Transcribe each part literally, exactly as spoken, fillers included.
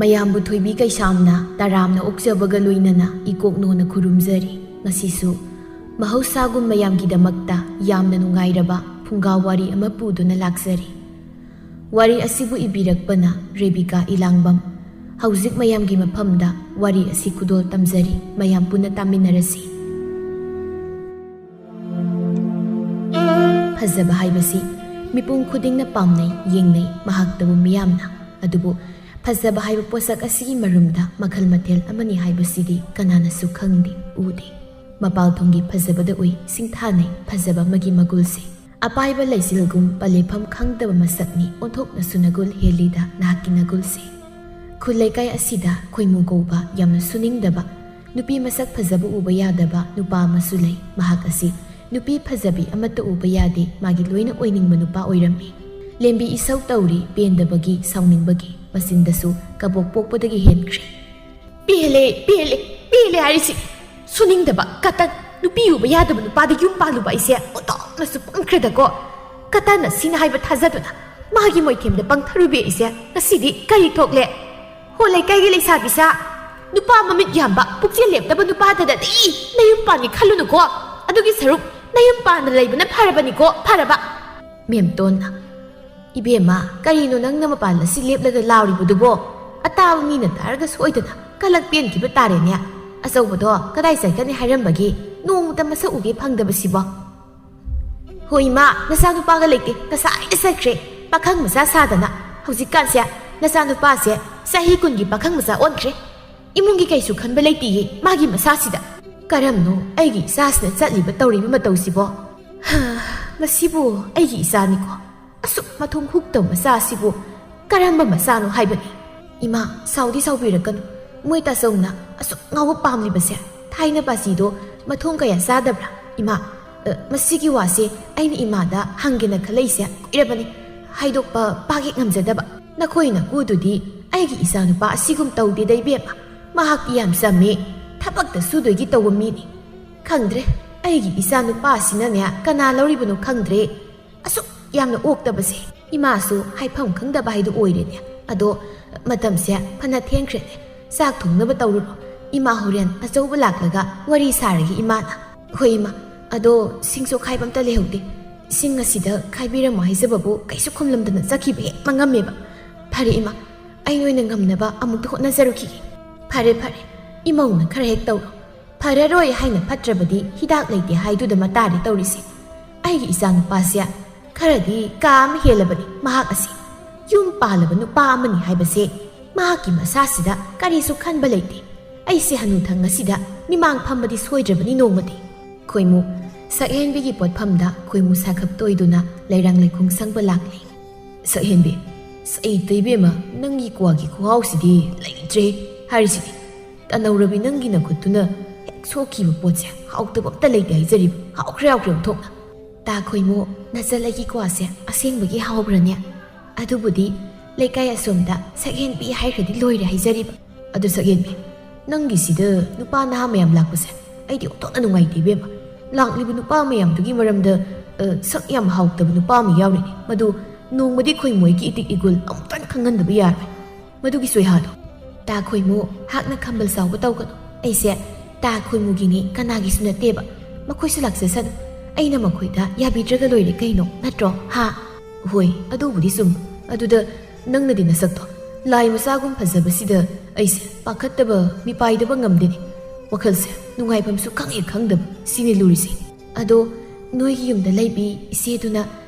ꯃꯌꯥꯝꯕꯨ ꯊꯣꯏꯕꯤ ꯀꯩꯁꯥꯝꯅ ꯇꯔꯥꯝꯅ ꯑꯣꯛꯆꯕꯒ ꯂꯣꯏꯅꯅ ꯏꯀꯣꯛꯅꯣꯅ ꯈꯨꯔꯨꯝꯖꯔꯤ꯫ ꯉꯁꯤꯁꯨ ꯃꯍꯧꯁꯥꯒꯨꯝ ꯃꯌꯥꯝꯒꯤꯗꯃꯛꯇ ꯌꯥꯝꯅ ꯅꯨꯡꯉꯥꯏꯔꯕ ꯐꯨꯡꯒꯥ ꯋꯥꯔꯤ ꯑꯃ ꯄꯨꯗꯨꯅ ꯂꯥꯛꯆꯔꯤ꯫ ꯋꯥꯔꯤ ꯑꯁꯤꯕꯨ ꯏꯕꯤꯔꯛꯄꯅ ꯔꯦꯕꯤꯀꯥ ꯏꯂꯥꯡꯕꯝ꯫ ꯍꯧꯖꯤꯛ ꯃꯌꯥꯝꯒꯤ ꯃꯐꯝꯗ ꯋꯥꯔꯤ ꯑꯁꯤ ꯈꯨꯗꯣꯜ ꯇꯝꯖꯔꯤ꯫ ꯃꯌꯥꯝ ꯄꯨꯟꯅ ꯇꯥꯃꯤꯟꯅꯔꯁꯤ꯫ ꯐꯖꯕ ꯍꯥꯏꯕꯁꯤ ꯃꯤꯄꯨꯝ ꯈꯨꯗꯤꯡꯅ ꯄꯥꯝꯅꯩ, ꯌꯦꯡꯅꯩ, ꯃꯍꯥꯛꯇꯕꯨ ꯃꯤꯌꯥꯝꯅ꯫ ꯑꯗꯨꯕꯨ ꯐꯖꯕ ꯍꯥꯏꯕ ꯄꯣꯠꯁꯛ ꯑꯁꯤꯒꯤ ꯃꯔꯨꯝꯗ ꯃꯈꯜ ꯃꯊꯦꯜ ꯑꯃꯅꯤ ꯍꯥꯏꯕꯁꯤꯗꯤ ꯀꯅꯥꯅꯁꯨ ꯈꯪꯗꯦ, ꯎꯗꯦ꯫ ꯃꯄꯥꯜꯊꯣꯡꯒꯤ ꯐꯖꯕꯗ ꯎꯏ ꯁꯤꯡꯊꯥꯅꯩ ꯐꯖꯕ ꯑꯃꯒꯤ ꯃꯒꯨꯜꯁꯦ꯫ ꯑꯄꯥꯏꯕ ꯂꯩꯆꯤꯜꯒꯨꯝ ꯄꯂꯦꯐꯝ ꯈꯪꯗꯕ ꯃꯁꯛꯅꯤ ꯑꯣꯟꯊꯣꯛꯅꯁꯨ ꯅꯒꯨꯜ ꯍꯦꯜꯂꯤꯗ ꯅꯍꯥꯛꯀꯤ ꯅꯒꯨꯜꯁꯦ꯫ ꯈꯨꯜ ꯂꯩꯀꯥꯏ ꯑꯁꯤꯗ ꯈꯣꯏꯃꯨ ꯀꯧꯕ ꯌꯥꯝꯅ ꯁꯨꯅꯤꯡꯗꯕ, ꯅꯨꯄꯤ ꯃꯁꯛ ꯐꯖꯕ ꯎꯕ ꯌꯥꯗꯕ ꯅꯨꯄꯥ ꯑꯃꯁꯨ ꯂꯩ꯫ ꯃꯍꯥꯛ ꯑꯁꯤ ꯅꯨꯄꯤ ꯐꯖꯕꯤ ꯑꯃꯠꯇ ꯎꯕ ꯌꯥꯗꯦ, ꯃꯥꯒꯤ ꯂꯣꯏꯅ ꯑꯣꯏꯅꯤꯡꯕ ꯅꯨꯄꯥ ꯑꯣꯏꯔꯝꯃꯤ꯫ ꯂꯦꯝꯕꯤ ꯏꯁꯧ ꯇꯧꯔꯤ, ꯄꯦꯟꯗꯕꯒꯤ, ꯁꯥꯎꯅꯤꯡꯕꯒꯤ, ꯃꯆꯤꯟꯗꯁꯨ ꯀꯕꯣꯛ ꯄꯣꯛꯄꯗꯒꯤ ꯍꯦꯟꯈ꯭ꯔꯦ꯫ "ꯄꯦꯜꯂꯦ, ꯄꯦꯜꯂꯦ, ꯄꯦꯜꯂꯦ ꯍꯥꯏꯔꯤꯁꯤ꯫ ꯁꯨꯅꯤꯡꯗꯕ ꯀꯇꯟ, ꯅꯨꯄꯤ ꯎꯕ ꯌꯥꯗꯕ ꯅꯨꯄꯥꯗ ꯌꯨꯝ ꯄꯥꯜꯂꯨꯕ ꯑꯩꯁꯦ ꯑꯣꯟꯊꯣꯛꯅꯁꯨ ꯄꯪꯈ꯭ꯔꯦꯗꯀꯣ꯫ ꯀꯇꯟꯅ ꯁꯤꯅ ꯍꯥꯏꯕ ꯊꯥꯖꯗꯨꯅ ꯃꯥꯒꯤ ꯃꯣꯏꯊꯦꯝꯗ ꯄꯪꯊꯔꯨꯕꯤ ꯑꯩꯁꯦ ꯉꯁꯤꯗꯤ ꯀꯔꯤ ꯊꯣꯛꯂꯦ? ꯍꯣ ꯂꯩꯀꯥꯏꯒꯤ ꯂꯩꯁꯥꯕꯤꯁꯥ, ꯅꯨꯄꯥ ꯃꯃꯤꯠ ꯌꯥꯝꯕ, ꯄꯨꯛꯆꯦꯜ ꯂꯦꯞꯇꯕ ꯅꯨꯄꯥꯗꯗꯗꯤ ꯅꯌꯨꯝ ꯄꯥꯟꯅꯤ ꯈꯜꯂꯨꯅꯨꯀꯣ꯫ ꯑꯗꯨꯒꯤ ꯁꯔꯨꯛ ꯅꯌꯨꯝ ꯄꯥꯟꯅ ꯂꯩꯕꯅ ꯐꯔꯕꯅꯤꯀꯣ, ꯐꯔꯕ꯫" ꯃꯦꯝꯇꯣꯟꯅ, "ꯏꯕꯦꯝꯃ, ꯀꯔꯤꯅꯣ ꯅꯪꯅ ꯃꯄꯥꯟ ꯑꯁꯤ ꯂꯦꯞꯂꯒ ꯂꯥꯎꯔꯤꯕꯗꯨꯕꯣ? ꯑꯇꯥꯕ ꯃꯤꯅ ꯇꯥꯔꯒ ꯁꯣꯏꯗꯅ ꯀꯂꯛ ꯄꯦꯟꯈꯤꯕ ꯇꯥꯔꯦꯅꯦ꯫ ꯑꯆꯧꯕꯗꯣ ꯀꯗꯥꯏ ꯆꯠꯀꯅꯤ ꯍꯥꯏꯔꯝꯕꯒꯤ ꯅꯣꯡꯃꯇ ꯃꯁꯛ ꯎꯒꯦ ꯐꯪꯗꯕꯁꯤꯕꯣ?" "ꯍꯣ ꯏꯃꯥ, ꯅꯆꯥꯅꯨꯄꯥꯒ ꯂꯩꯇꯦ, ꯉꯁꯥꯏꯅ ꯆꯠꯈ꯭ꯔꯦ꯫ ꯄꯥꯈꯪ ꯃꯆꯥ ꯁꯥꯗꯅ꯫ ꯍꯧꯖꯤꯛꯀꯥꯟꯁꯦ ꯅꯆꯥꯅꯨꯄꯥꯁꯦ ꯆꯍꯤ ꯀꯨꯟꯒꯤ ꯄꯥꯈꯪ ꯃꯆꯥ ꯑꯣꯟꯈ꯭ꯔꯦ꯫ ꯏꯃꯨꯡꯒꯤ ꯀꯩꯁꯨ ꯈꯟꯕ ꯂꯩꯇꯦꯌꯦ ꯃꯥꯒꯤ ꯃꯁꯥꯁꯤꯗ꯫ ꯀꯔꯝꯅꯣ ꯑꯩꯒꯤ ꯏꯆꯥꯁꯤꯅ ꯆꯠꯂꯤꯕ ꯇꯧꯔꯤꯕ ꯃꯇꯧꯁꯤꯕꯣ? ꯍꯥ, ꯃꯁꯤꯕꯨ ꯑꯩꯒꯤ ꯏꯆꯥꯅꯤꯀꯣ꯫ ꯑꯁꯨꯛ ꯃꯊꯣꯡ ꯍꯨꯛꯇꯕ ꯃꯆꯥ ꯑꯁꯤꯕꯨ ꯀꯔꯝꯕ ꯃꯆꯥꯅꯣ ꯍꯥꯏꯕꯅꯤ?" "ꯏꯃꯥ, ꯁꯥꯎꯗꯤ ꯁꯥꯎꯕꯤꯔꯛꯀꯅꯨ꯫ ꯃꯣꯏ ꯇꯥꯆꯧꯅ ꯑꯁꯨꯛ ꯉꯥꯎꯕ ꯄꯥꯝꯂꯤꯕꯁꯦ ꯊꯥꯏꯅ ꯄꯥꯖꯤꯗꯣ ꯃꯊꯣꯡ ꯀꯌꯥ ꯆꯥꯗꯕ꯭ꯔꯥ? ꯏꯃꯥ, ꯑ, ꯃꯁꯤꯒꯤ ꯋꯥꯁꯦ ꯑꯩꯅ ꯏꯃꯥꯗ ꯍꯪꯒꯦꯅ ꯈꯜꯂꯛꯏꯁꯦ ꯀꯨꯏꯔꯕꯅꯤ꯫ ꯍꯥꯏꯗꯣꯛꯄ ꯄꯥꯛ ꯍꯦꯛ ꯉꯝꯖꯗꯕ꯫ ꯅꯈꯣꯏ ꯅꯀꯨꯗꯨꯗꯤ ꯑꯩꯒꯤ ꯏꯆꯥꯅꯨꯄꯥ ꯑꯁꯤꯒꯨꯝ ꯇꯧꯗꯦꯗ ꯏꯕꯦꯝꯃ꯫ ꯃꯍꯥꯛꯇꯤ ꯌꯥꯝ ꯆꯝꯃꯤ, ꯊꯕꯛꯇ ꯁꯨꯗꯣꯏꯒꯤ ꯇꯧꯕ ꯃꯤꯅꯤ꯫ ꯈꯪꯗ꯭ꯔꯦ, ꯑꯩꯒꯤ ꯏꯆꯥꯅꯨꯄꯥ ꯑꯁꯤꯅꯅꯦ ꯀꯅꯥ ꯂꯧꯔꯤꯕꯅꯣ ꯈꯪꯗ꯭ꯔꯦ꯫ ꯑꯁꯨꯛ ꯌꯥꯝꯅ ꯑꯣꯛꯇꯕꯁꯦ꯫" ꯏꯃꯥꯁꯨ ꯍꯥꯏꯐꯝ ꯈꯪꯗꯕ ꯍꯥꯏꯗꯨ ꯑꯣꯏꯔꯦꯅꯦ꯫ ꯑꯗꯣ, "ꯃꯇꯝꯁꯦ ꯐꯅ ꯊꯦꯡꯈ꯭ꯔꯦꯅꯦ, ꯆꯥꯛ ꯊꯣꯡꯅꯕ ꯇꯧꯔꯨꯔꯣ꯫ ꯏꯃꯥ ꯍꯣꯔꯦꯟ ꯑꯆꯧꯕ ꯂꯥꯛꯂꯒ ꯋꯥꯔꯤ ꯁꯥꯔꯒꯦ ꯏꯃꯥꯅ꯫" "ꯍꯣꯏ ꯏꯃꯥ, ꯑꯗꯣ ꯁꯤꯡꯁꯨ ꯈꯥꯏꯕ ꯑꯝꯇ ꯂꯩꯍꯧꯗꯦ꯫ ꯁꯤꯡ ꯑꯁꯤꯗ ꯈꯥꯏꯕꯤꯔꯝꯃꯣ ꯍꯥꯏꯖꯕꯕꯨ ꯀꯩꯁꯨ ꯈꯨꯝꯂꯝꯗꯅ ꯆꯠꯈꯤꯕ ꯍꯦꯛ ꯃꯉꯝꯃꯦꯕ꯫ ꯐꯔꯦ ꯏꯃꯥ, ꯑꯩ ꯅꯣꯏꯅ ꯉꯝꯅꯕ ꯑꯃꯨꯛꯇ ꯍꯣꯠꯅꯖꯔꯨꯈꯤꯒꯦ꯫" "ꯐꯔꯦ ꯐꯔꯦ, ꯏꯃꯧꯅ ꯈꯔ ꯍꯦꯛ ꯇꯧꯔꯣ꯫ ꯐꯔꯔꯣꯏ ꯍꯥꯏꯅ ꯐꯠꯇ꯭ꯔꯕꯗꯤ ꯍꯤꯗꯥꯛ ꯂꯩꯇꯦ ꯍꯥꯏꯗꯨꯗ ꯃꯇꯥꯔꯦ ꯇꯧꯔꯤꯁꯦ꯫ ꯑꯩꯒꯤ ꯏꯆꯥ ꯅꯨꯄꯥꯁꯦ ꯈꯔꯗꯤ ꯀꯥ ꯑꯃ ꯍꯦꯜꯂꯕꯅꯤ ꯃꯍꯥꯛ ꯑꯁꯤ꯫ ꯌꯨꯝ ꯄꯥꯜꯂꯕ ꯅꯨꯄꯥ ꯑꯃꯅꯤ ꯍꯥꯏꯕꯁꯦ ꯃꯍꯥꯛꯀꯤ ꯃꯁꯥꯁꯤꯗ ꯀꯔꯤꯁꯨ ꯈꯟꯕ ꯂꯩꯇꯦ꯫ ꯑꯩꯁꯦ ꯍꯅꯨꯊꯪ ꯑꯁꯤꯗ ꯃꯤꯃꯥꯡ ꯐꯝꯕꯗꯤ ꯁꯣꯏꯗ꯭ꯔꯕꯅꯤ ꯅꯣꯡꯃꯗꯤ꯫" ꯈꯣꯏꯃꯨ ꯁꯛꯍꯦꯟꯕꯤꯒꯤ ꯄꯣꯠꯐꯝꯗ ꯈꯣꯏꯃꯨ ꯁꯥꯈꯞ ꯇꯣꯏꯗꯨꯅ ꯂꯩꯔꯥꯡ ꯂꯩꯈꯣꯡ ꯁꯪꯕ ꯂꯥꯛꯂꯤ꯫ "ꯁꯛꯍꯦꯟꯕꯤ, ꯁꯩꯇ ꯏꯕꯦꯝꯃ, ꯅꯪꯒꯤ ꯀ꯭ꯋꯥꯒꯤ ꯈꯨꯍꯥꯎꯁꯤꯗꯤ ꯂꯩꯇ꯭ꯔꯦ ꯍꯥꯏꯔꯤꯁꯤꯗꯤ꯫ ꯇꯅꯧꯔꯕꯤ ꯅꯪꯒꯤ ꯅꯈꯨꯠꯇꯨꯅ ꯍꯦꯛ ꯁꯣꯛꯈꯤꯕ ꯄꯣꯠꯁꯦ ꯍꯥꯎꯇꯕ ꯑꯝꯇ ꯂꯩꯇꯦ ꯍꯥꯏꯖꯔꯤꯕ꯫ ꯍꯥꯎꯈ꯭ꯔꯦ, ꯍꯥꯎꯈ꯭ꯔꯦ ꯑꯣꯟꯊꯣꯛꯅ꯫" "ꯇꯥ ꯈꯣꯏꯃꯨ, ꯅꯆꯜ ꯑꯩꯒꯤ ꯀ꯭ꯋꯥꯁꯦ ꯑꯁꯦꯡꯕꯒꯤ ꯍꯥꯎꯕ꯭ꯔꯅꯦ? ꯑꯗꯨꯕꯨꯗꯤ ꯂꯩꯀꯥꯏ ꯑꯁꯣꯝꯗ ꯁꯛꯍꯦꯟꯕꯤ ꯍꯥꯏꯈ꯭ꯔꯗꯤ ꯂꯣꯏꯔꯦ ꯍꯥꯏꯖꯔꯤꯕ꯫" "ꯑꯗꯨ ꯁꯛꯍꯦꯟꯕꯤ, ꯅꯪꯒꯤꯁꯤꯗ ꯅꯨꯄꯥ ꯅꯍꯥ ꯃꯌꯥꯝ ꯂꯥꯛꯄꯁꯦ ꯑꯩꯗꯤ ꯑꯣꯟꯊꯣꯛꯅ ꯅꯨꯡꯉꯥꯏꯇꯦ ꯏꯕꯦꯝꯃ꯫ ꯂꯥꯛꯂꯤꯕ ꯅꯨꯄꯥ ꯃꯌꯥꯝꯗꯨꯒꯤ ꯃꯔꯝꯗ, ꯑ, ꯁꯛ ꯌꯥꯝ ꯍꯥꯎꯇꯕ ꯅꯨꯄꯥ ꯑꯃ ꯌꯥꯎꯔꯤꯅꯤ꯫ ꯃꯗꯨ ꯅꯣꯡꯃꯗꯤ ꯈꯣꯏꯃꯨ ꯍꯣꯏꯒꯤ ꯏꯇꯤꯛ ꯏꯒꯨꯜ ꯑꯃꯨꯛꯇꯪ ꯈꯪꯍꯟꯗꯕ ꯌꯥꯔꯣꯏ꯫ ꯃꯗꯨꯒꯤ ꯁꯣꯏꯍꯥꯗꯣ꯫" "ꯇꯥ ꯈꯣꯏꯃꯨ, ꯍꯥꯛꯅ ꯈꯝꯕꯜ ꯆꯥꯎꯕ ꯇꯧꯒꯅꯨ꯫ ꯑꯩꯁꯦ ꯇꯥ ꯈꯣꯏꯃꯨꯒꯤꯅꯤ, ꯀꯅꯥꯒꯤꯁꯨ ꯅꯠꯇꯦꯕ꯫ ꯃꯈꯣꯏꯁꯨ ꯂꯥꯛꯆꯁꯅꯨ꯫ ꯑꯩꯅ ꯃꯈꯣꯏꯗ ꯌꯥꯕꯤꯗ꯭ꯔꯒ ꯂꯣꯏꯔꯦ ꯀꯩꯅꯣ, ꯅꯠꯇ꯭ꯔꯣ? ꯍꯥ?" "ꯍꯣꯏ, ꯑꯗꯨꯕꯨꯗꯤ ꯆꯨꯝ꯫ ꯑꯗꯨꯗ ꯅꯪꯅꯗꯤ ꯅꯁꯛꯇꯣ ꯂꯥꯏ ꯃꯆꯥꯒꯨꯝ ꯐꯖꯕꯁꯤꯗ ꯑꯩꯁꯦ ꯄꯥꯈꯠꯇꯕ, ꯃꯤꯄꯥꯏꯗꯕ ꯉꯝꯗꯦꯅꯦ꯫ ꯋꯥꯈꯜꯁꯦ ꯅꯨꯡꯉꯥꯏꯐꯝꯁꯨ ꯈꯪꯍꯦꯛ ꯈꯪꯗꯕ, ꯁꯤꯅꯤ ꯂꯨꯔꯤꯁꯦ꯫ ꯑꯗꯣ ꯅꯣꯏꯒꯤ ꯌꯨꯝꯗ ꯂꯩꯕꯤ ꯏꯆꯦꯗꯨꯅ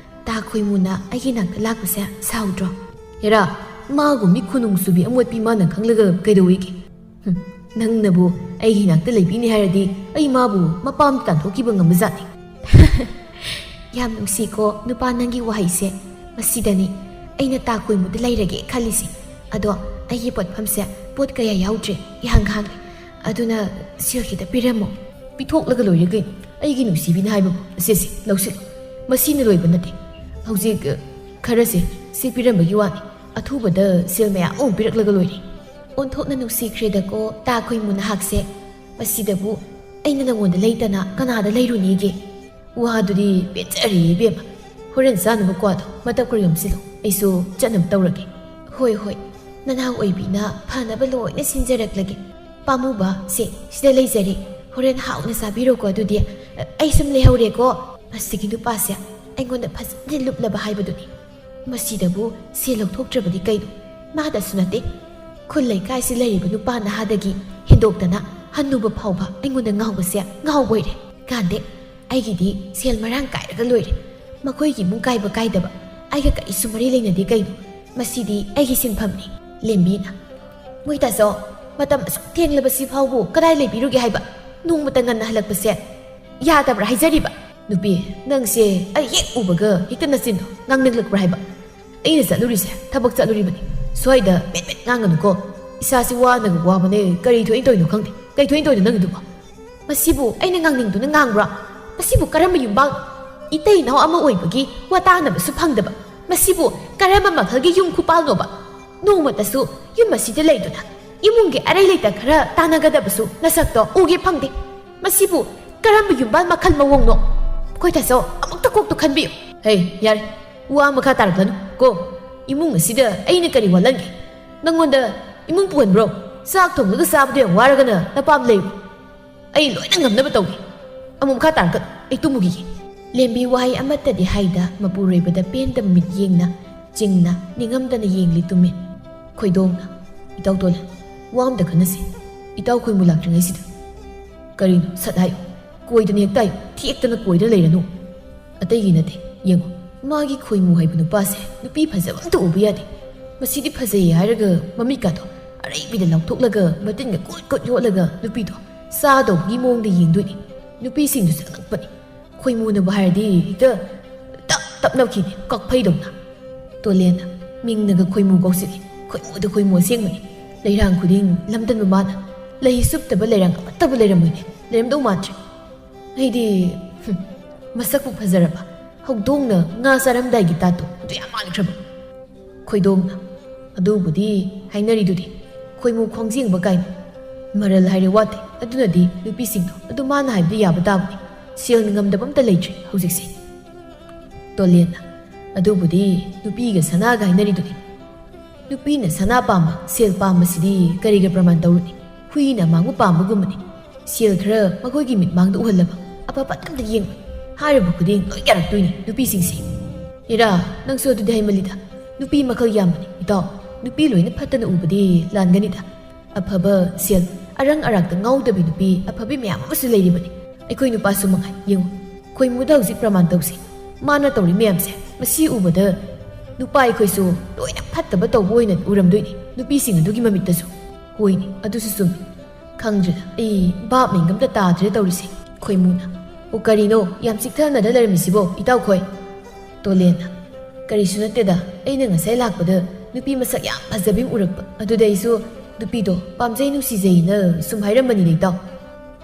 ꯇꯥ ꯈꯣꯏꯃꯨꯅ ꯑꯩꯒꯤ ꯅꯥꯛꯇ ꯂꯥꯛꯄꯁꯦ ꯁꯥꯎꯗ꯭ꯔꯣ?" "ꯍꯦꯔꯥ, ꯃꯥꯒꯨꯝꯕꯤ ꯈꯨꯅꯨꯡ ꯆꯨꯕꯤ ꯑꯃꯣꯠꯄꯤ ꯃꯥꯅ ꯈꯪꯂꯒ ꯀꯩꯗꯧꯋꯤꯒꯦ? ꯍꯨꯝ, ꯅꯪꯅꯕꯨ ꯑꯩꯒꯤ ꯅꯥꯛꯇ ꯂꯩꯕꯤꯅꯤ ꯍꯥꯏꯔꯗꯤ ꯑꯩ ꯃꯥꯕꯨ ꯃꯄꯥꯝꯗ ꯇꯥꯟꯊꯣꯛꯈꯤꯕ ꯉꯝꯕꯖꯥꯠꯅꯤ꯫" "ꯌꯥꯝ ꯅꯨꯡꯁꯤꯀꯣ ꯅꯨꯄꯥ ꯅꯪꯒꯤ ꯋꯥꯍꯩꯁꯦ꯫ ꯃꯁꯤꯗꯅꯤ ꯑꯩꯅ ꯇꯥ ꯈꯣꯏꯃꯨꯗ ꯂꯩꯔꯒꯦ ꯈꯜꯂꯤꯁꯦ꯫ ꯑꯗꯣ ꯑꯩꯒꯤ ꯄꯣꯠꯐꯝꯁꯦ ꯄꯣꯠ ꯀꯌꯥ ꯌꯥꯎꯗ꯭ꯔꯦ, ꯏꯍꯥꯡ ꯍꯥꯡꯉꯦ꯫ ꯑꯗꯨꯅ ꯁꯤꯜ ꯈꯤꯇ ꯄꯤꯔꯝꯃꯣ꯫" "ꯄꯤꯊꯣꯛꯂꯒ ꯂꯣꯏꯔꯦ ꯀꯩꯅꯣ, ꯑꯩꯒꯤ ꯅꯨꯡꯁꯤꯕꯤꯅ ꯍꯥꯏꯕꯕꯨ꯫ ꯁꯦ, ꯁꯦ, ꯂꯧꯁꯤꯜꯂꯨ꯫ ꯃꯁꯤꯅ ꯂꯣꯏꯕ ꯅꯠꯇꯦ꯫ ꯍꯧꯖꯤꯛ, ꯑ, ꯈꯔꯁꯦ ꯁꯤ ꯄꯤꯔꯝꯕꯒꯤ ꯋꯥꯅꯤ꯫ ꯑꯊꯨꯕꯗ ꯁꯦꯜ ꯃꯌꯥꯝ ꯑꯃ ꯄꯤꯔꯛꯂꯒ ꯂꯣꯏꯔꯦ꯫" "ꯑꯣꯟꯊꯣꯛꯅ ꯅꯨꯡꯁꯤꯈ꯭ꯔꯦꯗꯀꯣ ꯇꯥ ꯈꯣꯏꯃꯨ ꯅꯍꯥꯛꯁꯦ꯫ ꯃꯁꯤꯗꯕꯨ ꯑꯩꯅ ꯅꯉꯣꯟꯗ ꯂꯩꯇꯅ ꯀꯅꯥꯗ ꯂꯩꯔꯨꯅꯤꯒꯦ?" "ꯋꯥꯗꯨꯗꯤ ꯄꯦꯟꯖꯔꯦ ꯏꯕꯦꯝꯃ꯫ ꯍꯣꯔꯦꯟ ꯆꯥꯅꯕ ꯀ꯭ꯋꯥꯗꯣ ꯃꯇꯞ ꯈꯔ ꯌꯣꯝꯁꯤꯜꯂꯨ, ꯑꯩꯁꯨ ꯆꯠꯅꯕ ꯇꯧꯔꯒꯦ꯫" "ꯍꯣꯏ, ꯍꯣꯏ꯫ ꯅꯅꯥꯎ ꯑꯣꯏꯕꯤꯅ ꯐꯅꯕ ꯂꯣꯏꯅ ꯁꯤꯟꯖꯔꯛꯂꯒꯦ꯫ ꯄꯥꯝꯃꯨꯕ, ꯁꯦ, ꯁꯤꯗ ꯂꯩꯖꯔꯦ꯫ ꯍꯣꯔꯦꯟ ꯍꯥꯎꯅ ꯆꯥꯕꯤꯔꯣꯀꯣ꯫ ꯑꯗꯨꯗꯤ ꯑꯩ ꯁꯨꯝ ꯂꯩꯍꯧꯔꯦꯀꯣ꯫ ꯃꯁꯤꯒꯤ ꯅꯨꯄꯥꯁꯦ ꯑꯩꯉꯣꯟꯗ ꯐꯖꯅ ꯂꯨꯞꯂꯕ ꯍꯥꯏꯕꯗꯨꯅꯤ꯫ ꯃꯁꯤꯗꯕꯨ ꯁꯦꯜ ꯂꯧꯊꯣꯛꯇ꯭ꯔꯕꯗꯤ ꯀꯩꯅꯣ? ꯃꯥꯗꯁꯨ ꯅꯠꯇꯦ, ꯈꯨꯜ ꯂꯩꯀꯥꯏꯁꯤ ꯂꯩꯔꯤꯕ ꯅꯨꯄꯥ ꯅꯍꯥꯗꯒꯤ ꯍꯦꯟꯗꯣꯛꯇꯅ ꯍꯟꯅꯨꯕ ꯐꯥꯎꯕ ꯑꯩꯉꯣꯟꯗ ꯉꯥꯎꯕꯁꯦ ꯉꯥꯎꯕ ꯑꯣꯏꯔꯦ꯫ ꯀꯥꯟꯗꯦ, ꯑꯩꯒꯤꯗꯤ ꯁꯦꯜ ꯃꯔꯥꯡ ꯀꯥꯏꯔꯒ ꯂꯣꯏꯔꯦ꯫ ꯃꯈꯣꯏꯒꯤ ꯏꯃꯨꯡ ꯀꯥꯏꯕ ꯀꯥꯏꯗꯕ ꯑꯩꯒ ꯀꯔꯤꯁꯨ ꯃꯔꯤ ꯂꯩꯅꯗꯦ ꯀꯩꯅꯣ? ꯃꯁꯤꯗꯤ ꯑꯩꯒꯤ ꯁꯤꯟꯐꯝꯅꯤ꯫ ꯂꯦꯝꯕꯤꯅ, "ꯃꯣꯏ ꯇꯥꯆꯧ, ꯃꯇꯝ ꯑꯁꯨꯛ ꯊꯦꯡꯂꯕꯁꯤ ꯐꯥꯎꯕꯨ ꯀꯗꯥꯏ ꯂꯩꯕꯤꯔꯨꯒꯦ ꯍꯥꯏꯕ? ꯅꯣꯡꯃꯇ ꯉꯟꯅ ꯍꯜꯂꯛꯄꯁꯦ ꯌꯥꯗꯕ꯭ꯔꯥ ꯍꯥꯏꯖꯔꯤꯕ?" "ꯅꯨꯄꯤ, ꯅꯪꯁꯦ ꯑꯩ ꯍꯦꯛ ꯎꯕꯒ ꯍꯦꯛꯇ ꯅꯆꯤꯟꯗꯣ ꯉꯥꯡꯅꯤꯡꯂꯛꯄ꯭ꯔꯥ ꯍꯥꯏꯕ? ꯑꯩꯅ ꯆꯠꯂꯨꯔꯤꯁꯦ ꯊꯕꯛ ꯆꯠꯂꯨꯔꯤꯕꯅꯤ꯫ ꯁ꯭ꯋꯥꯏꯗ ꯃꯦꯠ ꯃꯦꯠ ꯉꯥꯡꯒꯅꯨꯀꯣ꯫ ꯏꯁꯥꯁꯤ ꯋꯥꯅꯒ ꯋꯥꯕꯅꯦ꯫ ꯀꯔꯤ ꯊꯣꯛꯏ ꯇꯧꯔꯤꯅꯣ ꯈꯪꯗꯦ꯫ ꯀꯔꯤ ꯊꯣꯛꯏ ꯇꯧꯔꯤꯅꯣ ꯅꯪꯒꯤꯗꯨꯕꯣ? ꯃꯁꯤꯕꯨ ꯑꯩꯅ ꯉꯥꯡꯅꯤꯡꯗꯨꯅ ꯉꯥꯡꯕ꯭ꯔꯥ? ꯃꯁꯤꯕꯨ ꯀꯔꯝꯕ ꯌꯨꯝꯕꯥꯜ? ꯏꯇꯩ ꯏꯅꯥꯎ ꯑꯃ ꯑꯣꯏꯕꯒꯤ ꯋꯥ ꯇꯥꯅꯕꯁꯨ ꯐꯪꯗꯕ꯫ ꯃꯁꯤꯕꯨ ꯀꯔꯝꯕ ꯃꯈꯜꯒꯤ ꯌꯨꯝ ꯈꯨꯄꯥꯜꯅꯣꯕ? ꯅꯣꯡꯃꯇꯁꯨ ꯌꯨꯝ ꯑꯁꯤꯗ ꯂꯩꯗꯨꯅ ꯏꯃꯨꯡꯒꯤ ꯑꯔꯩ ꯂꯩꯇ ꯈꯔ ꯇꯥꯟꯅꯒꯗꯕꯁꯨ ꯅꯁꯛꯇꯣ ꯎꯒꯦ ꯐꯪꯗꯦ꯫ ꯃꯁꯤꯕꯨ ꯀꯔꯝꯕ ꯌꯨꯝꯕꯥꯜ ꯃꯈꯜ ꯃꯑꯣꯡꯅꯣ? ꯑꯩꯈꯣꯏ ꯇꯥꯆꯧ, ꯑꯃꯨꯛꯇ ꯀꯣꯛꯇꯨ ꯈꯟꯕꯤꯌꯨ꯫ ꯍꯩ, ꯌꯥꯔꯦ, ꯋꯥ ꯃꯈꯥ ꯇꯥꯔꯛꯀꯅꯨ ꯀꯣ꯫ ꯏꯃꯨꯡ ꯑꯁꯤꯗ ꯑꯩꯅ ꯀꯔꯤ ꯋꯥꯠꯂꯟꯒꯦ? ꯅꯪꯉꯣꯟꯗ ꯏꯃꯨꯡ ꯄꯨꯍꯟꯕ꯭ꯔꯣ? ꯆꯥꯛ ꯊꯣꯡꯂꯒ ꯆꯥꯕꯗꯨ ꯌꯥꯝ ꯋꯥꯔꯒꯅ ꯅꯄꯥꯝ ꯂꯩꯌꯨ꯫ ꯑꯩ ꯂꯣꯏꯅ ꯉꯝꯅꯕ ꯇꯧꯒꯦ꯫ ꯑꯃꯨꯛ ꯃꯈꯥ ꯇꯥꯔꯛꯀꯅꯨ, ꯑꯩ ꯇꯨꯝꯃꯨꯈꯤꯒꯦ꯫ ꯂꯦꯝꯕꯤ ꯋꯥꯍꯩ ꯑꯃꯠꯇꯗꯤ ꯍꯥꯏꯗ ꯃꯄꯨꯔꯣꯏꯕꯗ ꯄꯦꯟꯗꯕ ꯃꯤꯠꯌꯦꯡꯅ ꯆꯤꯡꯅ ꯅꯤꯡꯉꯝꯗꯅ ꯌꯦꯡꯂꯤ ꯇꯨꯃꯤꯟ꯫ ꯈꯣꯏꯗꯣꯡꯅ, "ꯏꯇꯥꯎ ꯇꯣꯂꯟ, ꯋꯥ ꯑꯝꯇ ꯈꯟꯅꯁꯤ꯫ ꯏꯇꯥꯎ ꯈꯣꯏꯃꯨ ꯂꯥꯛꯇ꯭ꯔꯤꯉꯩꯁꯤꯗ꯫ ꯀꯔꯤꯅꯣ? ꯁꯠ ꯍꯥꯏꯌꯨ꯫ ꯀꯣꯏꯗꯅ ꯍꯦꯛꯇ ꯍꯥꯏꯌꯨ꯫ ꯊꯦꯛꯇꯅ ꯀꯣꯏꯗꯅ ꯂꯩꯔꯅꯨ꯫ ꯑꯇꯩꯒꯤ ꯅꯠꯇꯦ꯫ ꯌꯦꯡꯉꯨ, ꯃꯥꯒꯤ ꯈꯣꯏꯃꯨ ꯍꯥꯏꯕ ꯅꯨꯄꯥꯁꯦ ꯅꯨꯄꯤ ꯐꯖꯕ ꯑꯝꯇ ꯎꯕ ꯌꯥꯗꯦ꯫ ꯃꯁꯤꯗꯤ ꯐꯖꯩ ꯍꯥꯏꯔꯒ ꯃꯃꯤꯠꯀꯥꯗꯣ ꯑꯔꯩꯕꯤꯗ ꯂꯥꯎꯊꯣꯛꯂꯒ ꯃꯇꯤꯟꯒ ꯀꯨꯠ ꯀꯨꯠ ꯌꯣꯠꯂꯒ ꯅꯨꯄꯤꯗꯣ ꯆꯥꯗꯧꯕꯒꯤ ꯃꯑꯣꯡꯗ ꯌꯦꯡꯗꯣꯏꯅꯤ꯫ ꯅꯨꯄꯤꯁꯤꯡꯗꯨꯁꯨ ꯑꯉꯛꯄꯅꯤ꯫ ꯈꯣꯏꯃꯨꯅꯕꯨ ꯍꯥꯏꯔꯗꯤ ꯍꯦꯛꯇ ꯇꯞ ꯇꯞ ꯅꯞꯈꯤꯅꯤ, ꯀꯛꯐꯩꯗꯧꯅ"꯫ ꯇꯣꯂꯦꯟꯅ, "ꯃꯤꯡꯅꯒ ꯈꯣꯏꯃꯨ ꯀꯧꯁꯤꯜꯂꯤ꯫ ꯈꯣꯏꯃꯨꯗ ꯈꯣꯏꯃꯨ ꯑꯁꯦꯡꯕꯅꯤ꯫ ꯂꯩꯔꯥꯡ ꯈꯨꯗꯤꯡ ꯂꯝꯗꯟꯕ ꯃꯥꯅ꯫ ꯂꯩ ꯆꯨꯞꯇꯕ ꯂꯩꯔꯥꯡ ꯑꯃꯠꯇꯕꯨ ꯂꯩꯔꯝꯃꯣꯏꯅꯦ꯫ ꯂꯩꯔꯝꯗꯧ ꯃꯥꯟꯗ꯭ꯔꯦ꯫ ꯑꯩꯗꯤ, ꯍꯨꯝ, ꯃꯁꯛꯄꯨ ꯐꯖꯔꯕ ꯍꯧꯗꯣꯡꯅ ꯉꯥ ꯆꯥꯔꯝꯗꯥꯏꯒꯤ ꯇꯥꯠꯇꯣ ꯑꯗꯨ ꯌꯥꯝ ꯃꯥꯟꯈ꯭ꯔꯕ"꯫ ꯈꯣꯏꯗꯣꯡꯅ, "ꯑꯗꯨꯕꯨꯗꯤ ꯍꯥꯏꯅꯔꯤꯗꯨꯗꯤ, ꯈꯣꯏꯃꯨ ꯈꯣꯡꯖꯦꯡꯕ ꯀꯥꯏꯅ꯫ ꯃꯔꯜ ꯍꯥꯏꯔꯦ ꯋꯥꯠꯇꯦ꯫ ꯑꯗꯨꯅꯗꯤ ꯅꯨꯄꯤꯁꯤꯡꯗꯣ ꯑꯗꯨ ꯃꯥꯅ ꯍꯥꯏꯕꯗꯤ ꯌꯥꯕ ꯇꯥꯕꯅꯤ꯫ ꯁꯦꯜꯅ ꯉꯝꯗꯕ ꯑꯝꯇ ꯂꯩꯇ꯭ꯔꯦ ꯍꯧꯖꯤꯛꯁꯦ"꯫ ꯇꯣꯂꯦꯟꯅ, "ꯑꯗꯨꯕꯨꯗꯤ ꯅꯨꯄꯤꯒ ꯁꯅꯥꯒ ꯍꯥꯏꯅꯔꯤꯗꯨꯅꯤ"꯫ ꯅꯨꯄꯤꯅ ꯁꯅꯥ ꯄꯥꯝꯕ, ꯁꯦꯜ ꯄꯥꯝꯕꯁꯤꯗꯤ ꯀꯔꯤꯒ ꯄ꯭ꯔꯃꯥꯟ ꯇꯧꯔꯨꯅꯤ? ꯍꯨꯏꯅ ꯑꯃꯥꯡꯕ ꯄꯥꯝꯕꯒꯨꯝꯕꯅꯤ꯫ ꯁꯦꯜ ꯈꯔ ꯃꯈꯣꯏꯒꯤ ꯃꯤꯠꯃꯥꯡꯗ ꯎꯍꯜꯂꯕ ꯑꯐ ꯐꯠꯇ ꯑꯝꯇ ꯌꯦꯡꯉꯣꯏ꯫ ꯍꯥꯏꯔꯤꯕ ꯈꯨꯗꯤꯡ ꯂꯣꯏ ꯌꯥꯔꯛꯇꯣꯏꯅꯤ ꯅꯨꯄꯤꯁꯤꯡꯁꯦ꯫ ꯏꯔꯥ, ꯅꯪꯁꯨ ꯑꯗꯨꯗꯤ ꯍꯥꯏꯃꯜꯂꯤꯗ꯫ ꯅꯨꯄꯤ ꯃꯈꯜ ꯌꯥꯝꯕꯅꯤ ꯏꯇꯥꯎ꯫ ꯅꯨꯄꯤ ꯂꯣꯏꯅ ꯐꯠꯇꯅ ꯎꯕꯗꯤ ꯂꯥꯟꯒꯅꯤꯗ꯫ ꯑꯐꯕ, ꯁꯦꯜ, ꯑꯔꯪ ꯑꯔꯥꯛꯇ ꯉꯥꯎꯗꯕꯤ ꯅꯨꯄꯤ ꯑꯐꯕꯤ ꯃꯌꯥꯝ ꯑꯃꯁꯨ ꯂꯩꯔꯤꯕꯅꯤ꯫ ꯑꯩꯈꯣꯏ ꯅꯨꯄꯥꯁꯨ ꯃꯉꯥꯏ꯫ ꯌꯦꯡꯉꯨ, ꯈꯣꯏꯃꯨꯗ ꯍꯧꯖꯤꯛ ꯄ꯭ꯔꯃꯥꯟ ꯇꯧꯁꯤ꯫ ꯃꯥꯅ ꯇꯧꯔꯤ ꯃꯌꯥꯝꯁꯦ, ꯃꯁꯤ ꯎꯕꯗ ꯅꯨꯄꯥ ꯑꯩꯈꯣꯏꯁꯨ ꯂꯣꯏꯅ ꯐꯠꯇꯕ ꯇꯧꯕ ꯑꯣꯏꯅ ꯎꯔꯝꯗꯣꯏꯅꯤ ꯅꯨꯄꯤꯁꯤꯡ ꯑꯗꯨꯒꯤ ꯃꯃꯤꯠꯇꯁꯨ꯫ ꯍꯣꯏꯅꯦ, ꯑꯗꯨꯁꯨ ꯆꯨꯝꯃꯤ꯫ ꯈꯪꯗ꯭ꯔꯦꯗ, ꯑꯩ ꯚꯥꯞ ꯃꯦꯟꯒ ꯑꯝꯇ ꯇꯥꯗ꯭ꯔꯦ ꯇꯧꯔꯤꯁꯦ꯫ ꯈꯣꯏꯃꯨꯅ, "ꯑꯣ, ꯀꯔꯤꯅꯣ ꯌꯥꯝ ꯆꯤꯛꯊꯅꯗ ꯂꯩꯔꯝꯃꯤꯁꯤꯕꯣ, ꯏꯇꯥꯎꯈꯣꯏ?" ꯇꯣꯂꯦꯟꯅ, "ꯀꯔꯤꯁꯨ ꯅꯠꯇꯦꯗ, ꯑꯩꯅ ꯉꯁꯥꯏ ꯂꯥꯛꯄꯗ ꯅꯨꯄꯤ ꯃꯁꯛ ꯌꯥꯝ ꯐꯖꯕꯤ ꯑꯃ ꯎꯔꯛꯄ, ꯑꯗꯨꯗ ꯑꯩꯁꯨ ꯅꯨꯄꯤꯗꯣ ꯄꯥꯝꯖꯩ, ꯅꯨꯡꯁꯤꯖꯩꯅ ꯁꯨꯝ ꯍꯥꯏꯔꯝꯕꯅꯤꯗ ꯏꯇꯥꯎ꯫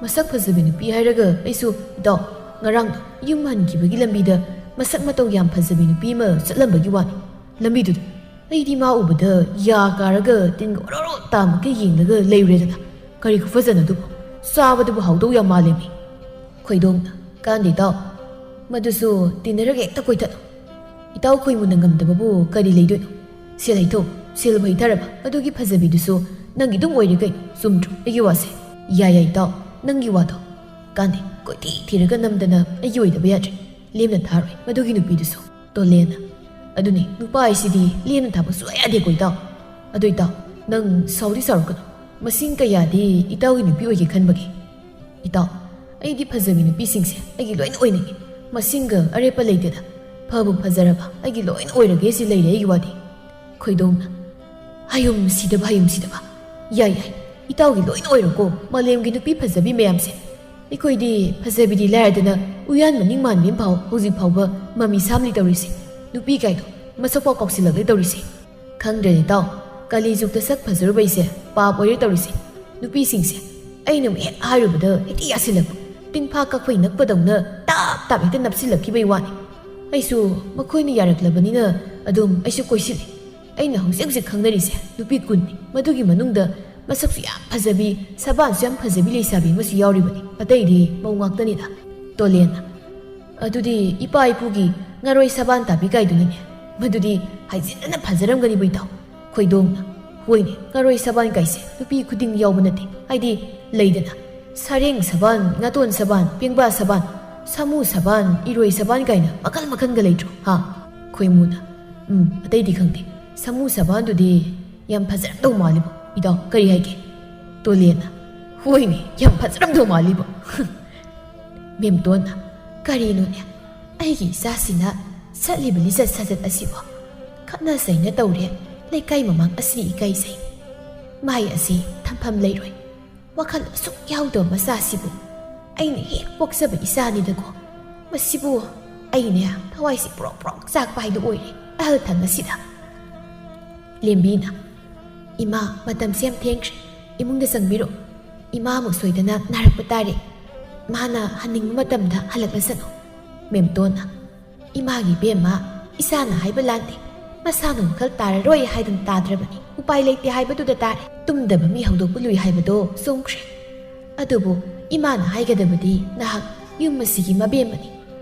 ꯃꯁꯛ ꯐꯖꯕꯤ ꯅꯨꯄꯤ ꯍꯥꯏꯔꯒ ꯑꯩꯁꯨ, ꯏꯇꯥꯎ, ꯉꯔꯥꯡꯗꯣ ꯌꯨꯝ ꯍꯟꯈꯤꯕꯒꯤ ꯂꯝꯕꯤꯗ ꯃꯁꯛ ꯃꯇꯧ ꯌꯥꯝ ꯐꯖꯕꯤ ꯅꯨꯄꯤ ꯑꯃ ꯆꯠꯂꯝꯕꯒꯤ ꯋꯥꯅꯤ꯫ ꯂꯝꯕꯤꯗꯨꯗ ꯑꯩꯗꯤ ꯃꯥ ꯎꯕꯗ ꯌꯥ ꯀꯥꯔꯒ ꯇꯤꯟꯒ ꯑꯣꯔꯣ ꯑꯣꯔꯣ ꯇꯥꯃꯨꯛꯀ ꯌꯦꯡꯂꯒ ꯂꯩꯔꯨꯔꯦꯗꯅ꯫ ꯀꯔꯤ ꯈꯨꯐꯖꯅꯣ ꯑꯗꯨꯕꯨ? ꯆꯥꯕꯗꯨꯕꯨ ꯍꯥꯎꯗꯧ ꯌꯥꯝ ꯃꯥꯜꯂꯦꯃꯤ꯫" ꯈꯣꯏꯗꯣꯡꯅ, "ꯀꯥꯟꯗꯦ ꯏꯇꯥꯎ, ꯃꯗꯨꯁꯨ ꯇꯤꯟꯅꯔꯒ ꯍꯦꯛꯇ ꯀꯣꯏꯊꯠꯂꯣ꯫ ꯏꯇꯥꯎ ꯈꯣꯏꯃꯨꯅ ꯉꯝꯗꯕꯕꯨ ꯀꯔꯤ ꯂꯩꯗꯣꯏꯅꯣ? ꯁꯦꯜ ꯍꯩꯊꯧ, ꯁꯦꯜꯕꯨ ꯍꯩꯊꯔꯕ ꯑꯗꯨꯒꯤ ꯐꯖꯕꯤꯗꯨꯁꯨ ꯅꯪꯒꯤ ꯑꯗꯨꯝ ꯑꯣꯏꯔꯦ ꯀꯩꯅꯣ꯫ ꯆꯨꯝꯗ꯭ꯔꯣ ꯑꯩꯒꯤ ꯋꯥꯁꯦ?" "ꯌꯥꯏ ꯌꯥꯏ ꯏꯇꯥꯎ, ꯅꯪꯒꯤ ꯋꯥꯗꯣ꯫ ꯀꯥꯟꯗꯦ, ꯀꯣꯏꯊꯤ ꯊꯤꯔꯒ ꯅꯝꯗꯅ ꯑꯩꯒꯤ ꯑꯣꯏꯗꯕ ꯌꯥꯗ꯭ꯔꯦ꯫ ꯂꯦꯝꯅ ꯊꯥꯔꯣꯏ ꯃꯗꯨꯒꯤ ꯅꯨꯄꯤꯗꯨꯁꯨ꯫" ꯇꯣꯂꯦꯟꯅ, "ꯑꯗꯨꯅꯤ, ꯅꯨꯄꯥ ꯍꯥꯏꯁꯤꯗꯤ ꯂꯦꯝꯅ ꯊꯥꯕ ꯁꯨꯡꯌꯥ ꯌꯥꯗꯦꯀꯣ ꯏꯇꯥꯎ꯫ ꯑꯗꯨ ꯏꯇꯥꯎ, ꯅꯪ ꯁꯥꯎꯗꯤ ꯁꯥꯎꯔꯛꯀꯅꯨ꯫ ꯃꯁꯤꯡ ꯀꯌꯥꯗꯤ ꯏꯇꯥꯎꯒꯤ ꯅꯨꯄꯤ ꯑꯣꯏꯒꯦ ꯈꯟꯕꯒꯦ?" "ꯏꯇꯥꯎ, ꯑꯩꯗꯤ ꯐꯖꯕꯤ ꯅꯨꯄꯤꯁꯤꯡꯁꯦ ꯑꯩꯒꯤ ꯂꯣꯏꯅ ꯑꯣꯏꯅꯤꯡꯉꯤ꯫ ꯃꯁꯤꯡꯒ ꯑꯔꯦꯞꯄ ꯂꯩꯇꯦꯗ꯫ ꯐꯕꯨ ꯐꯖꯔꯕ ꯑꯩꯒꯤ ꯂꯣꯏꯅ ꯑꯣꯏꯔꯒꯦ ꯁꯤ ꯂꯩꯔꯦ ꯑꯩꯒꯤ ꯋꯥꯗꯤ꯫" ꯈꯣꯏꯗꯣꯡꯅ, "ꯍꯌꯨꯝ ꯁꯤꯗꯕ, ꯍꯌꯨꯝ ꯁꯤꯗꯕ꯫ ꯌꯥꯏ ꯌꯥꯏ, ꯏꯇꯥꯎꯒꯤ ꯂꯣꯏꯅ ꯑꯣꯏꯔꯣꯀꯣ꯫ ꯃꯥꯂꯦꯝꯒꯤ ꯅꯨꯄꯤ ꯐꯖꯕꯤ ꯃꯌꯥꯝꯁꯦ, ꯑꯩꯈꯣꯏꯗꯤ ꯐꯖꯕꯤꯗꯤ ꯂꯥꯏꯔꯗꯅ ꯎꯌꯥꯟ ꯃꯅꯤꯡ ꯃꯥꯟꯕꯤ ꯑꯃꯐꯥꯎ ꯍꯧꯖꯤꯛ ꯐꯥꯎꯕ ꯃꯃꯤ ꯁꯥꯝꯂꯤ ꯇꯧꯔꯤꯁꯦ꯫ ꯅꯨꯄꯤ ꯀꯥꯏꯗꯣ ꯃꯁꯛ ꯐꯥꯎ ꯀꯥꯎꯁꯤꯜꯂꯛꯂꯦ ꯇꯧꯔꯤꯁꯦ꯫ ꯈꯪꯗ꯭ꯔꯦꯅꯦ ꯏꯇꯥꯎ, ꯀꯂꯤ ꯖꯨꯒꯇ ꯁꯛ ꯐꯖꯔꯨꯕꯩꯁꯦ ꯄꯥꯞ ꯑꯣꯏꯔꯦ ꯇꯧꯔꯤꯁꯦ꯫ ꯅꯨꯄꯤꯁꯤꯡꯁꯦ ꯑꯩꯅ ꯍꯦꯛ ꯍꯥꯏꯔꯨꯕꯗ ꯍꯦꯛꯇ ꯌꯥꯁꯤꯜꯂꯛꯄ, ꯇꯤꯟꯐꯥ ꯀꯛꯐꯩ ꯅꯞꯄꯗꯧꯅ ꯇꯥꯞ ꯇꯥꯞ ꯍꯦꯛꯇ ꯅꯞꯁꯤꯜꯂꯛꯈꯤꯕꯩ ꯋꯥꯅꯤ꯫ ꯑꯩꯁꯨ ꯃꯈꯣꯏꯅ ꯌꯥꯔꯛꯂꯕꯅꯤꯅ ꯑꯗꯨꯝ ꯑꯩꯁꯨ ꯀꯣꯏꯁꯤꯜꯂꯤ꯫ ꯑꯩꯅ ꯍꯧꯖꯤꯛ ꯍꯧꯖꯤꯛ ꯈꯪꯅꯔꯤꯁꯦ ꯅꯨꯄꯤ ꯀꯨꯟꯅꯤ꯫ ꯃꯗꯨꯒꯤ ꯃꯅꯨꯡꯗ ꯃꯁꯛꯁꯨ ꯌꯥꯝ ꯐꯖꯕꯤ, ꯁꯕꯥꯟꯁꯨ ꯌꯥꯝ ꯐꯖꯕꯤ ꯂꯩꯁꯥꯕꯤ ꯑꯃꯁꯨ ꯌꯥꯎꯔꯤꯕꯅꯤ꯫ ꯑꯇꯩꯗꯤ ꯃꯧ ꯉꯥꯛꯇꯅꯤꯗ꯫" ꯇꯣꯂꯦꯟꯅ, "ꯑꯗꯨꯗꯤ ꯏꯄꯥ ꯏꯄꯨꯒꯤ ꯉꯔꯣꯏ ꯁꯕꯥꯟ ꯇꯥꯕꯤ ꯀꯥꯏꯗꯨꯅꯤꯅꯦ꯫ ꯃꯗꯨꯗꯤ ꯍꯥꯏꯖꯤꯟꯗꯅ ꯐꯖꯔꯝꯒꯅꯤꯕꯨ ꯏꯇꯥꯎ꯫ ꯈꯣꯏꯗꯣꯡꯅ, "ꯍꯣꯏꯅꯦ, ꯉꯥꯔꯣꯏ ꯁꯕꯥꯟ ꯀꯥꯏꯁꯦ ꯅꯨꯄꯤ ꯈꯨꯗꯤꯡ ꯌꯥꯎꯕ ꯅꯠꯇꯦ꯫ ꯍꯥꯏꯗꯤ, ꯂꯩꯗꯅ, ꯁꯔꯦꯡ ꯁꯕꯥꯟ, ꯉꯥꯇꯣꯟ ꯁꯕꯥꯟ, ꯄꯦꯡꯕꯥ ꯁꯕꯥꯟ, ꯁꯥꯃꯨ ꯁꯕꯥꯟ, ꯏꯔꯣꯏ ꯁꯕꯥꯟ ꯀꯥꯏꯅ ꯃꯈꯜ ꯃꯈꯜꯒ ꯂꯩꯇ꯭ꯔꯣ, ꯍꯥ?" ꯈꯣꯏꯃꯨꯅ, "ꯎꯝ, ꯑꯇꯩꯗꯤ ꯈꯪꯗꯦ꯫ ꯁꯥꯃꯨ ꯁꯕꯥꯟꯗꯨꯗꯤ ꯌꯥꯝ ꯐꯖꯔꯝꯗꯧ ꯃꯥꯜꯂꯤꯕꯣ, ꯏꯇꯥꯎ, ꯀꯔꯤ ꯍꯥꯏꯒꯦ?" ꯇꯣꯂꯦꯟꯅ, "ꯍꯣꯏꯅꯦ, ꯌꯥꯝ ꯐꯖꯔꯝꯗꯧ ꯃꯥꯜꯂꯤꯕꯣ꯫" ꯃꯦꯝꯇꯣꯟꯅ, "ꯀꯔꯤꯅꯣꯅꯦ, ꯑꯩꯒꯤ ꯏꯆꯥꯁꯤꯅ ꯆꯠꯂꯤꯕ ꯂꯤꯆꯠ ꯁꯥꯖꯠ ꯑꯁꯤꯕꯣ? ꯈꯠꯅ ꯆꯩꯅ ꯇꯧꯔꯦ, ꯂꯩꯀꯥꯏ ꯃꯃꯥꯡ ꯑꯁꯤ ꯏꯀꯥꯏꯖꯩ꯫ ꯃꯥꯏ ꯑꯁꯤ ꯊꯝꯐꯝ ꯂꯩꯔꯣꯏ꯫ ꯋꯥꯈꯜ ꯑꯁꯨꯛ ꯌꯥꯎꯗꯕ ꯃꯆꯥꯁꯤꯕꯨ ꯑꯩꯅ ꯍꯦꯛ ꯄꯣꯛꯆꯕ ꯏꯆꯥꯅꯤꯗꯀꯣ꯫ ꯃꯁꯤꯕꯨ ꯑꯩꯅꯦ ꯊꯋꯥꯏꯁꯤ ꯄ꯭ꯔꯣꯛ ꯄ꯭ꯔꯣꯛ ꯆꯥꯛꯄ ꯍꯥꯏꯗꯨ ꯑꯣꯏꯔꯦ ꯑꯍꯜ ꯊꯪ ꯑꯁꯤꯗ꯫" ꯂꯦꯝꯕꯤꯅ, "ꯏꯃꯥ, ꯃꯇꯝꯁꯦ ꯌꯥꯝ ꯊꯦꯡꯈ꯭ꯔꯦ꯫ ꯏꯃꯨꯡꯗ ꯆꯪꯕꯤꯔꯣ꯫ ꯏꯃꯥ ꯑꯃꯨꯛ ꯁꯣꯏꯗꯅ ꯅꯥꯔꯛꯄ ꯇꯥꯔꯦ꯫ ꯃꯥꯅ ꯍꯟꯅꯤꯡꯕ ꯃꯇꯝꯗ ꯍꯜꯂꯛꯂꯁꯅꯨ꯫" ꯃꯦꯝꯇꯣꯟꯅ, "ꯏꯃꯥꯒꯤ ꯏꯕꯦꯝꯃ, ꯏꯆꯥꯅ ꯍꯥꯏꯕ ꯂꯥꯟꯗꯦ꯫ ꯃꯁꯥꯅ ꯋꯥꯈꯜ ꯇꯥꯔꯔꯣꯏ ꯍꯥꯏꯗꯨꯅ ꯇꯥꯗ꯭ꯔꯕꯅꯤ꯫ ꯎꯄꯥꯏ ꯂꯩꯇꯦ ꯍꯥꯏꯕꯗꯨꯗ ꯇꯥꯔꯦ꯫ ꯇꯨꯝꯗꯕ ꯃꯤ ꯍꯧꯗꯣꯛꯄ ꯂꯨꯏ ꯍꯥꯏꯕꯗꯣ ꯆꯨꯝꯈ꯭ꯔꯦ꯫ ꯑꯗꯨꯕꯨ ꯏꯃꯥꯅ ꯍꯥꯏꯒꯗꯕꯗꯤ ꯅꯍꯥꯛ ꯌꯨꯝ ꯑꯁꯤꯒꯤ ꯃꯕꯦꯝꯃꯅꯤ꯫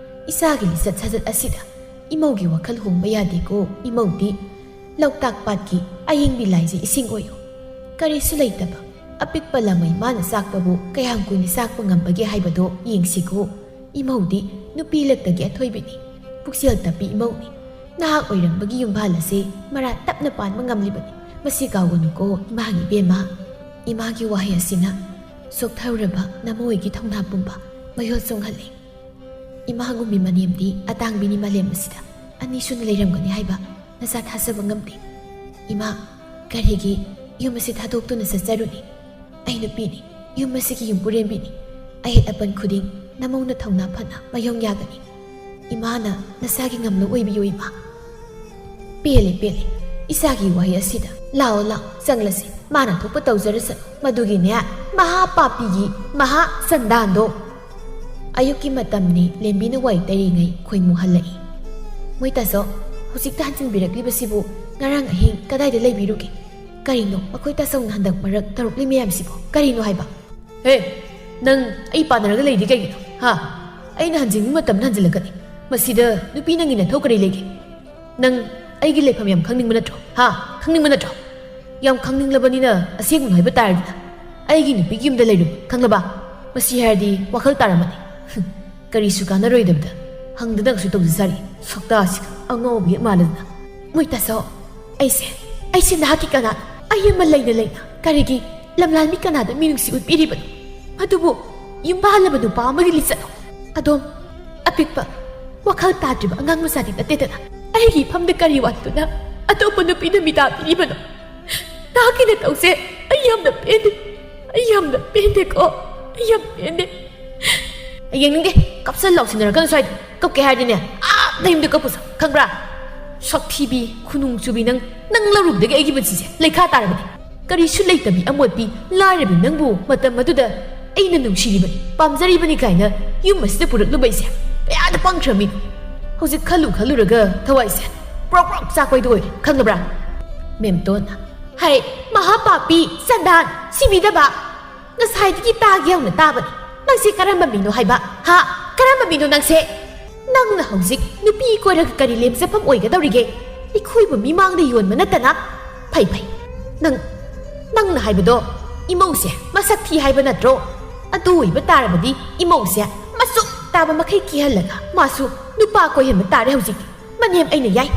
ꯏꯆꯥꯒꯤ ꯂꯤꯆꯠ ꯁꯥꯖꯠ ꯑꯁꯤꯗ ꯏꯃꯧꯒꯤ ꯋꯥꯈꯜ ꯍꯣꯡꯕ ꯌꯥꯗꯦꯀꯣ꯫ ꯏꯃꯧꯗꯤ ꯂꯣꯛꯇꯥꯛ ꯄꯥꯠꯀꯤ ꯑꯌꯤꯡꯕꯤ ꯂꯥꯏꯁꯦ ꯏꯁꯤꯡ ꯑꯣꯏꯌꯨ꯫ ꯀꯔꯤꯁꯨ ꯂꯩꯇꯕ ꯑꯄꯤꯛꯄ ꯂꯝꯃꯩ ꯃꯥꯅ ꯆꯥꯛꯄꯕꯨ ꯀꯌꯥꯝ ꯀꯨꯏꯅ ꯆꯥꯛꯄ ꯉꯝꯕꯒꯦ ꯍꯥꯏꯕꯗꯣ ꯌꯦꯡꯁꯤꯀꯣ꯫ ꯏꯃꯧꯗꯤ ꯅꯨꯄꯤ ꯂꯛꯇꯒꯤ ꯑꯊꯣꯏꯕꯤꯅꯤ, ꯄꯨꯛꯆꯦꯜ ꯇꯞꯄꯤ ꯏꯃꯧꯅꯤ꯫ ꯅꯍꯥꯛ ꯑꯣꯏꯔꯝꯕꯒꯤ ꯌꯨꯝꯕꯥꯜ ꯑꯁꯤ ꯃꯔꯥ ꯇꯞꯅ ꯄꯥꯟꯕ ꯉꯝꯂꯤꯕꯅꯤ꯫ ꯃꯁꯤ ꯀꯥꯎꯒꯅꯨꯀꯣ, ꯏꯃꯥꯒꯤ ꯏꯕꯦꯝꯃ꯫" ꯏꯃꯥꯒꯤ ꯋꯥꯍꯩ ꯑꯁꯤꯅ ꯆꯣꯛꯊꯔꯨꯔꯕ ꯅꯃꯣꯏꯒꯤ ꯊꯧꯅꯥ ꯄꯨꯝꯕ ꯃꯌꯣꯜ ꯆꯣꯡꯍꯜꯂꯤ꯫ ꯏꯃꯥ ꯉꯨꯝꯕꯤ ꯃꯅꯦꯝꯗꯤ ꯑꯇꯥꯡꯕꯤꯅꯤ ꯃꯥꯂꯦꯝ ꯑꯁꯤꯗ꯫ ꯑꯅꯤꯁꯨꯅ ꯂꯩꯔꯝꯒꯅꯤ ꯍꯥꯏꯕ ꯅꯆꯥ ꯊꯥꯖꯕ ꯉꯝꯗꯦ꯫ ꯏꯃꯥ, ꯀꯔꯤꯒꯤ ꯌꯨꯝ ꯑꯁꯤ ꯊꯥꯗꯣꯛꯇꯨꯅ ꯆꯠꯆꯔꯨꯅꯤ? ꯑꯩ ꯅꯨꯄꯤꯅꯤ, ꯌꯨꯝ ꯑꯁꯤꯒꯤ ꯌꯨꯝꯕꯨꯔꯦꯝꯕꯤꯅꯤ꯫ ꯑꯍꯦꯠ ꯑꯄꯟ ꯈꯨꯗꯤꯡ ꯅꯃꯧꯅ ꯊꯧꯅꯥ ꯐꯅ ꯃꯌꯣꯡ ꯌꯥꯒꯅꯤ꯫ ꯏꯃꯥꯅ ꯅꯆꯥꯒꯤ ꯉꯝꯂꯧ ꯑꯣꯏꯕꯤꯌꯨ, ꯏꯃꯥ꯫ ꯄꯦꯜꯂꯦ, ꯄꯦꯜꯂꯦ꯫ ꯏꯆꯥꯒꯤ ꯋꯥꯍꯩ ꯑꯁꯤꯗ꯫ ꯂꯥꯛꯑꯣ, ꯂꯥꯛꯑꯣ, ꯆꯪꯂꯁꯤ꯫ ꯃꯥꯅ ꯊꯣꯛꯄ ꯇꯧꯖꯔꯁꯅꯨ꯫ ꯃꯗꯨꯒꯤꯅꯦ, ꯃꯍꯥ ꯄꯥꯄꯤꯒꯤ ꯃꯍꯥ ꯁꯟꯗꯥꯟꯗꯣ꯫ ꯑꯌꯨꯛꯀꯤ ꯃꯇꯝꯅꯤ, ꯂꯦꯝꯕꯤꯅ ꯋꯥꯏ ꯇꯩꯔꯤꯉꯩ ꯈꯣꯏꯃꯨ ꯍꯜꯂꯛꯏ꯫ "ꯃꯣꯏ ꯇꯥꯆꯧ, ꯍꯧꯖꯤꯛꯇ ꯍꯟꯖꯤꯟꯕꯤꯔꯛꯂꯤꯕꯁꯤꯕꯨ ꯉꯔꯥꯡ ꯑꯍꯤꯡ ꯀꯗꯥꯏꯗ ꯂꯩꯕꯤꯔꯨꯒꯦ? ꯀꯔꯤꯅꯣ ꯃꯈꯣꯏ ꯇꯥꯆꯧꯅ ꯍꯟꯗꯛ ꯃꯔꯛ ꯇꯧꯔꯛꯂꯤ ꯃꯌꯥꯝꯁꯤꯕꯨ? ꯀꯔꯤꯅꯣ ꯍꯥꯏꯕ?" "ꯍꯦ, ꯅꯪ ꯑꯩ ꯄꯥꯟꯅꯔꯒ ꯂꯩꯗꯤ ꯀꯩꯒꯤꯅꯣ? ꯍꯥ? ꯑꯩꯅ ꯍꯟꯖꯤꯟꯕ ꯃꯇꯝꯗ ꯍꯟꯖꯤꯜꯂꯛꯀꯅꯤ꯫ ꯃꯁꯤꯗ ꯅꯨꯄꯤ ꯅꯪꯒꯤ ꯅꯊꯧ ꯀꯔꯤ ꯂꯩꯒꯦ? ꯅꯪ ꯑꯩꯒꯤ ꯂꯩꯐꯝ ꯌꯥꯝ ꯈꯪꯅꯤꯡꯕ ꯅꯠꯇ꯭ꯔꯣ? ꯍꯥ? ꯈꯪꯅꯤꯡꯕ ꯅꯠꯇ꯭ꯔꯣ? ꯌꯥꯝ ꯈꯪꯅꯤꯡꯂꯕꯅꯤꯅ ꯑꯁꯦꯡꯕ ꯍꯥꯏꯕ ꯇꯥꯔꯗꯤꯅ, ꯑꯩꯒꯤ ꯅꯨꯄꯤꯒꯤ ꯌꯨꯝꯗ ꯂꯩꯔꯨꯕ, ꯈꯪꯂꯕ? ꯃꯁꯤ ꯍꯥꯏꯔꯗꯤ ꯋꯥꯈꯜ ꯇꯥꯔꯝꯃꯅꯤ꯫ ꯀꯔꯤꯁꯨ ꯀꯥꯟꯅꯔꯣꯏꯗꯕꯗ ꯍꯪꯗꯅꯒꯁꯨ ꯇꯧꯖꯖꯥꯔꯤ꯫ ꯁꯛꯇꯥꯁꯤꯒ ꯑꯉꯥꯎꯕ ꯍꯦꯛ ꯃꯥꯜꯂꯗꯅ꯫ ꯃꯣꯏ ꯇꯥꯆꯧ, ꯑꯩꯁꯦ, ꯑꯩꯁꯦ ꯅꯍꯥꯛꯀꯤ ꯀꯅꯥ? ꯑꯩ ꯑꯃ ꯂꯩꯅ ꯂꯩꯅ ꯀꯔꯤꯒꯤ ꯂꯝꯂꯥꯟꯕꯤ ꯀꯅꯥꯗ ꯃꯤꯅꯨꯡꯁꯤ ꯎꯠꯄꯤꯔꯤꯕꯅꯣ? ꯑꯗꯨꯕꯨ ꯌꯨꯝ ꯄꯥꯜꯂꯕ ꯅꯨꯄꯥ ꯑꯃꯒꯤ ꯂꯤꯆꯠꯅꯣ? ꯑꯗꯣꯝ ꯑꯄꯤꯛꯄ, ꯋꯥꯈꯜ ꯇꯥꯗ꯭ꯔꯤꯕ ꯑꯉꯥꯡ ꯃꯆꯥꯗꯤ ꯅꯠꯇꯦꯗꯅ꯫ ꯑꯩꯒꯤ ꯏꯐꯝꯗ ꯀꯔꯤ ꯋꯥꯠꯇꯨꯅ ꯑꯇꯣꯞꯄ ꯅꯨꯄꯤꯗ ꯃꯤꯇꯥ ꯄꯤꯔꯤꯕꯅꯣ? ꯅꯍꯥꯛꯀꯤ ꯅꯇꯧꯁꯦ ꯑꯩ ꯌꯥꯝꯅ ꯄꯦꯟꯗꯦ꯫ ꯑꯩ ꯌꯥꯝꯅ ꯄꯦꯟꯗꯦꯀꯣ꯫ ꯑꯩ ꯌꯥꯝ ꯄꯦꯟꯗꯦ꯫ ꯑꯩ ꯌꯦꯡꯅꯤꯡꯗꯦ꯫ ꯀꯞꯁꯟ ꯂꯥꯎꯁꯤꯟꯅꯔꯛꯀꯅꯨ ꯁ꯭ꯋꯥꯏꯗ꯫ ꯀꯞꯀꯦ ꯍꯥꯏꯔꯗꯤꯅꯦ, ꯑꯥ ꯅꯌꯨꯝꯗ ꯀꯞꯄꯨꯁꯣ꯫ ꯈꯪꯕ꯭ꯔꯥ? ꯁꯛꯊꯤꯕꯤ, ꯈꯨꯅꯨꯡ ꯆꯨꯕꯤ ꯅꯪ, ꯅꯪ ꯂꯧꯔꯨꯕꯗꯒꯤ ꯑꯩꯒꯤ ꯄꯨꯟꯁꯤꯁꯦ ꯂꯩꯈꯥ ꯇꯥꯔꯕꯅꯤ꯫ ꯀꯔꯤꯁꯨ ꯂꯩꯇꯕꯤ ꯑꯃꯣꯠꯄꯤ ꯂꯥꯏꯔꯕꯤ ꯅꯪꯕꯨ ꯃꯇꯝ ꯑꯗꯨꯗ ꯑꯩꯅ ꯅꯨꯡꯁꯤꯔꯤꯕꯅꯤ, ꯄꯥꯝꯖꯔꯤꯕꯅꯤ ꯀꯥꯏꯅ ꯌꯨꯝ ꯑꯁꯤꯗ ꯄꯨꯔꯛꯂꯨꯕ ꯑꯩꯁꯦ ꯀꯌꯥꯗ ꯄꯪꯈ꯭ꯔꯃꯤꯅꯣ꯫ ꯍꯧꯖꯤꯛ ꯈꯜꯂꯨ ꯈꯜꯂꯨꯔꯒ ꯊꯋꯥꯏꯁꯦ ꯄ꯭ꯔꯣꯛ ꯄ꯭ꯔꯣꯛ ꯆꯥꯛꯄꯩꯗꯣ ꯑꯣꯏꯔꯦ, ꯈꯪꯉꯕ꯭ꯔꯥ? ꯃꯦꯝꯇꯣꯟ, ꯍꯩ, ꯃꯍꯥꯄꯥꯄꯤ, ꯆꯟꯗꯥꯟ, ꯁꯤꯕꯤꯗꯕ꯫ ꯉꯁꯥꯏꯗꯒꯤ ꯇꯥꯒꯦ ꯌꯥꯎꯅ ꯇꯥꯕꯅꯤ꯫ ꯅꯪꯁꯦ ꯀꯔꯝꯕ ꯃꯤꯅꯣ ꯍꯥꯏꯕ? ꯍꯥ? ꯀꯔꯝꯕ ꯃꯤꯅꯣ ꯅꯪꯁꯦ? ꯅꯪꯅ ꯍꯧꯖꯤꯛ ꯅꯨꯄꯤ ꯀꯣꯏꯔꯒ ꯀꯔꯤ ꯂꯦꯝꯖꯐꯝ ꯑꯣꯏꯒꯗꯧꯔꯤꯒꯦ? ꯑꯩꯈꯣꯏꯕꯨ ꯃꯤꯃꯥꯡꯗ ꯌꯣꯟꯕ ꯅꯠꯇꯅ꯫ ꯐꯩ, ꯐꯩ꯫ ꯅꯪ, ꯅꯪꯅ ꯍꯥꯏꯕꯗꯣ ꯏꯃꯧꯁꯦ ꯃꯁꯛ ꯊꯤ ꯍꯥꯏꯕ ꯅꯠꯇ꯭ꯔꯣ? ꯑꯗꯨ ꯑꯣꯏꯕ ꯇꯥꯔꯕꯗꯤ ꯏꯃꯧꯁꯦ ꯃꯆꯨꯝ ꯇꯥꯕ ꯃꯈꯩ ꯀꯤꯍꯜꯂꯒ ꯃꯥꯁꯨ ꯅꯨꯄꯥ ꯀꯣꯏꯍꯟꯕ ꯇꯥꯔꯦ ꯍꯧꯖꯤꯛꯇꯤ꯫ ꯃꯅꯦꯝ ꯑꯩꯅ ꯌꯥꯏ꯫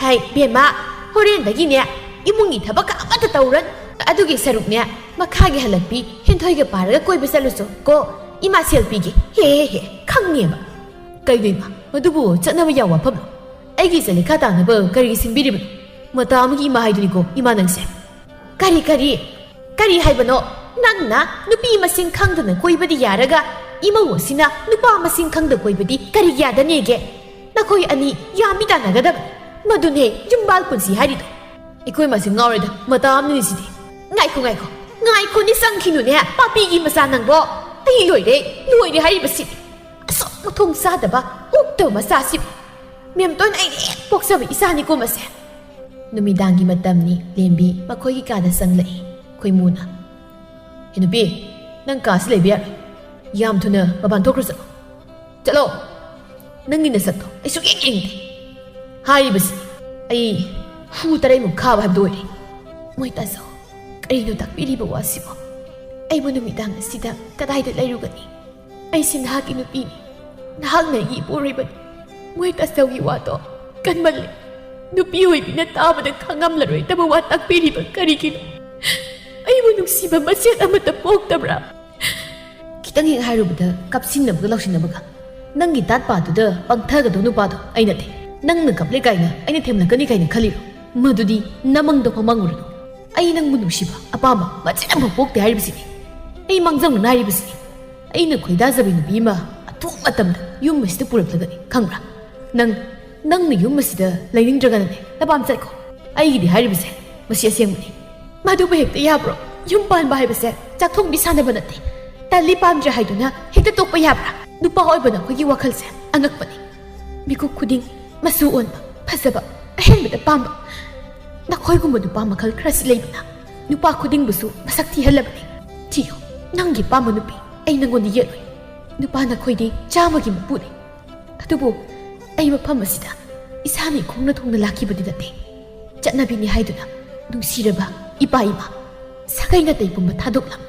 ꯍꯥꯏ, ꯕꯦꯝꯃ, ꯍꯣꯔꯦꯟꯗꯒꯤꯅꯦ ꯏꯃꯨꯡꯒꯤ ꯊꯕꯛꯀ ꯑꯃꯠꯇ ꯇꯧꯔꯅꯨ꯫ ꯑꯗꯨꯒꯤ ꯁꯔꯨꯛꯅꯦ ꯃꯈꯥꯒꯤ ꯍꯜꯂꯛꯄꯤ ꯍꯦꯟꯊꯣꯏꯒ ꯄꯥꯔꯒ ꯀꯣꯏꯕ ꯆꯠꯂꯨꯆꯣ ꯀꯣ꯫ ꯏꯃꯥ ꯁꯦꯜ ꯄꯤꯒꯦ꯫ ꯍꯦ, ꯍꯦ, ꯍꯦ, ꯈꯪꯉꯦꯕ꯫ ꯀꯩꯅꯣ ꯏꯃꯥ, ꯃꯗꯨꯕꯨ ꯆꯠꯅꯕ ꯌꯥꯕ ꯋꯥꯐꯝꯂꯣ? ꯑꯩꯒꯤ ꯏꯆꯠ ꯂꯩꯈꯥ ꯇꯥꯅꯕ ꯀꯔꯤꯒꯤ ꯁꯤꯟꯕꯤꯔꯤꯕꯅꯣ? ꯃꯇꯥ ꯑꯃꯒꯤ ꯏꯃꯥ ꯍꯥꯏꯗꯨꯅꯤꯀꯣ ꯏꯃꯥ ꯅꯪꯁꯦ꯫ ꯀꯔꯤ, ꯀꯔꯤ? ꯀꯔꯤ ꯍꯥꯏꯕꯅꯣ? ꯅꯪꯅ ꯅꯨꯄꯤ ꯃꯁꯤꯡ ꯈꯪꯗꯅ ꯀꯣꯏꯕꯗꯤ ꯌꯥꯔꯒ, ꯏꯃꯧ ꯑꯁꯤꯅ ꯅꯨꯄꯥ ꯃꯁꯤꯡ ꯈꯪꯗ ꯀꯣꯏꯕꯗꯤ ꯀꯔꯤꯒꯤ ꯌꯥꯗꯅꯦꯒꯦ? ꯅꯈꯣꯏ ꯑꯅꯤ ꯌꯥꯝꯃꯤ ꯇꯥꯟꯅꯒꯗꯕꯅꯤ꯫ ꯃꯗꯨꯅꯦ ꯌꯨꯝꯕꯥꯜ ꯄꯨꯟꯁꯤ ꯍꯥꯏꯔꯤꯗꯣ꯫ ꯑꯩꯈꯣꯏ ꯃꯁꯦ ꯉꯥꯎꯔꯦꯗ, ꯃꯇꯥ ꯑꯃꯅꯤ ꯁꯤꯗꯤ꯫ ꯉꯥꯏꯈꯣ, ꯉꯥꯏꯈꯣ, ꯉꯥꯏꯈꯣꯅꯦ, ꯆꯪꯈꯤꯅꯨꯅꯦ, ꯄꯥꯄꯤꯒꯤ ꯃꯆꯥ ꯅꯪꯕꯣ꯫ ꯑꯩ ꯂꯣꯏꯔꯦ, ꯂꯣꯏꯔꯦ ꯍꯥꯏꯔꯤꯕꯁꯤꯗꯤ꯫ ꯑꯁꯨꯛ ꯃꯊꯣꯡ ꯆꯥꯗꯕ, ꯑꯣꯛꯇꯕ ꯃꯆꯥꯁꯤ꯫ ꯃꯦꯝꯇꯣꯟ ꯑꯩꯅ ꯍꯦꯛ ꯄꯣꯛꯆꯕ ꯏꯆꯥꯅꯤꯀꯣ ꯃꯁꯦ꯫ ꯅꯨꯃꯤꯗꯥꯡꯒꯤ ꯃꯇꯝꯅꯤ, ꯂꯦꯝꯕꯤ ꯃꯈꯣꯏꯒꯤ ꯀꯥꯗ ꯆꯪꯂꯛꯏ꯫ ꯈꯣꯏꯃꯨꯅ, "ꯍꯦ ꯅꯨꯄꯤ, ꯅꯪ ꯀꯥꯁꯤ ꯂꯩꯕ ꯌꯥꯔꯣꯏ꯫ ꯌꯥꯝ ꯊꯨꯅ ꯃꯄꯥꯟ ꯊꯣꯛꯈ꯭ꯔꯣ ꯆꯠꯂꯣ꯫ ꯆꯠꯂꯣ꯫ ꯅꯪꯒꯤ ꯅꯁꯛꯇꯣ ꯑꯩ ꯁꯨꯛꯌꯦꯡ ꯌꯦꯡꯅꯤꯡꯗꯦ" ꯍꯥꯏꯔꯤꯕꯁꯤ꯫ ꯑꯩ ꯍꯨ ꯇꯔꯦꯠꯃꯨꯛ ꯈꯥꯕ ꯍꯥꯏꯕꯗꯨ ꯑꯣꯏꯔꯦ꯫ ꯃꯣꯏ ꯇꯥꯆꯧ, ꯀꯔꯤꯅꯣ ꯇꯥꯛꯄꯤꯔꯤꯕ ꯋꯥꯁꯤꯕꯣ? ꯑꯩꯕꯨ ꯅꯨꯃꯤꯗꯥꯡ ꯑꯁꯤꯗ ꯀꯗꯥꯏꯗ ꯂꯩꯔꯨꯒꯅꯤ? ꯑꯩꯁꯤ ꯅꯍꯥꯛꯀꯤ ꯅꯨꯄꯤꯅꯤ꯫ ꯅꯍꯥꯛꯅ ꯑꯩꯒꯤ ꯏꯄꯨꯔꯣꯏꯕꯅꯤ꯫ ꯃꯣꯏ ꯇꯥꯆꯧꯒꯤ ꯋꯥꯗꯣ ꯀꯟꯃꯜꯂꯦ꯫ ꯅꯨꯄꯤ ꯑꯣꯏꯕꯤꯅ ꯇꯥꯕꯗ ꯈꯪꯉꯝꯂꯔꯣꯏꯗꯕ ꯋꯥ ꯇꯥꯛꯄꯤꯔꯤꯕ ꯀꯔꯤꯒꯤꯅꯣ? ꯑꯩꯕꯨ ꯅꯨꯡꯁꯤꯕ ꯃꯆꯦꯠ ꯑꯃꯠꯇ ꯄꯣꯛꯇꯕ꯭ꯔꯥ? ꯈꯤꯇꯪ ꯍꯦꯛ ꯍꯥꯏꯔꯨꯕꯗ ꯀꯞꯁꯤꯟꯅꯕꯒ ꯂꯥꯎꯁꯤꯟꯅꯕꯒ꯫ ꯅꯪꯒꯤ ꯇꯥꯠ ꯄꯥꯗꯨꯗ ꯄꯪꯊꯒꯗꯧ ꯅꯨꯄꯥꯗꯣ ꯑꯩ ꯅꯠꯇꯦ꯫ ꯅꯪꯅ ꯀꯞꯂꯦ ꯀꯥꯏꯅ ꯑꯩꯅ ꯊꯦꯝꯂꯛꯀꯅꯤ ꯀꯥꯏꯅ ꯈꯜꯂꯤꯔꯣ? ꯃꯗꯨꯗꯤ ꯅꯃꯪꯗ ꯐꯥꯎ ꯃꯪꯉꯨꯔꯅꯨ꯫ ꯑꯩ ꯅꯪꯕꯨ ꯅꯨꯡꯁꯤꯕ ꯑꯄꯥꯝꯕ ꯃꯆꯦꯠ ꯑꯃꯐꯥꯎ ꯄꯣꯛꯇꯦ ꯍꯥꯏꯔꯤꯕꯁꯤꯅꯤ꯫ ꯑꯩ ꯃꯥꯡꯖꯧꯅꯅ ꯍꯥꯏꯔꯤꯕꯁꯤꯅꯤ꯫ ꯑꯩꯅ ꯈꯣꯏꯗꯥꯖꯕ ꯅꯨꯄꯤ ꯑꯃ ꯑꯊꯨꯕ ꯃꯇꯝꯗ ꯌꯨꯝ ꯑꯁꯤꯗ ꯄꯨꯔꯛꯂꯒꯅꯤ, ꯈꯪꯕ꯭ꯔꯥ? ꯅꯪ, ꯅꯪꯅ ꯌꯨꯝ ꯑꯁꯤꯗ ꯂꯩꯅꯤꯡꯗ꯭ꯔꯒꯅꯅꯦ, ꯅꯄꯥꯝ ꯆꯠꯈꯣ꯫ ꯑꯩꯒꯤꯗꯤ ꯍꯥꯏꯔꯤꯕꯁꯦ ꯃꯁꯤ ꯑꯁꯦꯡꯕꯅꯤ꯫ ꯃꯗꯨꯕꯨ ꯍꯦꯛꯇ ꯌꯥꯕ꯭ꯔꯣ? ꯌꯨꯝ ꯄꯥꯟꯕ ꯍꯥꯏꯕꯁꯦ ꯆꯥꯛꯊꯣꯡꯕꯤ ꯁꯥꯟꯅꯕ ꯅꯠꯇꯦ꯫ ꯇꯜꯂꯤ ꯄꯥꯝꯗ꯭ꯔꯦ ꯍꯥꯏꯗꯨꯅ ꯍꯦꯛꯇ ꯇꯣꯛꯄ ꯌꯥꯕ꯭ꯔꯥ? ꯅꯨꯄꯥ ꯑꯣꯏꯕ ꯅꯈꯣꯏꯒꯤ ꯋꯥꯈꯜꯁꯦ ꯑꯉꯛꯄꯅꯤ꯫ ꯃꯤꯀꯨꯞ ꯈꯨꯗꯤꯡ ꯃꯆꯨ ꯑꯣꯟꯕ, ꯐꯖꯕ, ꯑꯍꯦꯟꯕꯗ ꯄꯥꯝꯕ꯫ ꯅꯈꯣꯏꯒꯨꯝꯕ ꯅꯨꯄꯥ ꯃꯈꯜ ꯈꯔꯁꯤ ꯂꯩꯕꯅ ꯅꯨꯄꯥ ꯈꯨꯗꯤꯡꯕꯨꯁꯨ ꯃꯁꯛ ꯊꯤꯍꯜꯂꯕꯅꯤ꯫ ꯊꯤꯌꯨ, ꯅꯪꯒꯤ ꯑꯄꯥꯝꯕ ꯅꯨꯄꯤ ꯑꯩ ꯅꯪꯉꯣꯟꯗ ꯌꯦꯠꯂꯣꯏ꯫ ꯅꯨꯄꯥ ꯅꯈꯣꯏꯗꯤ ꯆꯥꯝꯃꯒꯤ ꯃꯄꯨꯅꯤ꯫ ꯑꯗꯨꯕꯨ ꯑꯩ ꯃꯐꯝ ꯑꯁꯤꯗ ꯏꯁꯥꯅ ꯏꯈꯣꯡꯅ ꯊꯣꯡꯅ ꯂꯥꯛꯈꯤꯕꯗꯤ ꯅꯠꯇꯦ꯫ ꯆꯠꯅꯕꯤꯅꯤ ꯍꯥꯏꯗꯨꯅ ꯅꯨꯡꯁꯤꯔꯕ ꯏꯄꯥ ꯏꯃꯥ, ꯁꯥꯒꯩ ꯅꯥꯇꯩ ꯄꯨꯝꯕ ꯊꯥꯗꯣꯛꯂꯝ,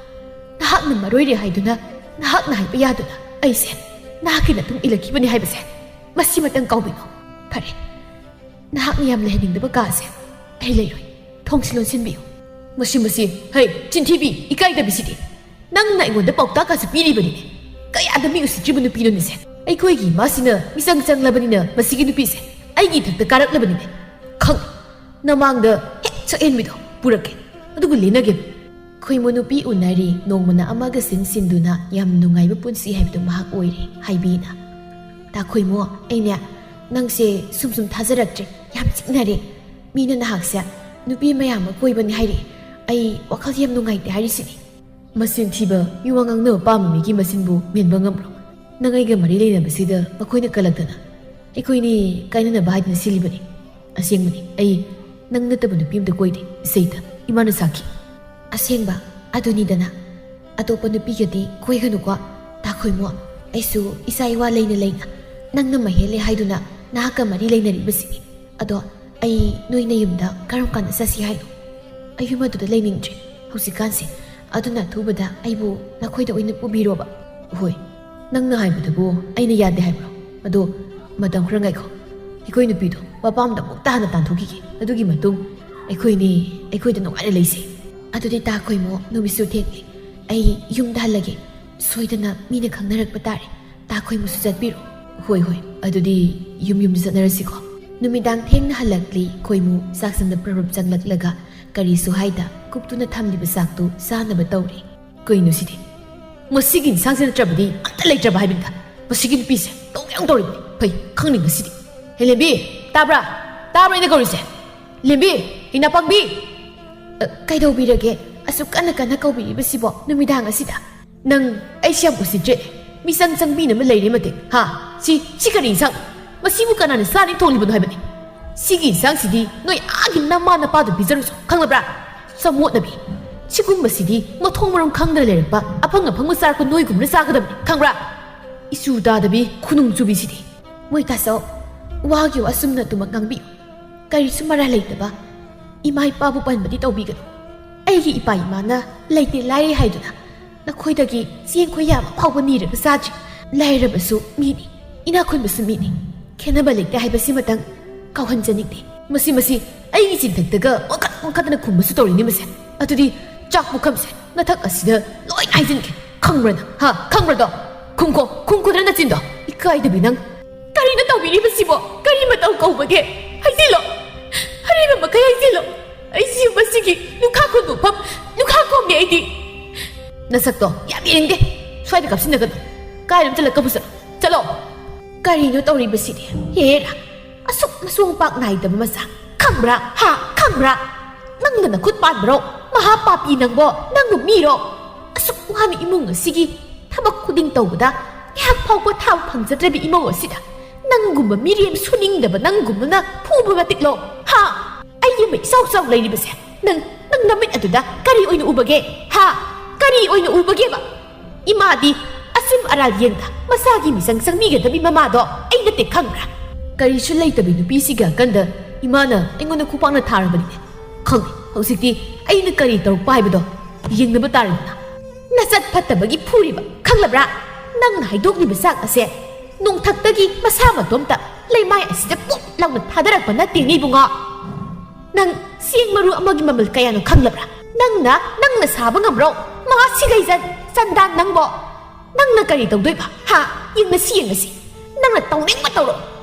ꯅꯍꯥꯛꯅ ꯃꯔꯣꯏꯔꯦ ꯍꯥꯏꯗꯨꯅ, ꯅꯍꯥꯛꯅ ꯍꯥꯏꯕ ꯌꯥꯗꯨꯅ ꯑꯩꯁꯦ ꯅꯍꯥꯛꯀꯤ ꯅꯇꯨꯡ ꯏꯜꯂꯛꯈꯤꯕꯅꯤ ꯍꯥꯏꯕꯁꯦ ꯃꯁꯤꯃꯇꯪ ꯀꯥꯎꯕꯤꯅꯨ꯫ ꯐꯔꯦ, ꯅꯍꯥꯛꯅ ꯌꯥꯝ ꯂꯩꯍꯟꯅꯤꯡꯗꯕ ꯀꯥꯁꯦ ꯑꯩ ꯂꯩꯔꯣꯏ꯫ ꯊꯣꯡꯁꯤ ꯂꯣꯟꯁꯤꯟꯕꯤꯌꯨ꯫ ꯃꯁꯤ, ꯃꯁꯤ, ꯍꯩ, ꯆꯤꯟꯊꯤꯕꯤ, ꯏꯀꯥꯏꯗꯕꯤꯁꯤꯗꯤ! ꯅꯪꯅ ꯑꯩꯉꯣꯟꯗ ꯄꯥꯎꯇꯥꯛꯀꯥꯁꯦ ꯄꯤꯔꯤꯕꯅꯤꯅꯦ꯫ ꯀꯌꯥꯗ ꯃꯤ ꯎꯁꯤꯠꯇ꯭ꯔꯤꯕ ꯅꯨꯄꯤꯅꯣꯅꯦꯁꯦ꯫ ꯑꯩꯈꯣꯏꯒꯤ ꯏꯃꯥꯁꯤꯅ ꯃꯤꯆꯪ ꯆꯪꯂꯕꯅꯤꯅ ꯃꯁꯤꯒꯤ ꯅꯨꯄꯤꯁꯦ ꯑꯩꯒꯤ ꯏꯊꯛꯇ ꯀꯥꯔꯛꯂꯕꯅꯤꯅꯦ꯫ ꯈꯪ, ꯅꯃꯥꯡꯗ ꯍꯦꯛ ꯁꯛꯍꯦꯟꯕꯤꯗꯣ ꯄꯨꯔꯛꯀꯦ, ꯑꯗꯨꯒ ꯂꯦꯟꯅꯒꯦ꯫ ꯈꯣꯏꯃꯣ ꯅꯨꯄꯤ ꯎꯅꯔꯤ, ꯅꯣꯡꯃꯅ ꯑꯃꯒ ꯁꯤꯟ ꯁꯤꯟꯗꯨꯅ ꯌꯥꯝ ꯅꯨꯡꯉꯥꯏꯕ ꯄꯨꯟꯁꯤ ꯍꯥꯏꯕꯗꯨ ꯃꯍꯥꯛ ꯑꯣꯏꯔꯦ ꯍꯥꯏꯕꯤꯅ꯫ ꯇꯥ ꯈꯣꯏꯃꯣ, ꯑꯩꯅꯦ ꯅꯪꯁꯦ ꯁꯨꯝ ꯁꯨꯝ ꯊꯥꯖꯔꯛꯇ꯭ꯔꯦ, ꯌꯥꯝ ꯆꯤꯛꯅꯔꯦ꯫ ꯃꯤꯅ ꯅꯍꯥꯛꯁꯦ ꯅꯨꯄꯤ ꯃꯌꯥꯝ ꯑꯃ ꯀꯣꯏꯕꯅꯤ ꯍꯥꯏꯔꯛꯑꯦ꯫ ꯑꯩ ꯋꯥꯈꯜ ꯌꯥꯝ ꯅꯨꯡꯉꯥꯏꯇꯦ ꯍꯥꯏꯔꯤꯁꯤꯅꯤ꯫ ꯃꯆꯤꯟ ꯊꯤꯕ, ꯃꯤꯋꯥ ꯉꯥꯡꯅꯕ ꯄꯥꯝꯕ ꯃꯤꯒꯤ ꯃꯆꯤꯟꯕꯨ ꯃꯦꯟꯕ ꯉꯝꯕ꯭ꯔꯣ? ꯅꯪ ꯑꯩꯒ ꯃꯔꯤ ꯂꯩꯅꯕꯁꯤꯗ ꯃꯈꯣꯏꯅ ꯀꯜꯂꯛꯇꯅ ꯑꯩꯈꯣꯏꯅꯤ ꯀꯥꯏꯅꯅꯕ ꯍꯥꯏꯗꯨꯅ ꯁꯤꯜꯂꯤꯕꯅꯤ꯫ ꯑꯁꯦꯡꯕꯅꯤ, ꯑꯩ ꯅꯪ ꯅꯠꯇꯕ ꯅꯨꯄꯤ ꯑꯃꯇ ꯀꯣꯏꯗꯦ, ꯏꯆꯦꯗ ꯏꯃꯥꯅ ꯁꯥꯈꯤ꯫ ꯑꯁꯦꯡꯕ ꯑꯗꯨꯅꯤꯗꯅ꯫ ꯑꯇꯣꯞꯄ ꯅꯨꯄꯤꯒꯗꯤ ꯀꯣꯏꯒꯅꯨꯀꯣ꯫ ꯇꯥꯈꯣꯏꯃꯣ, ꯑꯩꯁꯨ ꯏꯆꯥ ꯏꯋꯥ ꯂꯩꯅ ꯂꯩꯅ ꯅꯪꯅ ꯃꯍꯦꯜꯂꯦ ꯍꯥꯏꯗꯨꯅ ꯅꯍꯥꯛꯀ ꯃꯔꯤ ꯂꯩꯅꯔꯤꯕꯁꯤꯅꯤ꯫ ꯑꯗꯣ ꯑꯩ ꯅꯣꯏ ꯅꯌꯨꯝꯗ ꯀꯔꯝ ꯀꯥꯟꯗ ꯆꯠꯁꯤ ꯍꯥꯏꯅꯣ? ꯑꯩ ꯌꯨꯝ ꯑꯗꯨꯗ ꯂꯩꯅꯤꯡꯗ꯭ꯔꯦ ꯍꯧꯖꯤꯛꯀꯥꯟꯁꯦ꯫ ꯑꯗꯨꯅ ꯑꯊꯨꯕꯗ ꯑꯩꯕꯨ ꯅꯈꯣꯏꯗ ꯑꯣꯏꯅ ꯄꯨꯕꯤꯔꯣꯕ꯫ ꯍꯣꯏ, ꯅꯪꯅ ꯍꯥꯏꯕꯗꯨꯕꯨ ꯑꯩꯅ ꯌꯥꯗꯦ ꯍꯥꯏꯕ꯭ꯔꯣ? ꯑꯗꯣ ꯃꯇꯝ ꯈꯔ ꯉꯥꯏꯈꯣ꯫ ꯑꯩꯈꯣꯏ ꯅꯨꯄꯤꯗꯣ ꯃꯄꯥꯝꯗ ꯑꯃꯨꯛꯇ ꯍꯥꯟꯅ ꯇꯥꯟꯊꯣꯛꯈꯤꯒꯦ꯫ ꯑꯗꯨꯒꯤ ꯃꯇꯨꯡ ꯑꯩꯈꯣꯏꯅꯤ ꯑꯩꯈꯣꯏꯗ ꯅꯨꯡꯉꯥꯏꯅ ꯂꯩꯁꯤ꯫ ꯑꯗꯨꯗꯤ ꯇꯥ ꯈꯣꯏꯃꯣ, ꯅꯨꯃꯤꯠꯁꯨ ꯊꯦꯡꯂꯦ꯫ ꯑꯩ ꯌꯨꯝꯗ ꯍꯜꯂꯒꯦ꯫ ꯁꯣꯏꯗꯅ ꯃꯤꯅ ꯈꯪꯅꯔꯛꯄ ꯇꯥꯔꯦ꯫ ꯇꯥ ꯈꯣꯏꯃꯣꯁꯨ ꯆꯠꯄꯤꯔꯣ꯫ ꯍꯣꯏ, ꯍꯣꯏ꯫ ꯑꯗꯨꯗꯤ ꯌꯨꯝ ꯌꯨꯝꯗ ꯆꯠꯅꯔꯁꯤꯀꯣ꯫ ꯅꯨꯃꯤꯗꯥꯡ ꯊꯦꯡꯅ ꯍꯜꯂꯛꯂꯤ꯫ ꯈꯣꯏꯃꯨ ꯆꯥꯛꯁꯪꯗ ꯄ꯭ꯔꯞ ꯄ꯭ꯔꯞ ꯆꯪꯂꯛꯂꯒ ꯀꯔꯤꯁꯨ ꯍꯥꯏꯗ ꯀꯨꯞꯇꯨꯅ ꯊꯝꯂꯤꯕ ꯆꯥꯛꯇꯨ ꯆꯥꯅꯕ ꯇꯧꯔꯤ꯫ ꯀꯩꯅꯣ ꯁꯤꯗꯤ? ꯃꯁꯤꯒꯤ ꯏꯟꯁꯥꯡꯁꯤ ꯅꯠꯇ꯭ꯔꯕꯗꯤ ꯑꯝꯇ ꯂꯩꯇ꯭ꯔꯕ ꯍꯥꯏꯕꯅꯤꯗ꯫ ꯃꯁꯤꯒꯤ ꯅꯨꯄꯤꯁꯦ ꯇꯧꯒꯦ ꯌꯥꯝ ꯇꯧꯔꯤꯕꯅꯤ꯫ ꯀꯩ ꯈꯪꯅꯤ ꯉꯁꯤꯗꯤ? ꯍꯦ ꯂꯦꯝꯕꯤ, ꯇꯥꯕ꯭ꯔꯥ? ꯇꯥꯕ꯭ꯔꯥ ꯑꯩꯅ ꯀꯧꯔꯤꯁꯦ? ꯂꯦꯝꯕꯤ, ꯏꯅꯥ ꯄꯥꯡꯕꯤ! ꯑ, ꯀꯩꯗꯧꯕꯤꯔꯒꯦ? ꯑꯁꯨꯛ ꯀꯟꯅ ꯀꯟꯅ ꯀꯧꯕꯤꯔꯤꯕꯁꯤꯕꯣ ꯅꯨꯃꯤꯗꯥꯡ ꯑꯁꯤꯗ? ꯅꯪ ꯑꯩꯁꯦ ꯌꯥꯝ ꯎꯁꯤꯠꯇ꯭ꯔꯦ꯫ ꯃꯤꯆꯪ ꯆꯪꯕꯤꯅ ꯑꯃ ꯂꯩꯔꯦ ꯃꯇꯤꯛ꯫ ꯍꯥ? ꯁꯤ, ꯁꯤ ꯀꯔꯤ ꯏꯟꯁꯥꯡ? ꯃꯁꯤꯕꯨ ꯀꯅꯥꯅ ꯆꯥꯅꯤ ꯊꯣꯡꯂꯤꯕꯅꯣ ꯍꯥꯏꯕꯅꯤ? ꯁꯤꯒꯤ ꯏꯟꯁꯥꯡꯁꯤꯗꯤ ꯅꯣꯏ ꯑꯥꯒꯤ ꯅꯃꯥ ꯅꯄꯥꯗꯨ ꯄꯤꯖꯔꯨꯁꯨ, ꯈꯪꯂꯕ꯭ꯔꯥ? ꯆꯃꯣꯠꯅꯕꯤ꯫ ꯁꯤꯒꯨꯝꯕꯁꯤꯗꯤ ꯃꯊꯣꯡ ꯃꯔꯝ ꯈꯪꯗꯅ ꯂꯩꯔꯛꯄ ꯑꯐꯪ ꯑꯐꯪꯕ ꯆꯥꯔꯛꯄ ꯅꯣꯏꯒꯨꯝꯕꯅ ꯆꯥꯒꯗꯕꯅꯤ, ꯈꯪꯕ꯭ꯔꯥ? ꯏꯆꯨ ꯇꯥꯗꯕꯤ ꯈꯨꯅꯨꯡ ꯆꯨꯕꯤꯁꯤꯗꯤ꯫ ꯃꯣꯏ ꯇꯥꯆꯧ, ꯋꯥꯒꯤ ꯋꯥ ꯑꯁꯨꯝꯅ ꯑꯗꯨꯃꯛ ꯉꯥꯡꯕꯤꯌꯨ꯫ ꯀꯔꯤꯁꯨ ꯃꯔꯥꯜ ꯂꯩꯇꯕ ꯏꯃꯥ ꯏꯄꯥꯕꯨ ꯄꯟꯕꯗꯤ ꯇꯧꯕꯤꯒꯅꯨ꯫ ꯑꯩꯒꯤ ꯏꯄꯥ ꯏꯃꯥꯅ ꯂꯩꯇꯦ ꯂꯥꯏꯔꯦ ꯍꯥꯏꯗꯨꯅ ꯅꯈꯣꯏꯗꯒꯤ ꯆꯦꯡ ꯈꯣꯏꯌꯥ ꯑꯃ ꯐꯥꯎꯕ ꯅꯤꯔꯒ ꯆꯥꯗ꯭ꯔꯤ꯫ ꯂꯥꯏꯔꯕꯁꯨ ꯃꯤꯅꯤ, ꯏꯅꯥꯛ ꯈꯨꯟꯕꯁꯨ ꯃꯤꯅꯤ꯫ ꯈꯦꯠꯅꯕ ꯂꯩꯇꯦ ꯍꯥꯏꯕꯁꯤꯃꯇꯪ ꯀꯥꯎꯍꯟꯖꯅꯤꯡꯗꯦ꯫ ꯃꯁꯤ, ꯃꯁꯤ ꯑꯩꯒꯤ ꯆꯤꯟꯊꯛꯇꯒ ꯋꯥꯀꯠ ꯋꯥꯀꯠꯇꯅ ꯈꯨꯝꯕꯁꯨ ꯇꯧꯔꯤꯅꯦ ꯃꯁꯦ꯫ ꯑꯗꯨꯗꯤ ꯆꯥꯛ ꯄꯨꯈꯝꯁꯦ ꯅꯊꯛ ꯑꯁꯤꯗ ꯂꯣꯏ ꯍꯥꯏꯖꯤꯟꯒꯦ꯫ ꯈꯪꯕ꯭ꯔꯥ ꯅꯪ? ꯍꯥ? ꯈꯪꯕ꯭ꯔꯥꯗꯣ? ꯈꯨꯝꯈꯣ, ꯈꯨꯝꯈꯣꯗ꯭ꯔꯥ ꯅꯆꯤꯟꯗꯣ? ꯏꯀꯥꯏꯗꯕꯤ ꯅꯪ꯫ ꯀꯔꯤꯅꯣ ꯇꯧꯕꯤꯔꯤꯕꯁꯤꯕꯣ? ꯀꯔꯤ ꯃꯇꯧ ꯀꯧꯕꯒꯦ? ꯍꯥꯏꯖꯤꯜꯂꯣ꯫ ꯑꯔꯦꯝꯕ ꯃꯈꯩ ꯍꯥꯏꯖꯤꯜꯂꯣ꯫ ꯑꯩꯁꯤ ꯃꯁꯤꯒꯤ ꯂꯨꯈꯥ ꯈꯨꯟꯕ ꯐꯝ, ꯂꯨꯈꯥ ꯈꯣꯝꯃꯤ ꯑꯩꯗꯤ꯫ ꯅꯁꯛꯇꯣ ꯌꯥꯝ ꯌꯦꯡꯅꯤꯡꯗꯦ꯫ ꯁ꯭ꯋꯥꯏꯗ ꯀꯥꯞꯁꯤꯟꯅꯒꯅꯨ꯫ ꯀꯥꯏꯗ ꯑꯃ ꯆꯠꯂꯒ ꯀꯥꯞꯄꯨ ꯆꯠꯂꯣ꯫ ꯆꯠꯂꯣ꯫ ꯀꯔꯤꯅꯣ ꯇꯧꯔꯤꯕꯁꯤꯗꯤ? ꯍꯦꯔꯥ꯫ ꯑꯁꯨꯛ ꯃꯁꯣꯡ ꯄꯥꯛ ꯅꯥꯏꯗꯕ ꯃꯆꯥ꯫ ꯈꯪꯕ꯭ꯔꯥ? ꯍꯥ? ꯈꯪꯕ꯭ꯔꯥ? ꯅꯪꯅ ꯅꯈꯨꯠ ꯄꯥꯟꯕ꯭ꯔꯣ? ꯃꯍꯥ ꯄꯥꯄꯤ ꯅꯪꯕꯣ? ꯅꯪꯕꯨ ꯃꯤꯔꯣ? ꯑꯁꯨꯛ ꯋꯥꯅ ꯏꯃꯨꯡ ꯑꯁꯤꯒꯤ ꯊꯕꯛ ꯈꯨꯗꯤꯡ ꯇꯧꯕꯗ ꯉꯥꯏꯍꯥꯛ ꯐꯥꯎꯕ ꯊꯥꯕ ꯐꯪꯖꯗ꯭ꯔꯕꯤ ꯏꯃꯧ ꯑꯁꯤꯗ ꯅꯪꯒꯨꯝꯕ ꯃꯤꯔꯦꯝ ꯁꯨꯅꯤꯡꯗꯕ ꯅꯪꯒꯨꯝꯕꯅ ꯐꯨꯕ ꯃꯇꯤꯛꯂꯣ? ꯍꯥ? ꯑꯩ ꯑꯃ ꯏꯆꯥꯎ ꯆꯥꯎ ꯂꯩꯔꯤꯕꯁꯦ ꯅꯪ, ꯅꯪ ꯅꯃꯤꯠ ꯑꯗꯨꯗ ꯀꯔꯤ ꯑꯣꯏꯅ ꯎꯕꯒꯦ? ꯍꯥ? ꯀꯔꯤ ꯑꯣꯏꯅ ꯎꯕꯒꯦꯕ? ꯏꯃꯥꯗꯤ ꯑꯆꯨꯝ ꯑꯔꯥꯜ ꯌꯦꯡꯗ ꯃꯆꯥꯒꯤ ꯃꯤꯆꯪ ꯆꯪꯕꯤꯒꯗꯕꯤ ꯃꯃꯥꯗꯣ ꯑꯩ ꯅꯠꯇꯦ, ꯈꯪꯕ꯭ꯔꯥ? ꯀꯔꯤꯁꯨ ꯂꯩꯇꯕꯤ ꯅꯨꯄꯤꯁꯤꯒ ꯀꯟꯗ ꯏꯃꯥꯅ ꯑꯩꯉꯣꯟꯗ ꯈꯨꯄꯥꯛꯅ ꯊꯥꯔꯕꯅꯤꯅꯦ꯫ ꯈꯪꯉꯦ, ꯍꯧꯖꯤꯛꯇꯤ ꯑꯩꯅ ꯀꯔꯤ ꯇꯧꯔꯛꯄ ꯍꯥꯏꯕꯗꯣ ꯌꯦꯡꯅꯕ ꯇꯥꯔꯦꯗꯅ꯫ ꯅꯁꯛ ꯐꯠꯇꯕꯒꯤ ꯐꯨꯔꯤꯕ, ꯈꯪꯂꯕ꯭ꯔꯥ? ꯅꯪꯅ ꯍꯩꯗꯣꯛꯂꯤꯕ ꯆꯥꯛ ꯑꯁꯦ ꯅꯣꯡꯊꯛꯇꯒꯤ ꯃꯁꯥ ꯃꯇꯣꯝꯇ ꯂꯩꯃꯥꯏ ꯑꯁꯤꯗ ꯄꯨꯞ ꯂꯥꯎꯅ ꯊꯥꯗꯔꯛꯄ ꯅꯠꯇꯦꯅꯦ, ꯏꯕꯨꯡꯉꯣ꯫ ꯅꯪ ꯆꯦꯡ ꯃꯔꯨ ꯑꯃꯒꯤ ꯃꯃꯜ ꯀꯌꯥꯅꯣ ꯈꯪꯂꯕ꯭ꯔꯥ? ꯅꯪꯅ, ꯅꯪꯅ ꯁꯥꯕ ꯉꯝꯕ꯭ꯔꯣ? ꯃꯍꯥ ꯁꯤꯒꯩꯖꯟ, ꯆꯟꯗꯥꯟ ꯅꯪꯕꯣ꯫ ꯅꯪꯅ ꯀꯔꯤ ꯇꯧꯗꯣꯏꯕ? ꯍꯥ? ꯌꯦꯡꯉꯁꯤ, ꯌꯦꯡꯉꯁꯤ꯫ ꯅꯪꯅ ꯇꯧꯅꯤꯡꯕ ꯇꯧꯔꯣ꯫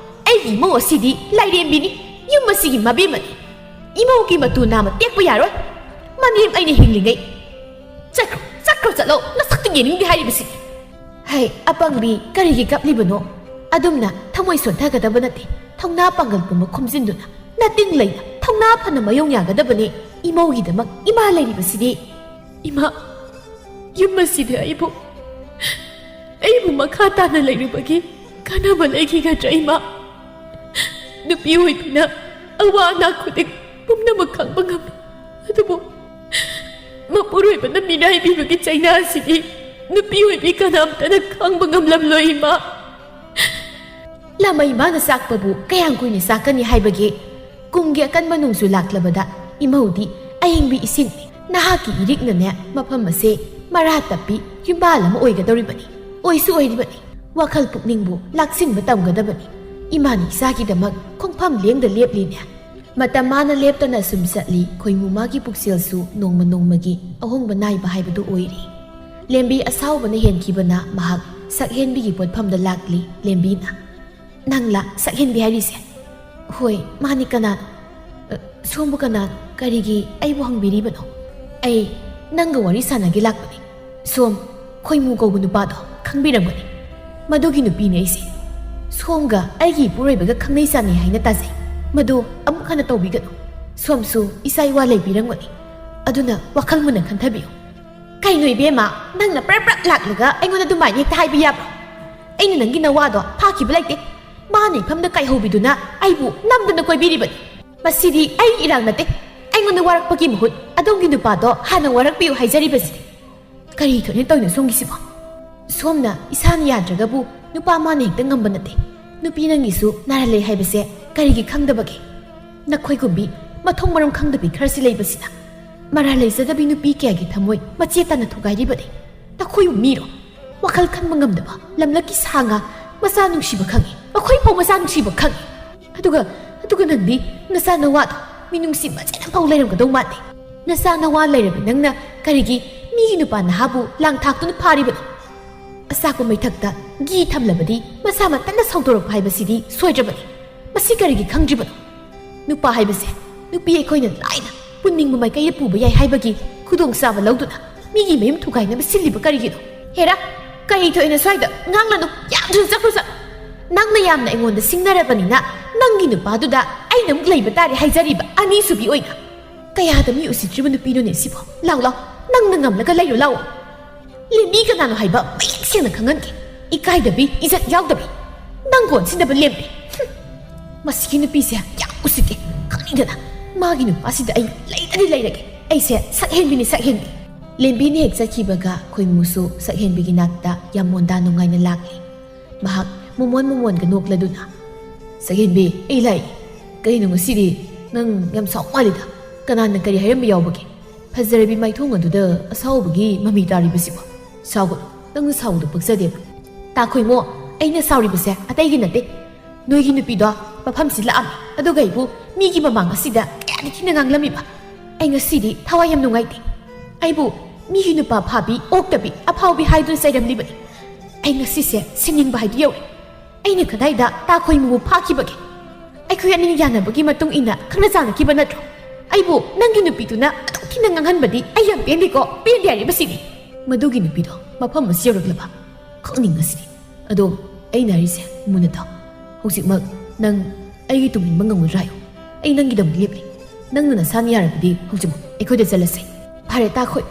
ꯑꯩꯒꯤ ꯏꯃꯧ ꯑꯁꯤꯗꯤ ꯂꯥꯏꯔꯦꯝꯕꯤꯅꯤ꯫ ꯌꯨꯝ ꯑꯁꯤꯒꯤ ꯃꯕꯦꯝꯃꯅꯤ꯫ ꯏꯃꯧꯒꯤ ꯃꯇꯨ ꯅꯥꯝꯃ ꯇꯦꯛꯄ ꯌꯥꯔꯣꯏ꯫ ꯃꯅꯦꯝ ꯑꯩꯅ ꯍꯤꯡꯂꯤꯉꯩ꯫ ꯆꯠꯈ꯭ꯔꯣ, ꯆꯠꯈ꯭ꯔꯣ, ꯆꯠꯂꯣ꯫ ꯅꯁꯛꯇꯨ ꯌꯦꯡꯅꯤꯡꯗꯦ ꯍꯥꯏꯔꯤꯕꯁꯤ꯫ ꯍꯩ, ꯑꯄꯪꯕꯤ, ꯀꯔꯤꯒꯤ ꯀꯞꯂꯤꯕꯅꯣ? ꯑꯗꯨꯝꯅ ꯊꯃꯣꯏ ꯁꯣꯟꯊꯒꯗꯕ ꯅꯠꯇꯦ꯫ ꯊꯧꯅꯥ ꯄꯥꯡꯒꯜ ꯄꯨꯝꯕ ꯈꯣꯝꯖꯤꯟꯗꯨꯅ ꯅꯇꯤꯡ ꯂꯩꯅ ꯊꯧꯅꯥ ꯐꯅ ꯃꯌꯣꯡ ꯌꯥꯒꯗꯕꯅꯤ꯫ ꯏꯃꯧꯒꯤꯗꯃꯛ ꯏꯃꯥ ꯂꯩꯔꯤꯕꯁꯤꯗꯤ꯫ ꯏꯃꯥ, ꯌꯨꯝ ꯑꯁꯤꯗ ꯑꯩꯕꯨ, ꯑꯩꯕꯨ ꯃꯈꯥ ꯇꯥꯅ ꯂꯩꯔꯨꯕꯒꯤ ꯀꯥꯟꯅꯕ ꯂꯩꯈꯤꯒꯗ꯭ꯔꯥ, ꯏꯃꯥ? ꯅꯨꯄꯤ ꯑꯣꯏꯕꯤꯅ ꯑꯋꯥ ꯑꯅꯥ ꯈꯨꯗꯤꯡ ꯄꯨꯝꯅꯃꯛ ꯈꯪꯕ ꯉꯝꯃꯤ, ꯑꯗꯨꯕꯨ ꯃꯄꯨꯔꯣꯏꯕꯅ ꯃꯤꯔꯥꯏꯕꯤꯕꯒꯤ ꯆꯩꯅꯥ ꯑꯁꯤꯗꯤ ꯅꯨꯄꯤ ꯑꯣꯏꯕꯤ ꯀꯅꯥꯝꯇꯅ ꯈꯪꯕ ꯉꯝꯂꯝꯂꯣꯏ, ꯏꯃꯥ꯫ ꯂꯥꯃꯩ ꯃꯥꯅ ꯆꯥꯛꯄꯕꯨ ꯀꯌꯥꯝ ꯀꯨꯏꯅ ꯆꯥꯛꯀꯅꯤ ꯍꯥꯏꯕꯒꯦ? ꯀꯨꯝꯒꯤ ꯑꯀꯟꯕ ꯅꯣꯡꯖꯨ ꯂꯥꯛꯂꯕꯗ ꯏꯃꯧꯗꯤ ꯑꯍꯤꯡꯕꯤ ꯏꯁꯤꯡꯅꯤ꯫ ꯅꯍꯥꯛꯀꯤ ꯏꯔꯤꯛꯅꯅꯦ ꯃꯐꯝ ꯑꯁꯦ ꯃꯔꯥ ꯇꯞꯄꯤ ꯌꯨꯝꯕꯥꯜ ꯑꯃ ꯑꯣꯏꯒꯗꯧꯔꯤꯕꯅꯤ꯫ ꯑꯣꯏꯁꯨ ꯑꯣꯏꯔꯤꯕꯅꯤ꯫ ꯋꯥꯈꯜ ꯄꯨꯛꯅꯤꯡꯕꯨ ꯂꯥꯛꯁꯤꯟꯕ ꯇꯝꯒꯗꯕꯅꯤ꯫ ꯏꯃꯥꯅ ꯏꯆꯥꯒꯤꯗꯃꯛ ꯈꯣꯡꯐꯝ ꯂꯦꯡꯗ ꯂꯦꯞꯂꯤꯅꯦ꯫ ꯃꯇꯝ ꯃꯥꯅ ꯂꯦꯞꯇꯅ ꯁꯨꯝ ꯆꯠꯂꯤ, ꯈꯣꯏꯃꯨ ꯃꯥꯒꯤ ꯄꯨꯛꯆꯦꯜꯁꯨ ꯅꯣꯡꯃ ꯅꯣꯡꯃꯒꯤ ꯑꯍꯣꯡꯕ ꯅꯥꯏꯕ ꯍꯥꯏꯕꯗꯨ ꯑꯣꯏꯔꯤ꯫ ꯂꯦꯝꯕꯤ ꯑꯁꯥꯎꯕꯅ ꯍꯦꯟꯈꯤꯕꯅ ꯃꯍꯥꯛ ꯁꯛꯍꯦꯟꯕꯤꯒꯤ ꯄꯣꯠꯐꯝꯗ ꯂꯥꯛꯂꯤ꯫ ꯂꯦꯝꯕꯤꯅ, "ꯅꯪꯂꯥ ꯁꯛꯍꯦꯟꯕꯤ ꯍꯥꯏꯔꯤꯁꯦ?" "ꯍꯣꯏ, ꯃꯥꯅꯤ, ꯀꯅꯥꯅꯣ?" "ꯑ, ꯁꯣꯝꯕꯨ ꯀꯅꯥꯅꯣ? ꯀꯔꯤꯒꯤ ꯑꯩꯕꯨ ꯍꯪꯕꯤꯔꯤꯕꯅꯣ?" "ꯑꯩ ꯅꯪꯒ ꯋꯥꯔꯤ ꯁꯥꯟꯅꯒꯦ ꯂꯥꯛꯄꯅꯤ꯫ ꯁꯣꯝ ꯈꯣꯏꯃꯨ ꯀꯧꯕ ꯅꯨꯄꯥꯗꯣ ꯈꯪꯕꯤꯔꯝꯒꯅꯤ꯫ ꯃꯗꯨꯒꯤ ꯅꯨꯄꯤꯅꯤ ꯑꯩꯁꯦ꯫ ꯁꯣꯝꯒ ꯑꯩꯒꯤ ꯏꯄꯨꯔꯣꯏꯕꯒ ꯈꯪꯅꯩ ꯆꯥꯟꯅꯩ ꯍꯥꯏꯅ ꯇꯥꯖꯩ꯫ ꯃꯗꯨ ꯑꯃꯨꯛ ꯍꯟꯅ ꯇꯧꯕꯤꯒꯅꯨ꯫ ꯁꯣꯝꯁꯨ ꯏꯆꯥ ꯏꯋꯥ ꯂꯩꯕꯤꯔꯝꯒꯅꯤ꯫ ꯑꯗꯨꯅ ꯋꯥꯈꯜ ꯃꯨꯟꯅ ꯈꯟꯊꯕꯤꯌꯨ꯫" "ꯀꯩꯅꯣ ꯏꯕꯦꯝꯃ, ꯅꯪꯅ ꯄ꯭ꯔꯞ ꯄ꯭ꯔꯞ ꯂꯥꯛꯂꯒ ꯑꯩꯉꯣꯟꯗ ꯑꯗꯨꯃꯥꯏꯅ ꯍꯦꯛꯇ ꯍꯥꯏꯕ ꯌꯥꯕ꯭ꯔꯣ? ꯑꯩꯅ ꯅꯪꯒꯤ ꯅꯋꯥꯗꯣ ꯐꯥꯈꯤꯕ ꯂꯩꯇꯦ꯫ ꯃꯥꯅ ꯏꯐꯝꯗ ꯀꯥꯏꯍꯧꯕꯤꯗꯨꯅ ꯑꯩꯕꯨ ꯅꯝꯗꯅ ꯀꯣꯏꯕꯤꯔꯤꯕꯅꯤ꯫ ꯃꯁꯤꯗꯤ ꯑꯩꯒꯤ ꯏꯔꯥꯡ ꯅꯠꯇꯦ꯫ ꯑꯩꯉꯣꯟꯗ ꯋꯥꯔꯛꯄꯒꯤ ꯃꯍꯨꯠ ꯑꯗꯣꯝꯒꯤ ꯅꯨꯄꯥꯗꯣ ꯍꯥꯟꯅ ꯋꯥꯔꯛꯄꯤꯌꯨ ꯍꯥꯏꯖꯔꯤꯕꯁꯤꯅꯤ꯫" "ꯀꯔꯤ ꯊꯣꯛꯅ ꯇꯧꯔꯤꯅꯣ ꯁꯣꯝꯒꯤꯁꯤꯕꯣ? ꯁꯣꯝꯅ ꯏꯁꯥꯅ ꯌꯥꯗ꯭ꯔꯒꯕꯨ ꯅꯨꯄꯥ ꯃꯥꯅ ꯍꯦꯛꯇ ꯉꯝꯕ ꯅꯠꯇꯦ꯫ ꯅꯨꯄꯤ ꯅꯪꯒꯤꯁꯨ ꯅꯥꯔ ꯂꯩ ꯍꯥꯏꯕꯁꯦ ꯀꯔꯤꯒꯤ ꯈꯪꯗꯕꯒꯦ?" ꯅꯈꯣꯏꯒꯨꯝꯕꯤ ꯃꯊꯣꯡ ꯃꯔꯝ ꯈꯪꯗꯕꯤ ꯈꯔꯁꯤ ꯂꯩꯕꯁꯤꯅ ꯃꯔꯥ ꯂꯩꯖꯗꯕꯤ ꯅꯨꯄꯤ ꯀꯌꯥꯒꯤ ꯊꯃꯣꯏ ꯃꯆꯦꯠ ꯇꯥꯅ ꯊꯨꯒꯥꯏꯔꯤꯕꯅꯤ꯫ ꯅꯈꯣꯏꯕꯨ ꯃꯤꯔꯣ? ꯋꯥꯈꯜ ꯈꯟꯕ ꯉꯝꯗꯕ ꯂꯝꯂꯛꯀꯤ ꯁꯥ ꯉꯥ ꯃꯆꯥ ꯅꯨꯡꯁꯤꯕ ꯈꯪꯉꯤ꯫ ꯑꯩꯈꯣꯏ ꯐꯥꯎ ꯃꯆꯥ ꯅꯨꯡꯁꯤꯕ ꯈꯪꯉꯤ꯫ ꯑꯗꯨꯒ, ꯑꯗꯨꯒ ꯅꯪꯗꯤ ꯅꯆꯥ ꯅꯋꯥꯗꯣ ꯃꯤꯅꯨꯡꯁꯤ ꯃꯆꯦꯠ ꯑꯃꯐꯥꯎ ꯂꯩꯔꯝꯒꯗꯧ ꯃꯥꯟꯗꯦ꯫ ꯅꯆꯥ ꯅꯋꯥ ꯂꯩꯔꯕꯤ ꯅꯪꯅ ꯀꯔꯤꯒꯤ ꯃꯤꯒꯤ ꯅꯨꯄꯥ ꯅꯍꯥꯕꯨ ꯂꯥꯡ ꯊꯥꯛꯇꯨꯅ ꯐꯥꯔꯤꯕꯅꯣ? ꯑꯆꯥꯛꯄ ꯃꯩꯊꯛꯇ ꯘꯤ ꯊꯝꯂꯕꯗꯤ ꯃꯁꯥ ꯃꯊꯟꯇ ꯁꯧꯗꯣꯔꯛꯄ ꯍꯥꯏꯕꯁꯤꯗꯤ ꯁꯣꯏꯗ꯭ꯔꯕꯅꯤ꯫ ꯃꯁꯤ ꯀꯔꯤꯒꯤ ꯈꯪꯗ꯭ꯔꯤꯕꯅꯣ? ꯅꯨꯄꯥ ꯍꯥꯏꯕꯁꯦ ꯅꯨꯄꯤ ꯑꯩꯈꯣꯏꯅ ꯂꯥꯏꯅ ꯄꯨꯅꯤꯡꯕ ꯃꯥꯏꯀꯩꯗ ꯄꯨꯕ ꯌꯥꯏ ꯍꯥꯏꯕꯒꯤ ꯈꯨꯗꯣꯡꯆꯥꯕ ꯂꯧꯗꯨꯅ ꯃꯤꯒꯤ ꯃꯌꯨꯝ ꯊꯨꯒꯥꯏꯅꯕ ꯁꯤꯜꯂꯤꯕ ꯀꯔꯤꯒꯤꯅꯣ? ꯍꯦꯔꯥ, ꯀꯔꯤ ꯊꯣꯛꯏꯅꯣ ꯁ꯭ꯋꯥꯏꯗ? ꯉꯥꯡꯂꯅꯨ, ꯌꯥꯝ ꯊꯨꯅ ꯆꯠꯈ꯭ꯔꯣ, ꯆꯠꯂꯣ꯫ ꯅꯪꯅ ꯌꯥꯝꯅ ꯑꯩꯉꯣꯟꯗ ꯁꯤꯡꯅꯔꯕꯅꯤꯅ ꯅꯪꯒꯤ ꯅꯨꯄꯥꯗꯨꯗ ꯑꯩꯅ ꯑꯃꯨꯛ ꯂꯩꯕ ꯇꯥꯔꯦ ꯍꯥꯏꯖꯔꯤꯕ ꯑꯅꯤꯁꯨꯕꯤ ꯑꯣꯏꯅ꯫ ꯀꯌꯥꯗ ꯃꯤ ꯎꯁꯤꯠꯇ꯭ꯔꯤꯕ ꯅꯨꯄꯤꯅꯣꯅꯦ ꯁꯤꯕꯣ? ꯂꯥꯎ, ꯂꯥꯎ, ꯅꯪꯅ ꯉꯝꯂꯒ ꯂꯩꯔꯣ, ꯂꯥꯎ꯫ ꯂꯦꯝꯕꯤ ꯀꯅꯥꯅꯣ ꯍꯥꯏꯕ ꯃꯌꯦꯛ ꯁꯦꯡꯅ ꯈꯪꯍꯟꯒꯦ꯫ ꯏꯀꯥꯏꯗꯕꯤ, ꯏꯖꯠ ꯌꯥꯎꯗꯕꯤ, ꯅꯪ ꯀꯣꯟꯁꯤꯟꯗꯕ ꯂꯦꯝꯕꯤ꯫ ꯍꯨꯝ꯫ ꯃꯁꯤꯒꯤ ꯅꯨꯄꯤꯁꯦ ꯌꯥꯝ ꯎꯁꯤꯠꯇꯦ꯫ ꯈꯪꯅꯤꯡꯗꯅ ꯃꯥꯒꯤ ꯅꯨꯄꯥꯁꯤꯗ ꯑꯩ ꯂꯩꯇꯗꯤ ꯂꯩꯔꯒꯦ꯫ ꯑꯩꯁꯦ ꯁꯛꯍꯦꯟꯕꯤꯅꯤ, ꯁꯛꯍꯦꯟꯕꯤ꯫ ꯂꯦꯝꯕꯤꯅ ꯍꯦꯛ ꯆꯠꯈꯤꯕꯒ ꯈꯣꯏꯃꯨꯁꯨ ꯁꯛꯍꯦꯟꯕꯤꯒꯤ ꯅꯥꯛꯇ ꯌꯥꯝ ꯃꯣꯟꯗꯥ ꯅꯨꯡꯉꯥꯏꯅ ꯂꯥꯛꯂꯦ꯫ ꯃꯍꯥꯛ ꯃꯣꯃꯣꯟ ꯃꯣꯃꯣꯟꯒ ꯅꯣꯛꯂꯗꯨꯅ, "ꯁꯛꯍꯦꯟꯕꯤ, ꯑꯩ ꯂꯥꯛꯏ꯫ ꯀꯩꯅꯣ ꯉꯁꯤꯗꯤ ꯅꯪ ꯌꯥꯝ ꯁꯥꯎ ꯃꯥꯜꯂꯤꯗ? ꯀꯅꯥꯅ ꯀꯔꯤ ꯍꯥꯏꯔꯝꯕ ꯌꯥꯎꯕꯒꯦ? ꯐꯖꯔꯕꯤ ꯃꯥꯏꯊꯣꯡ ꯑꯗꯨꯗ ꯑꯁꯥꯎꯕꯒꯤ ꯃꯃꯤ ꯇꯥꯔꯤꯕꯁꯤꯕꯣ? ꯁꯥꯎꯒꯅꯨ, ꯅꯪꯅ ꯁꯥꯎꯕꯗꯨ ꯄꯛꯆꯗꯦꯕ꯫ ꯇꯥꯈꯣꯏꯃꯣ, ꯑꯩꯅ ꯁꯥꯎꯔꯤꯕꯁꯦ ꯑꯇꯩꯒꯤ ꯅꯠꯇꯦ꯫ ꯅꯣꯏꯒꯤ ꯅꯨꯄꯤꯗꯣ ꯃꯐꯝꯁꯤ ꯂꯥꯛꯑꯝꯃꯤ, ꯑꯗꯨꯒ ꯑꯩꯕꯨ ꯃꯤꯒꯤ ꯃꯃꯥꯡ ꯑꯁꯤꯗ ꯀꯌꯥꯗꯤ ꯊꯤꯅ ꯉꯥꯡꯂꯝꯃꯤꯕ꯫ ꯑꯩ ꯉꯁꯤꯗꯤ ꯊꯋꯥꯏ ꯌꯥꯝ ꯅꯨꯡꯉꯥꯏꯇꯦ꯫ ꯑꯩꯕꯨ ꯃꯤꯒꯤ ꯅꯨꯄꯥ ꯐꯥꯕꯤ, ꯑꯣꯛꯇꯕꯤ, ꯑꯐꯥꯎꯕꯤ ꯍꯥꯏꯗꯨꯅ ꯆꯩꯔꯝꯂꯤꯕꯅꯤ꯫ ꯑꯩ ꯉꯁꯤꯁꯦ ꯁꯤꯡꯅꯤꯡꯕ ꯍꯥꯏꯗꯨ ꯌꯧꯔꯦ꯫ ꯑꯩꯅ ꯀꯗꯥꯏꯗ ꯇꯥꯈꯣꯏꯃꯨꯕꯨ ꯐꯥꯈꯤꯕꯒꯦ? ꯑꯩꯈꯣꯏ ꯑꯅꯤꯅ ꯌꯥꯅꯕꯒꯤ ꯃꯇꯨꯡ ꯏꯟꯅ ꯈꯪꯅ ꯆꯥꯟꯅꯈꯤꯕ ꯅꯠꯇ꯭ꯔꯣ? ꯑꯩꯕꯨ ꯅꯪꯒꯤ ꯅꯨꯄꯤꯗꯨꯅ ꯑꯗꯨꯛ ꯊꯤꯅ ꯉꯥꯡꯍꯟꯕꯗꯤ ꯑꯩ ꯌꯥꯝ ꯄꯦꯟꯗꯦꯀꯣ, ꯄꯦꯟꯗꯦ ꯍꯥꯏꯔꯤꯕꯁꯤꯅꯤ꯫ ꯃꯗꯨꯒꯤ ꯅꯨꯄꯤꯗꯣ ꯃꯐꯝ ꯑꯁꯤ ꯌꯧꯔꯛꯂꯕ? ꯈꯪꯅꯤꯡꯉꯁꯤꯗꯤ꯫ ꯑꯗꯣ ꯑꯩꯅ ꯍꯥꯏꯔꯤꯁꯦ ꯃꯨꯟꯅ ꯇꯥꯎ꯫ ꯍꯧꯖꯤꯛꯃꯛ ꯅꯪ ꯑꯩꯒꯤ ꯇꯨꯡ ꯏꯟꯕ ꯉꯝꯒꯗ꯭ꯔꯥ ꯍꯥꯏꯌꯨ? ꯑꯩ ꯅꯪꯒꯤꯗꯃꯛ ꯂꯦꯞꯂꯤ꯫ ꯅꯪꯅ ꯅꯁꯥꯅ ꯌꯥꯔꯕꯗꯤ ꯍꯧꯖꯤꯛꯃꯛ ꯑꯩꯈꯣꯏꯗ ꯆꯠꯂꯁꯦ꯫ ꯐꯔꯦ ꯇꯥꯈꯣꯏ,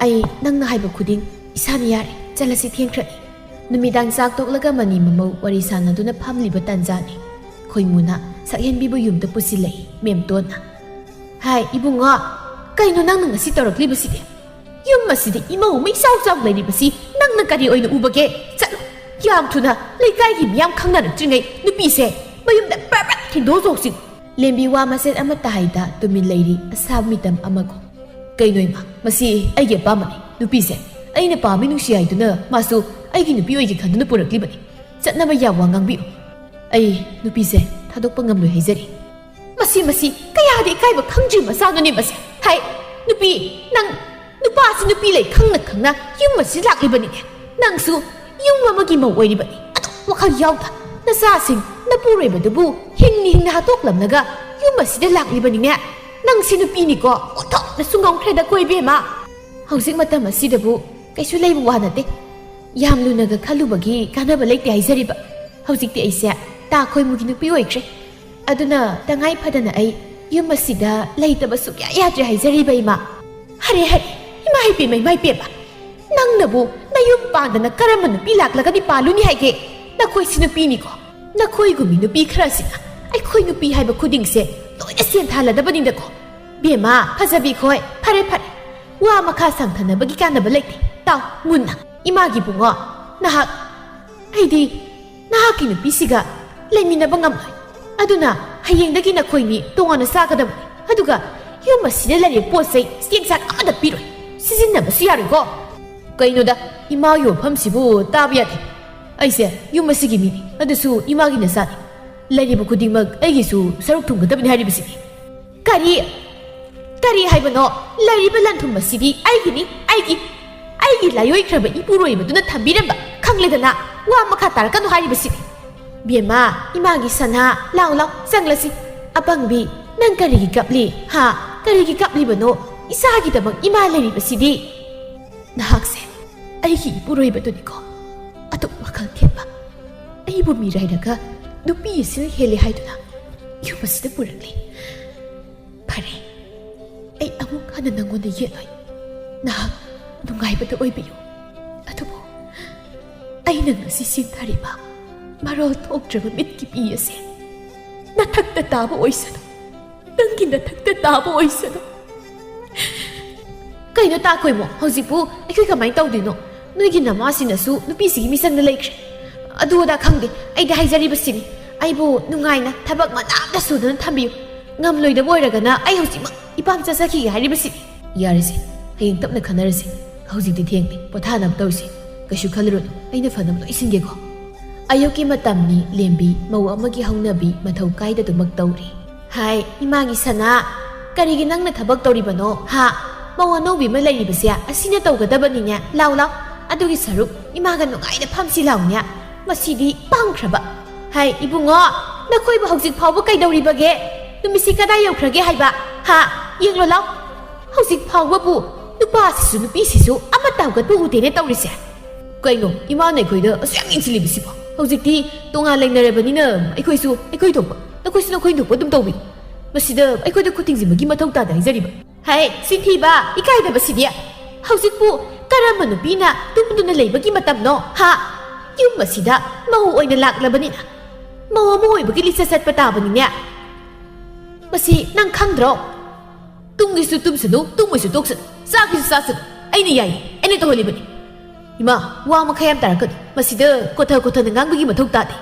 ꯑꯩ ꯅꯪꯅ ꯍꯥꯏꯕ ꯈꯨꯗꯤꯡ ꯏꯁꯥꯅ ꯌꯥꯔꯦ꯫ ꯆꯠꯂꯁꯤ, ꯊꯦꯡꯈ꯭ꯔꯅꯤ꯫ ꯅꯨꯃꯤꯗꯥꯡ ꯆꯥꯛ ꯇꯣꯛꯂꯒ ꯃꯅꯤ ꯃꯃꯧ ꯋꯥꯔꯤ ꯁꯥꯟꯅꯗꯨꯅ ꯐꯝꯂꯤꯕ ꯇꯥꯟꯖꯥꯅꯤ꯫ ꯈꯣꯏꯃꯨꯅ ꯁꯛꯍꯦꯟꯕꯤꯕꯨ ꯌꯨꯝꯗ ꯄꯨꯁꯤꯜꯂꯛꯏ ꯃꯦꯝꯇꯣꯟꯅ꯫ "ꯍꯥꯏ ꯏꯕꯨꯡꯉꯣ, ꯀꯩꯅꯣ ꯅꯪꯅ ꯉꯁꯤ ꯇꯧꯔꯛꯂꯤꯕꯁꯤꯗꯤ? ꯌꯨꯝ ꯑꯁꯤꯗ ꯏꯃꯧ ꯃꯩꯆꯥꯎ ꯆꯥꯎ ꯂꯩꯔꯤꯕꯁꯤ ꯅꯪꯅ ꯀꯔꯤ ꯑꯣꯏꯅ ꯎꯕꯒꯦ? ꯆꯠꯂꯣ, ꯌꯥꯝ ꯊꯨꯅ ꯂꯩꯀꯥꯏꯒꯤ ꯃꯤꯌꯥꯝ ꯈꯪꯅꯔꯛꯇ꯭ꯔꯤꯉꯩ ꯅꯨꯄꯤꯁꯦ ꯃꯌꯨꯝꯗ ꯄ꯭ꯔꯞ ꯄ꯭ꯔꯞ ꯊꯤꯟꯗꯣꯛꯑꯣ ꯆꯣꯛꯁꯤ꯫ ꯂꯦꯝꯕꯤ ꯋꯥ ꯃꯆꯦꯠ ꯑꯃꯠꯇ ꯍꯥꯏꯗ ꯇꯨꯃꯤꯟ ꯂꯩꯔꯤ ꯑꯁꯥꯕ ꯃꯤꯇꯝ ꯑꯃꯒꯨꯝ꯫ "ꯀꯩꯅꯣ ꯏꯃꯥ, ꯃꯁꯤ ꯑꯩꯒꯤ ꯑꯄꯥꯝꯕꯅꯤ꯫ ꯅꯨꯄꯤꯁꯦ ꯑꯩꯅ ꯄꯥꯝꯃꯤ ꯅꯨꯡꯁꯤ ꯍꯥꯏꯗꯨꯅ ꯃꯥꯁꯨ ꯑꯩꯒꯤ ꯅꯨꯄꯤ ꯑꯣꯏꯒꯦ ꯈꯟꯗꯨꯅ ꯄꯨꯔꯛꯂꯤꯕꯅꯤ꯫ ꯆꯠꯅꯕ ꯌꯥꯕ ꯋꯥ ꯉꯥꯡꯕꯤꯌꯨ꯫ ꯑꯩ ꯅꯨꯄꯤꯁꯦ ꯊꯥꯗꯣꯛꯄ ꯉꯝꯂꯣꯏ ꯍꯥꯏꯖꯔꯤ꯫" ꯃꯁꯤ, ꯃꯁꯤ ꯀꯌꯥꯗꯤ ꯏꯀꯥꯏꯕ ꯈꯪꯗ꯭ꯔꯤ ꯃꯆꯥꯅꯣꯅꯦ ꯃꯁꯦ꯫ ꯍꯥꯏ, ꯅꯨꯄꯤ, ꯅꯪ ꯅꯨꯄꯥꯁꯤ ꯅꯨꯄꯤ ꯂꯩ ꯈꯪꯅ ꯈꯪꯅ ꯌꯨꯝ ꯑꯁꯤꯗ ꯂꯥꯛꯂꯤꯕꯅꯤꯅꯦ꯫ ꯅꯪꯁꯨ ꯌꯨꯝ ꯑꯃꯒꯤ ꯃꯧ ꯑꯣꯏꯔꯤꯕꯅꯤ꯫ ꯑꯗꯨ ꯋꯥꯈꯜ ꯌꯥꯎꯗ꯫ ꯅꯆꯥꯁꯤꯡ ꯅꯄꯨꯔꯣꯏꯕꯗꯨꯕꯨ ꯍꯤꯡꯅ ꯍꯤꯡꯅ ꯍꯥꯠꯇꯣꯛꯂꯝꯂꯒ ꯌꯨꯝ ꯑꯁꯤꯗ ꯂꯥꯛꯂꯤꯕꯅꯤꯅꯦ꯫ ꯅꯪꯁꯤ ꯅꯨꯄꯤꯅꯤꯀꯣ꯫ ꯑꯣꯟꯊꯣꯛꯅꯁꯨ ꯉꯝꯈ꯭ꯔꯦꯗꯀꯣ ꯏꯕꯦꯝꯃ꯫ ꯍꯧꯖꯤꯛ ꯃꯇꯝ ꯑꯁꯤꯗꯕꯨ ꯀꯩꯁꯨ ꯂꯩꯕ ꯋꯥ ꯅꯠꯇꯦ꯫ ꯌꯥꯝ ꯂꯨꯅꯒ ꯈꯜꯂꯨꯕꯒꯤ ꯀꯥꯟꯅꯕ ꯂꯩꯇꯦ ꯍꯥꯏꯖꯔꯤꯕ꯫ ꯍꯧꯖꯤꯛꯇꯤ ꯑꯩꯁꯦ ꯇꯥ ꯈꯣꯏꯃꯨꯒꯤ ꯅꯨꯄꯤ ꯑꯣꯏꯈ꯭ꯔꯦ꯫ ꯑꯗꯨꯅ ꯇꯉꯥꯏ ꯐꯗꯅ ꯑꯩ ꯌꯨꯝ ꯑꯁꯤꯗ ꯂꯩꯇꯕ ꯁꯨꯛꯌꯥ ꯌꯥꯗ꯭ꯔꯦ ꯍꯥꯏꯖꯔꯤꯕ ꯏꯃꯥ꯫ ꯍꯔꯦ ꯍꯔꯦ, ꯏꯃꯥ ꯏꯄꯦꯝꯃ, ꯏꯃꯥ ꯏꯄꯦꯝꯃ꯫ ꯅꯪꯅꯕꯨ ꯅꯌꯨꯝ ꯄꯥꯟꯗꯅ ꯀꯔꯝꯕ ꯅꯨꯄꯤ ꯂꯥꯛꯂꯒꯗꯤ ꯄꯥꯜꯂꯨꯅꯤ ꯍꯥꯏꯒꯦ? ꯅꯈꯣꯏꯁꯤ ꯅꯨꯄꯤꯅꯤꯀꯣ꯫ ꯅꯈꯣꯏꯒꯨꯝꯕꯤ ꯅꯨꯄꯤ ꯈꯔꯁꯤꯅ ꯑꯩꯈꯣꯏ ꯅꯨꯄꯤ ꯍꯥꯏꯕ ꯈꯨꯗꯤꯡꯁꯦ ꯂꯣꯏꯅ ꯁꯦꯟꯊꯥꯜꯂꯗꯕꯅꯤꯗꯀꯣ꯫ ꯕꯦꯝꯃ, ꯐꯖꯕꯤ ꯈꯣꯏ, ꯐꯔꯦ ꯐꯔꯦ꯫ ꯋꯥ ꯃꯈꯥ ꯁꯥꯡꯊꯅꯕꯒꯤ ꯀꯥꯟꯅꯕ ꯂꯩꯇꯦ꯫ ꯇꯥꯎ ꯃꯨꯟꯅ꯫ ꯏꯃꯥꯒꯤ ꯕꯨꯡꯉꯣ, ꯅꯍꯥꯛ, ꯑꯩꯗꯤ ꯅꯍꯥꯛꯀꯤ ꯅꯨꯄꯤꯁꯤꯒ ꯂꯩꯃꯤꯟꯅꯕ ꯉꯝꯂꯣꯏ꯫ ꯑꯗꯨꯅ ꯍꯌꯦꯡꯗꯒꯤ ꯅꯈꯣꯏꯅꯤ ꯇꯣꯉꯥꯟꯅ ꯆꯥꯒꯗꯕꯅꯤ꯫ ꯑꯗꯨꯒ ꯌꯨꯝ ꯑꯁꯤꯗ ꯂꯩꯔꯤꯕ ꯄꯣꯠ ꯆꯩ ꯆꯦꯡ ꯆꯥꯛ ꯑꯃꯠꯇ ꯄꯤꯔꯣꯏ꯫ ꯁꯤꯖꯤꯟꯅꯕꯁꯨ ꯌꯥꯔꯣꯏꯀꯣ꯫ ꯀꯩꯅꯣꯗ, ꯏꯃꯥꯒꯤ ꯋꯥꯐꯝꯁꯤꯕꯨ ꯇꯥꯕ ꯌꯥꯗꯦ꯫ ꯑꯩꯁꯦ ꯌꯨꯝ ꯑꯁꯤꯒꯤ ꯃꯤꯅꯤ, ꯑꯗꯨꯁꯨ ꯏꯃꯥꯒꯤ ꯅꯆꯥꯅꯤ꯫ ꯂꯩꯔꯤꯕ ꯈꯨꯗꯤꯡꯃꯛ ꯑꯩꯒꯤꯁꯨ ꯁꯔꯨꯛ ꯊꯨꯡꯒꯗꯕꯅꯤ ꯍꯥꯏꯔꯤꯕꯁꯤꯅꯤ꯫ ꯀꯔꯤ? ꯀꯔꯤ ꯍꯥꯏꯕꯅꯣ? ꯂꯩꯔꯤꯕ ꯂꯟ-ꯊꯨꯝ ꯑꯁꯤꯗꯤ ꯑꯩꯒꯤꯅꯤ, ꯑꯩꯒꯤ꯫ ꯑꯩꯒꯤ ꯂꯥꯏꯑꯣꯏꯈ꯭ꯔꯕ ꯏꯄꯨꯔꯣꯏꯕꯗꯨꯅ ꯊꯝꯕꯤꯔꯝꯕ, ꯈꯪꯂꯦꯗꯅ꯫ ꯋꯥ ꯃꯈꯥ ꯇꯥꯔꯛꯀꯅꯨ ꯍꯥꯏꯔꯤꯕꯁꯤꯅꯤ꯫ ꯕꯦꯝꯃ, ꯏꯃꯥꯒꯤ ꯁꯅꯥ, ꯂꯥꯎ, ꯂꯥꯎ, ꯆꯪꯂꯁꯤ꯫ ꯑꯄꯪꯕꯤ, ꯅꯪ ꯀꯔꯤꯒꯤ ꯀꯞꯂꯤ? ꯍꯥ? ꯀꯔꯤꯒꯤ ꯀꯞꯂꯤꯕꯅꯣ? ꯏꯆꯥꯒꯤꯗꯃꯛ ꯏꯃꯥ ꯂꯩꯔꯤꯕꯁꯤꯗꯤ꯫ ꯅꯍꯥꯛꯁꯦ ꯑꯩꯒꯤ ꯏꯄꯨꯔꯣꯏꯕꯗꯨꯅꯤꯀꯣ꯫ ꯑꯗꯨꯛ ꯋꯥꯈꯜ ꯊꯦꯠꯄ, ꯑꯩꯕꯨ ꯃꯤꯔꯥꯏꯔꯒ ꯅꯨꯄꯤ ꯑꯁꯤꯅ ꯍꯦꯜꯂꯦ ꯍꯥꯏꯗꯨꯅ ꯌꯨꯝ ꯑꯁꯤꯗ ꯄꯨꯔꯛꯂꯤ꯫ ꯐꯔꯦ, ꯑꯩ ꯑꯃꯨꯛ ꯍꯟꯅ ꯅꯪꯉꯣꯟꯗ ꯌꯦꯠꯂꯣꯏ꯫ ꯅꯍꯥꯛ ꯅꯨꯡꯉꯥꯏꯕꯗ ꯑꯣꯏꯕꯤꯌꯨ꯫ ꯑꯗꯨꯕꯨ ꯑꯩꯅ ꯉꯁꯤ ꯁꯤꯡꯊꯔꯤꯕ ꯃꯔꯣꯜ ꯊꯣꯛꯇ꯭ꯔꯕ ꯃꯤꯠꯀꯤ ꯄꯤ ꯑꯁꯦ ꯅꯊꯛꯇ ꯇꯥꯕ ꯑꯣꯏꯁꯅꯨ꯫ ꯅꯪꯒꯤ ꯅꯊꯛꯇ ꯇꯥꯕ ꯑꯣꯏꯁꯅꯨ꯫ ꯀꯩꯅꯣ ꯇꯥ ꯈꯣꯏꯃꯣ, ꯍꯧꯖꯤꯛꯄꯨ ꯑꯩꯈꯣꯏ ꯀꯃꯥꯏꯅ ꯇꯧꯗꯣꯏꯅꯣ? ꯅꯣꯏꯒꯤ ꯅꯃꯥꯁꯤꯅꯁꯨ ꯅꯨꯄꯤꯁꯤꯒꯤ ꯃꯤꯆꯪꯗ ꯂꯩꯈ꯭ꯔꯦ꯫ ꯑꯗꯨ ꯑꯗꯥ ꯈꯪꯗꯦ, ꯑꯩꯗꯤ ꯍꯥꯏꯖꯔꯤꯕꯁꯤꯅꯤ꯫ ꯑꯩꯕꯨ ꯅꯨꯡꯉꯥꯏꯅ ꯊꯕꯛ ꯃꯅꯥ ꯑꯃꯇ ꯁꯨꯗꯅ ꯊꯝꯕꯤꯌꯨ꯫ ꯉꯝꯂꯣꯏꯗꯕ ꯑꯣꯏꯔꯒꯅ ꯑꯩ ꯍꯧꯖꯤꯛꯃꯛ ꯏꯄꯥꯝ ꯆꯠꯆꯈꯤꯒꯦ ꯍꯥꯏꯔꯤꯕꯁꯤꯅꯤ꯫ ꯌꯥꯔꯦꯁꯦ, ꯍꯌꯦꯡ ꯇꯞꯅ ꯈꯟꯅꯔꯁꯤ꯫ ꯍꯧꯖꯤꯛꯇꯤ ꯊꯦꯡꯂꯦ, ꯄꯣꯊꯥꯅꯕ ꯇꯧꯁꯤ꯫ ꯀꯩꯁꯨ ꯈꯜꯂꯨꯔꯅꯨ, ꯑꯩꯅ ꯐꯅꯕ ꯂꯣꯏ ꯁꯤꯟꯒꯦꯀꯣ꯫ ꯑꯌꯨꯛꯀꯤ ꯃꯇꯝꯅꯤ, ꯂꯦꯝꯕꯤ ꯃꯧ ꯑꯃꯒꯤ ꯍꯧꯅꯕꯤ ꯃꯊꯧ ꯀꯥꯏꯗꯗꯨꯃꯛ ꯇꯧꯔꯤ꯫ ꯍꯥꯏ, ꯏꯃꯥꯒꯤ ꯁꯅꯥ, ꯀꯔꯤꯒꯤ ꯅꯪꯅ ꯊꯕꯛ ꯇꯧꯔꯤꯕꯅꯣ? ꯍꯥ? ꯃꯧ ꯑꯅꯧꯕꯤ ꯑꯃ ꯂꯩꯔꯤꯕꯁꯦ ꯑꯁꯤꯅ ꯇꯧꯒꯗꯕꯅꯤꯅꯦ꯫ ꯂꯥꯎ, ꯂꯥꯎ, ꯑꯗꯨꯒꯤ ꯁꯔꯨꯛ ꯏꯃꯥꯒ ꯅꯨꯡꯉꯥꯏꯅ ꯐꯝꯁꯤ ꯂꯥꯎꯅꯦ꯫ ꯃꯁꯤꯗꯤ ꯄꯥꯝꯈ꯭ꯔꯕ꯫ ꯍꯥꯏ, ꯏꯕꯨꯡꯉꯣ, ꯅꯈꯣꯏꯕꯨ ꯍꯧꯖꯤꯛ ꯐꯥꯎꯕ ꯀꯩꯗꯧꯔꯤꯕꯒꯦ? ꯅꯨꯃꯤꯠꯁꯤ ꯀꯗꯥꯏ ꯌꯧꯈ꯭ꯔꯒꯦ ꯍꯥꯏꯕ? ꯍꯥ? ꯌꯦꯡꯂꯣ ꯂꯥꯎ꯫ ꯍꯧꯖꯤꯛ ꯐꯥꯎꯕꯕꯨ ꯅꯨꯄꯥꯁꯤꯁꯨ ꯅꯨꯄꯤꯁꯤꯁꯨ ꯑꯃꯠꯇ ꯍꯧꯒꯠꯄ ꯎꯗꯦꯅꯦ ꯇꯧꯔꯤꯁꯦ꯫ ꯀꯩꯅꯣ, ꯏꯃꯥꯅ ꯑꯩꯈꯣꯏꯗ ꯑꯁꯨꯛ ꯌꯥꯝ ꯌꯦꯡꯁꯤꯜꯂꯤꯕꯁꯤꯕꯣ? ꯍꯧꯖꯤꯛꯇꯤ ꯇꯣꯉꯥꯟ ꯂꯩꯅꯔꯕꯅꯤꯅ ꯑꯩꯈꯣꯏꯁꯨ ꯑꯩꯈꯣꯏ ꯊꯣꯛꯄ, ꯅꯈꯣꯏꯁꯨ ꯅꯈꯣꯏ ꯊꯣꯛꯄ ꯑꯗꯨꯝ ꯇꯧꯕꯤꯌꯨ꯫ ꯃꯁꯤꯗ ꯑꯩꯈꯣꯏꯗ ꯈꯨꯠ ꯊꯤꯡꯖꯤꯟꯕꯒꯤ ꯃꯊꯧ ꯇꯥꯗꯦ ꯍꯥꯏꯖꯔꯤꯕ꯫ ꯍꯩ, ꯆꯤꯟꯊꯤꯕ, ꯏꯀꯥꯏꯗꯕꯁꯤꯗꯤ! ꯍꯧꯖꯤꯛꯄꯨ ꯀꯔꯝꯕ ꯅꯨꯄꯤꯅ ꯇꯨꯝꯗꯨꯅ ꯂꯩꯕꯒꯤ ꯃꯇꯝꯅꯣ, ꯍꯥ? ꯌꯨꯝ ꯑꯁꯤꯗ ꯃꯧ ꯑꯣꯏꯅ ꯂꯥꯛꯂꯕꯅꯤꯅ, ꯃꯧ ꯑꯃ ꯑꯣꯏꯕꯒꯤ ꯂꯤꯆꯠ ꯆꯠꯄ ꯇꯥꯕꯅꯤꯅꯦ꯫ ꯃꯁꯤ ꯅꯪ ꯈꯪꯗ꯭ꯔꯣ? ꯇꯨꯝꯒꯦꯁꯨ ꯇꯨꯝꯁꯅꯨ, ꯇꯨꯝꯃꯣꯏꯁꯨ ꯇꯣꯛꯁꯅꯨ, ꯆꯥꯒꯦꯁꯨ ꯆꯥꯁꯅꯨ, ꯑꯩꯅ ꯌꯥꯏꯌꯦ, ꯑꯩꯅ ꯇꯧꯍꯜꯂꯤꯕꯅꯤ꯫ ꯏꯃꯥ, ꯋꯥ ꯃꯈꯥ ꯌꯥꯝ ꯇꯥꯔꯛꯀꯅꯨ꯫ ꯃꯁꯤꯗ ꯀꯣꯊ ꯀꯣꯊꯅ ꯉꯥꯡꯕꯒꯤ ꯃꯊꯧ ꯇꯥꯗꯦ꯫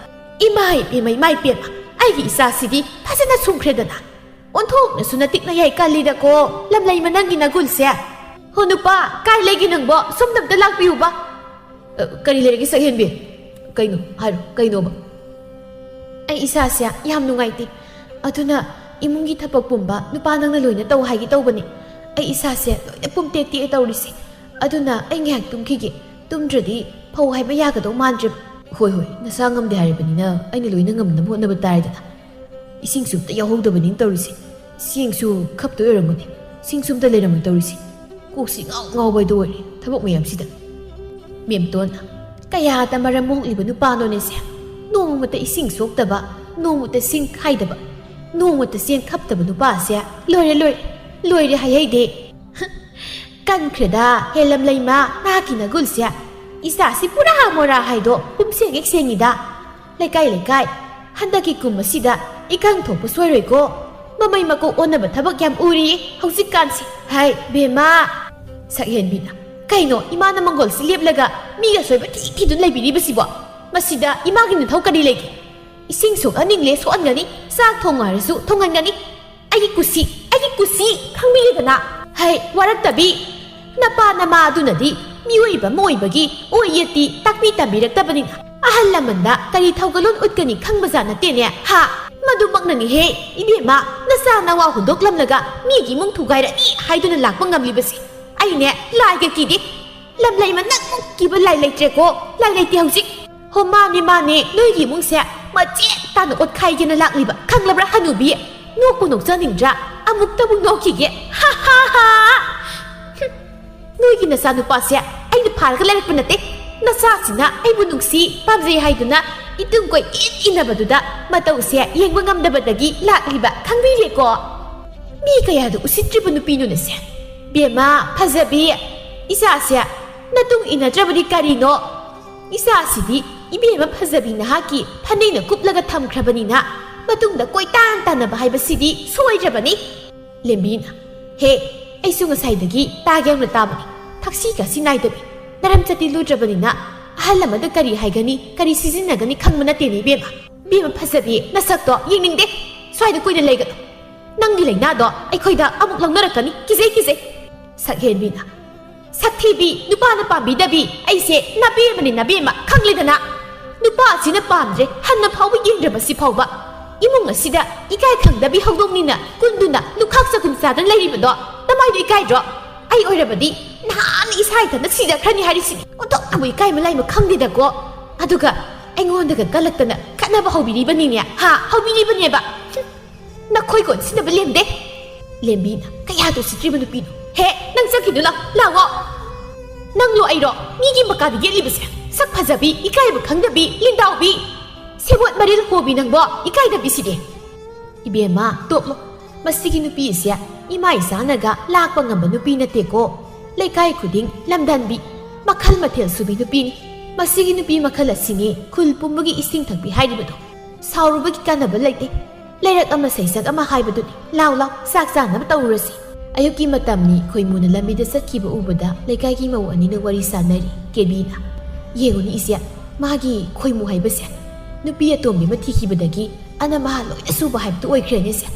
ꯏꯃꯥ ꯏꯄꯦꯝꯃ, ꯏꯃꯥ ꯏꯄꯦꯝꯃ, ꯑꯩꯒꯤ ꯏꯆꯥꯁꯤꯗꯤ ꯐꯖꯅ ꯁꯨꯝꯈ꯭ꯔꯦꯗꯅ꯫ ꯑꯣꯟꯊꯣꯛꯅꯁꯨ ꯅꯇꯤꯛ ꯅꯌꯥꯏ ꯀꯜꯂꯤꯗꯀꯣ, ꯂꯝꯂꯩꯃ, ꯅꯪꯒꯤ ꯅꯒꯨꯟꯁꯦ꯫ ꯍꯣ ꯅꯨꯄꯥ, ꯀꯥꯏ ꯂꯩꯒꯦ ꯅꯪꯕꯣ? ꯁꯣꯝꯗ ꯑꯝꯇ ꯂꯥꯛꯄꯤꯌꯨꯕ꯫ ꯑ, ꯀꯔꯤ ꯂꯩꯔꯒꯦ ꯁꯛꯍꯦꯟꯕꯤ? ꯀꯩꯅꯣ? ꯍꯥꯏꯔꯣ, ꯀꯩꯅꯣꯕ? ꯑꯩ ꯏꯁꯥꯁꯦ ꯌꯥꯝ ꯅꯨꯡꯉꯥꯏꯇꯦ, ꯑꯗꯨꯅ ꯏꯃꯨꯡꯒꯤ ꯊꯕꯛ ꯄꯨꯝꯕ ꯅꯨꯄꯥ ꯅꯪꯅ ꯂꯣꯏꯅ ꯇꯧ ꯍꯥꯏꯒꯦ ꯇꯧꯕꯅꯤ꯫ ꯑꯩ ꯏꯁꯥꯁꯦ ꯂꯣꯏꯅ ꯄꯨꯝꯇꯦꯛ ꯇꯦꯛꯑꯦ ꯇꯧꯔꯤꯁꯦ, ꯑꯗꯨꯅ ꯑꯩ ꯉꯥꯏꯍꯥꯛ ꯇꯨꯝꯈꯤꯒꯦ꯫ ꯇꯨꯝꯗ꯭ꯔꯗꯤ ꯐꯧ ꯍꯥꯏꯕ ꯌꯥꯒꯗꯧ ꯃꯥꯟꯗ꯭ꯔꯦꯕ꯫ ꯍꯣꯏ, ꯍꯣꯏ, ꯅꯁꯥ ꯉꯝꯗꯦ ꯍꯥꯏꯔꯕꯅꯤꯅ ꯑꯩꯅ ꯂꯣꯏꯅ ꯉꯝꯅꯕ ꯍꯣꯠꯅꯕ ꯇꯥꯔꯦꯗꯅ꯫ ꯏꯁꯤꯡꯁꯨ ꯑꯝꯇ ꯌꯥꯎꯍꯧꯗꯕꯅꯤꯅ ꯇꯧꯔꯤꯁꯦ꯫ ꯆꯦꯡꯁꯨ ꯈꯞꯇꯣꯏ ꯑꯣꯏꯔꯝꯒꯅꯤ, ꯁꯤꯡꯁꯨ ꯑꯝꯇ ꯂꯩꯔꯝꯃꯣꯏ ꯇꯧꯔꯤꯁꯦ꯫ ꯀꯣꯛꯁꯤ ꯉꯥꯎ ꯉꯥꯎꯕ ꯍꯥꯏꯗꯣ ꯑꯣꯏꯔꯦ ꯊꯕꯛ ꯃꯌꯥꯝꯁꯤꯗ꯫ ꯃꯦꯝꯇꯣꯟ, ꯀꯌꯥꯗ ꯃꯔꯝ ꯃꯣꯛꯂꯤꯕ ꯅꯨꯄꯥꯅꯣꯅꯦ ꯁꯦ? ꯅꯣꯡꯃꯇ ꯏꯁꯤꯡ ꯁꯣꯛꯇꯕ, ꯅꯣꯡꯃꯇ ꯁꯤꯡ ꯈꯥꯏꯗꯕ, ꯅꯣꯡꯃꯇ ꯆꯦꯡ ꯈꯞꯇꯕ ꯅꯨꯄꯥꯁꯦ꯫ ꯂꯣꯏꯔꯦ, ꯂꯣꯏꯔꯦ, ꯂꯣꯏꯔꯦ ꯍꯥꯏꯍꯩꯗꯦ꯫ ꯀꯟꯈ꯭ꯔꯦꯗ, ꯍꯦꯂꯝ ꯂꯩꯃ, ꯅꯍꯥꯛꯀꯤ ꯅꯒꯨꯜꯁꯦ꯫ ꯏꯆꯥꯁꯤ ꯄꯨꯔꯥ ꯃꯣꯔꯥ ꯍꯥꯏꯗꯣ ꯄꯨꯝꯁꯦꯡ ꯍꯦꯛ ꯁꯦꯡꯉꯤꯗ꯫ ꯂꯩꯀꯥꯏ, ꯂꯩꯀꯥꯏ, ꯍꯟꯗꯛꯀꯤ ꯀꯨꯝ ꯑꯁꯤꯗ ꯏꯀꯪ ꯊꯣꯛꯄ ꯁꯣꯏꯔꯣꯏꯀꯣ꯫ ꯃꯃꯩ ꯃꯀꯣꯛ ꯑꯣꯟꯅꯕ ꯊꯕꯛ ꯌꯥꯝ ꯎꯔꯤꯌꯦ ꯍꯧꯖꯤꯛꯀꯥꯟꯁꯤ꯫ ꯍꯥꯏ, ꯕꯦꯝꯃ! ꯁꯛꯍꯦꯟꯕꯤꯅ, "ꯀꯩꯅꯣ, ꯏꯃꯥꯅ ꯃꯪꯒꯣꯜꯁꯤ ꯂꯦꯞꯂꯒ ꯃꯤꯒ ꯁꯣꯏꯕ ꯊꯤ ꯊꯤꯗꯨꯅ ꯂꯩꯕꯤꯔꯤꯕꯁꯤꯕꯣ? ꯃꯁꯤꯗ ꯏꯃꯥꯒꯤ ꯅꯊꯧ ꯀꯔꯤ ꯂꯩꯒꯦ?" ꯏꯁꯤꯡ ꯁꯣꯛꯍꯟꯅꯤꯡꯂꯦ ꯁꯣꯛꯍꯟꯒꯅꯤ, ꯆꯥꯛ ꯊꯣꯡꯉꯨ ꯍꯥꯏꯔꯁꯨ ꯊꯣꯡꯍꯟꯒꯅꯤ꯫ ꯑꯩꯒꯤ ꯀꯨꯁꯤ, ꯑꯩꯒꯤ ꯀꯨꯁꯤ ꯈꯪꯕꯤꯔꯦꯗꯅ꯫ ꯍꯩ, ꯋꯥꯔꯛꯇꯕꯤ, ꯅꯄꯥ ꯅꯃꯥ ꯑꯗꯨꯅꯗꯤ ꯃꯤꯑꯣꯏꯕ ꯑꯃ ꯑꯣꯏꯕꯒꯤ ꯑꯣꯏ ꯌꯦꯠꯇꯤ ꯇꯥꯛꯄꯤ ꯇꯝꯕꯤꯔꯛꯇꯕꯅꯤꯅ ꯑꯍꯜ ꯂꯃꯟꯗ ꯀꯔꯤ ꯊꯧꯒꯜꯂꯣꯟ ꯎꯠꯀꯅꯤ ꯈꯪꯕꯖꯥꯠ ꯅꯠꯇꯦꯅꯦ꯫ ꯍꯥ? ꯃꯗꯨꯃꯛꯅꯅꯤꯍꯦ ꯏꯕꯦꯝꯃ, ꯅꯆꯥ ꯅꯋꯥ ꯍꯨꯟꯗꯣꯛꯂꯝꯂꯒ ꯃꯤꯒꯤ ꯏꯃꯨꯡ ꯊꯨꯒꯥꯏꯔꯛꯏ ꯍꯥꯏꯗꯨꯅ ꯂꯥꯛꯄ ꯉꯝꯂꯤꯕꯁꯤ꯫ ꯑꯩꯅꯦ ꯂꯥꯏꯒ ꯀꯤꯗꯦ꯫ ꯂꯝꯂꯩ ꯃꯅꯥꯛꯃꯨꯛ ꯀꯤꯕ ꯂꯥꯏ ꯂꯩꯇ꯭ꯔꯦꯀꯣ꯫ ꯂꯥꯏ ꯂꯩꯇꯦ ꯍꯧꯖꯤꯛ꯫ ꯍꯣ, ꯃꯥꯅꯦ, ꯃꯥꯅꯦ, ꯅꯣꯏꯒꯤ ꯏꯃꯨꯡꯁꯦ ꯃꯆꯦꯠ ꯇꯥꯅ ꯑꯣꯠꯈꯥꯏꯒꯦꯅ ꯂꯥꯛꯂꯤꯕ, ꯈꯪꯂꯕ꯭ꯔꯥ ꯍꯅꯨꯕꯤ? ꯅꯣꯛꯄꯨ ꯅꯣꯛꯆꯅꯤꯡꯗ꯭ꯔꯥ? ꯑꯃꯨꯛꯇꯕꯨ ꯅꯣꯛꯈꯤꯒꯦ꯫ ꯍꯥ, ꯍꯥ, ꯍꯥ꯫ ꯍꯨꯝ, ꯅꯣꯏꯒꯤ ꯅꯆꯥꯅꯨꯄꯥꯁꯦ ꯑꯩꯅ ꯐꯥꯔꯒ ꯂꯩꯔꯛꯄ ꯅꯠꯇꯦ꯫ ꯅꯆꯥꯁꯤꯅ ꯑꯩꯕꯨ ꯅꯨꯡꯁꯤ, ꯄꯥꯝꯖꯩ ꯍꯥꯏꯗꯨꯅ ꯏꯇꯨꯡ ꯀꯣꯏ ꯏꯟ ꯏꯟꯅꯕꯗꯨꯗ ꯃꯇꯧꯁꯦ ꯌꯦꯡꯕ ꯉꯝꯗꯕꯗꯒꯤ ꯂꯥꯛꯂꯤꯕ, ꯈꯪꯕꯤꯔꯦꯀꯣ? ꯃꯤ ꯀꯌꯥꯗ ꯎꯁꯤꯠꯇ꯭ꯔꯤꯕ ꯅꯨꯄꯤꯅꯣꯅꯦꯁꯦ꯫ ꯕꯦꯝꯃ, ꯐꯖꯕꯤ, ꯏꯆꯥꯁꯦ ꯅꯇꯨꯡ ꯏꯟꯅꯗ꯭ꯔꯕꯗꯤ ꯀꯔꯤꯅꯣ? ꯏꯆꯥꯁꯤꯗꯤ ꯏꯕꯦꯝꯃ ꯐꯖꯕꯤ ꯅꯍꯥꯛꯀꯤ ꯐꯅꯦꯛꯅ ꯀꯨꯞꯂꯒ ꯊꯝꯈ꯭ꯔꯕꯅꯤꯅ ꯃꯇꯨꯡꯗ ꯀꯣꯏꯇꯥꯟ ꯇꯥꯟꯅꯕ ꯍꯥꯏꯕꯁꯤꯗꯤ ꯁꯣꯏꯗ꯭ꯔꯕꯅꯤ꯫ ꯂꯦꯝꯕꯤꯅ, ꯍꯦ, ꯑꯩꯁꯨ ꯉꯁꯥꯏꯗꯒꯤ ꯇꯥꯒꯦ ꯌꯥꯝꯅ ꯇꯥꯕꯅꯤ꯫ ꯊꯛꯁꯤ ꯈꯥꯁꯤ ꯅꯥꯏꯗꯕꯤ, ꯅꯔꯝ ꯆꯠꯇꯤ ꯂꯨꯗ꯭ꯔꯕꯅꯤꯅ ꯑꯍꯜ ꯑꯃꯗ ꯀꯔꯤ ꯍꯥꯏꯒꯅꯤ, ꯀꯔꯤ ꯁꯤꯖꯤꯟꯅꯒꯅꯤ ꯈꯪꯕ ꯅꯠꯇꯦꯅꯦ ꯏꯕꯦꯝꯃ꯫ ꯏꯕꯦꯝꯃ ꯐꯖꯕꯤ, ꯅꯁꯛꯇꯣ ꯌꯦꯡꯅꯤꯡꯗꯦ꯫ ꯁ꯭ꯋꯥꯏꯗ ꯀꯨꯏꯅ ꯂꯩꯒꯅꯨ꯫ ꯅꯪꯒꯤ ꯂꯥꯏꯅꯥꯗꯣ ꯑꯩꯈꯣꯏꯗ ꯑꯃꯨꯛ ꯂꯧꯅꯔꯛꯀꯅꯤ꯫ ꯀꯤꯖꯩ, ꯀꯤꯖꯩ꯫ ꯁꯛꯍꯦꯟꯕꯤꯅ, ꯁꯛꯊꯤꯕꯤ, ꯅꯨꯄꯥꯅ ꯄꯥꯝꯕꯤꯗꯕꯤ, ꯑꯩꯁꯦ ꯅꯕꯦꯝꯃꯅꯤ, ꯅꯕꯦꯝꯃ, ꯈꯪꯂꯦꯗꯅ? ꯅꯨꯄꯥ ꯑꯁꯤꯅ ꯄꯥꯝꯗ꯭ꯔꯦ, ꯍꯟꯅ ꯐꯥꯎꯕ ꯌꯦꯡꯗ꯭ꯔꯕꯁꯤ ꯐꯥꯎꯕ꯫ ꯏꯃꯨꯡ ꯑꯁꯤꯗ ꯏꯀꯥꯏ ꯈꯪꯗꯕꯤ ꯍꯧꯗꯣꯡꯅꯤꯅ ꯀꯨꯟꯗꯨꯅ ꯂꯨꯈꯥꯛ ꯆꯒꯨꯝ ꯆꯥꯗꯅ ꯂꯩꯔꯤꯕꯗꯣ ꯅꯃꯥꯏꯗꯣ ꯏꯀꯥꯏꯗ꯭ꯔꯣ? ꯑꯩ ꯑꯣꯏꯔꯕꯗꯤ ꯅꯍꯥꯟꯅ ꯏꯁꯥ ꯏꯊꯟꯇ ꯁꯤꯖꯈ꯭ꯔꯅꯤ ꯍꯥꯏꯔꯤꯁꯤꯅꯤ꯫ ꯑꯣꯟꯊꯣꯛꯅꯕꯨ ꯏꯀꯥꯏ ꯃꯂꯥꯏ ꯃꯈꯪꯗꯦꯗꯀꯣ꯫ ꯑꯗꯨꯒ ꯑꯩꯉꯣꯟꯗꯒ ꯀꯜꯂꯛꯇꯅ ꯈꯠꯅꯕ ꯍꯧꯕꯤꯔꯤꯕꯅꯤꯅꯦ, ꯍꯥ? ꯍꯧꯕꯤꯔꯤꯕꯅꯦꯕ꯫ ꯍꯨꯝ, ꯅꯈꯣꯏ ꯀꯣꯟꯁꯤꯟꯅꯕ ꯂꯦꯝꯗꯦ꯫ ꯂꯦꯝꯕꯤꯅ, ꯀꯌꯥꯗ ꯎꯁꯤꯠꯇ꯭ꯔꯤꯕ ꯅꯨꯄꯤꯅꯣ? ꯍꯦ, ꯅꯪ ꯆꯠꯈꯤꯅꯨ, ꯂꯥꯎ, ꯂꯥꯛꯑꯣ꯫ ꯅꯪꯂꯣ ꯑꯩꯔꯣ ꯃꯤꯒꯤ ꯃꯀꯥꯗ ꯌꯦꯠꯂꯤꯕꯁꯦ? ꯁꯛ ꯐꯖꯕꯤ, ꯏꯀꯥꯏꯕ ꯈꯪꯗꯕꯤ, ꯂꯤꯟꯗꯥꯎꯕꯤ, ꯁꯦꯕꯣꯠ ꯃꯔꯤꯜ ꯍꯣꯕꯤ ꯅꯪꯕꯣ, ꯏꯀꯥꯏꯗꯕꯤꯁꯤꯗꯤ꯫ ꯏꯕꯦꯝꯃ, ꯇꯣꯛꯂꯣ꯫ ꯃꯁꯤꯒꯤ ꯅꯨꯄꯤ ꯑꯁꯦ ꯏꯃꯥ ꯏꯆꯥꯅꯒ ꯂꯥꯛꯄ ꯉꯝꯕ ꯅꯨꯄꯤ ꯅꯠꯇꯦꯀꯣ꯫ ꯂꯩꯀꯥꯏ ꯈꯨꯗꯤꯡ ꯂꯝꯗꯥꯟꯕꯤ, ꯃꯈꯜ ꯃꯊꯦꯜ ꯁꯨꯕꯤ ꯅꯨꯄꯤꯅꯤ꯫ ꯃꯁꯤꯒꯤ ꯅꯨꯄꯤ ꯃꯈꯜ ꯑꯁꯤꯅꯤ ꯈꯨꯜ ꯄꯨꯝꯕꯒꯤ ꯏꯁꯤꯡ ꯊꯛꯄꯤ ꯍꯥꯏꯔꯤꯕꯗꯣ꯫ ꯁꯥꯎꯔꯨꯕꯒꯤ ꯀꯥꯟꯅꯕ ꯂꯩꯇꯦ꯫ ꯂꯩꯔꯛ ꯑꯃ ꯁꯩꯁꯛ ꯑꯃ ꯍꯥꯏꯕꯗꯨꯅꯤ꯫ ꯂꯥꯎ, ꯂꯥꯎ, ꯆꯥꯛ ꯆꯥꯅꯕ ꯇꯧꯔꯨꯔꯁꯤ꯫ ꯑꯌꯨꯛꯀꯤ ꯃꯇꯝꯅꯤ꯫ ꯈꯣꯏꯃꯨꯅ ꯂꯝꯕꯤꯗ ꯆꯠꯈꯤꯕ ꯎꯕꯗ ꯂꯩꯀꯥꯏꯒꯤ ꯃꯧ ꯑꯅꯤꯅ ꯋꯥꯔꯤ ꯁꯥꯟꯅꯔꯤ꯫ ꯀꯦꯕꯤꯅ, "ꯌꯦꯡꯉꯨꯅꯦ ꯏꯆꯦ, ꯃꯥꯒꯤ ꯈꯣꯏꯃꯨ ꯍꯥꯏꯕꯁꯦ꯫ ꯅꯨꯄꯤ ꯑꯇꯣꯝꯕꯤ ꯑꯃ ꯊꯤꯈꯤꯕꯗꯒꯤ ꯑꯅ ꯃꯍꯥ ꯂꯣꯏꯅ ꯁꯨꯕ ꯍꯥꯏꯕꯗꯨ ꯑꯣꯏꯈ꯭ꯔꯦꯅꯦ ꯁꯦ꯫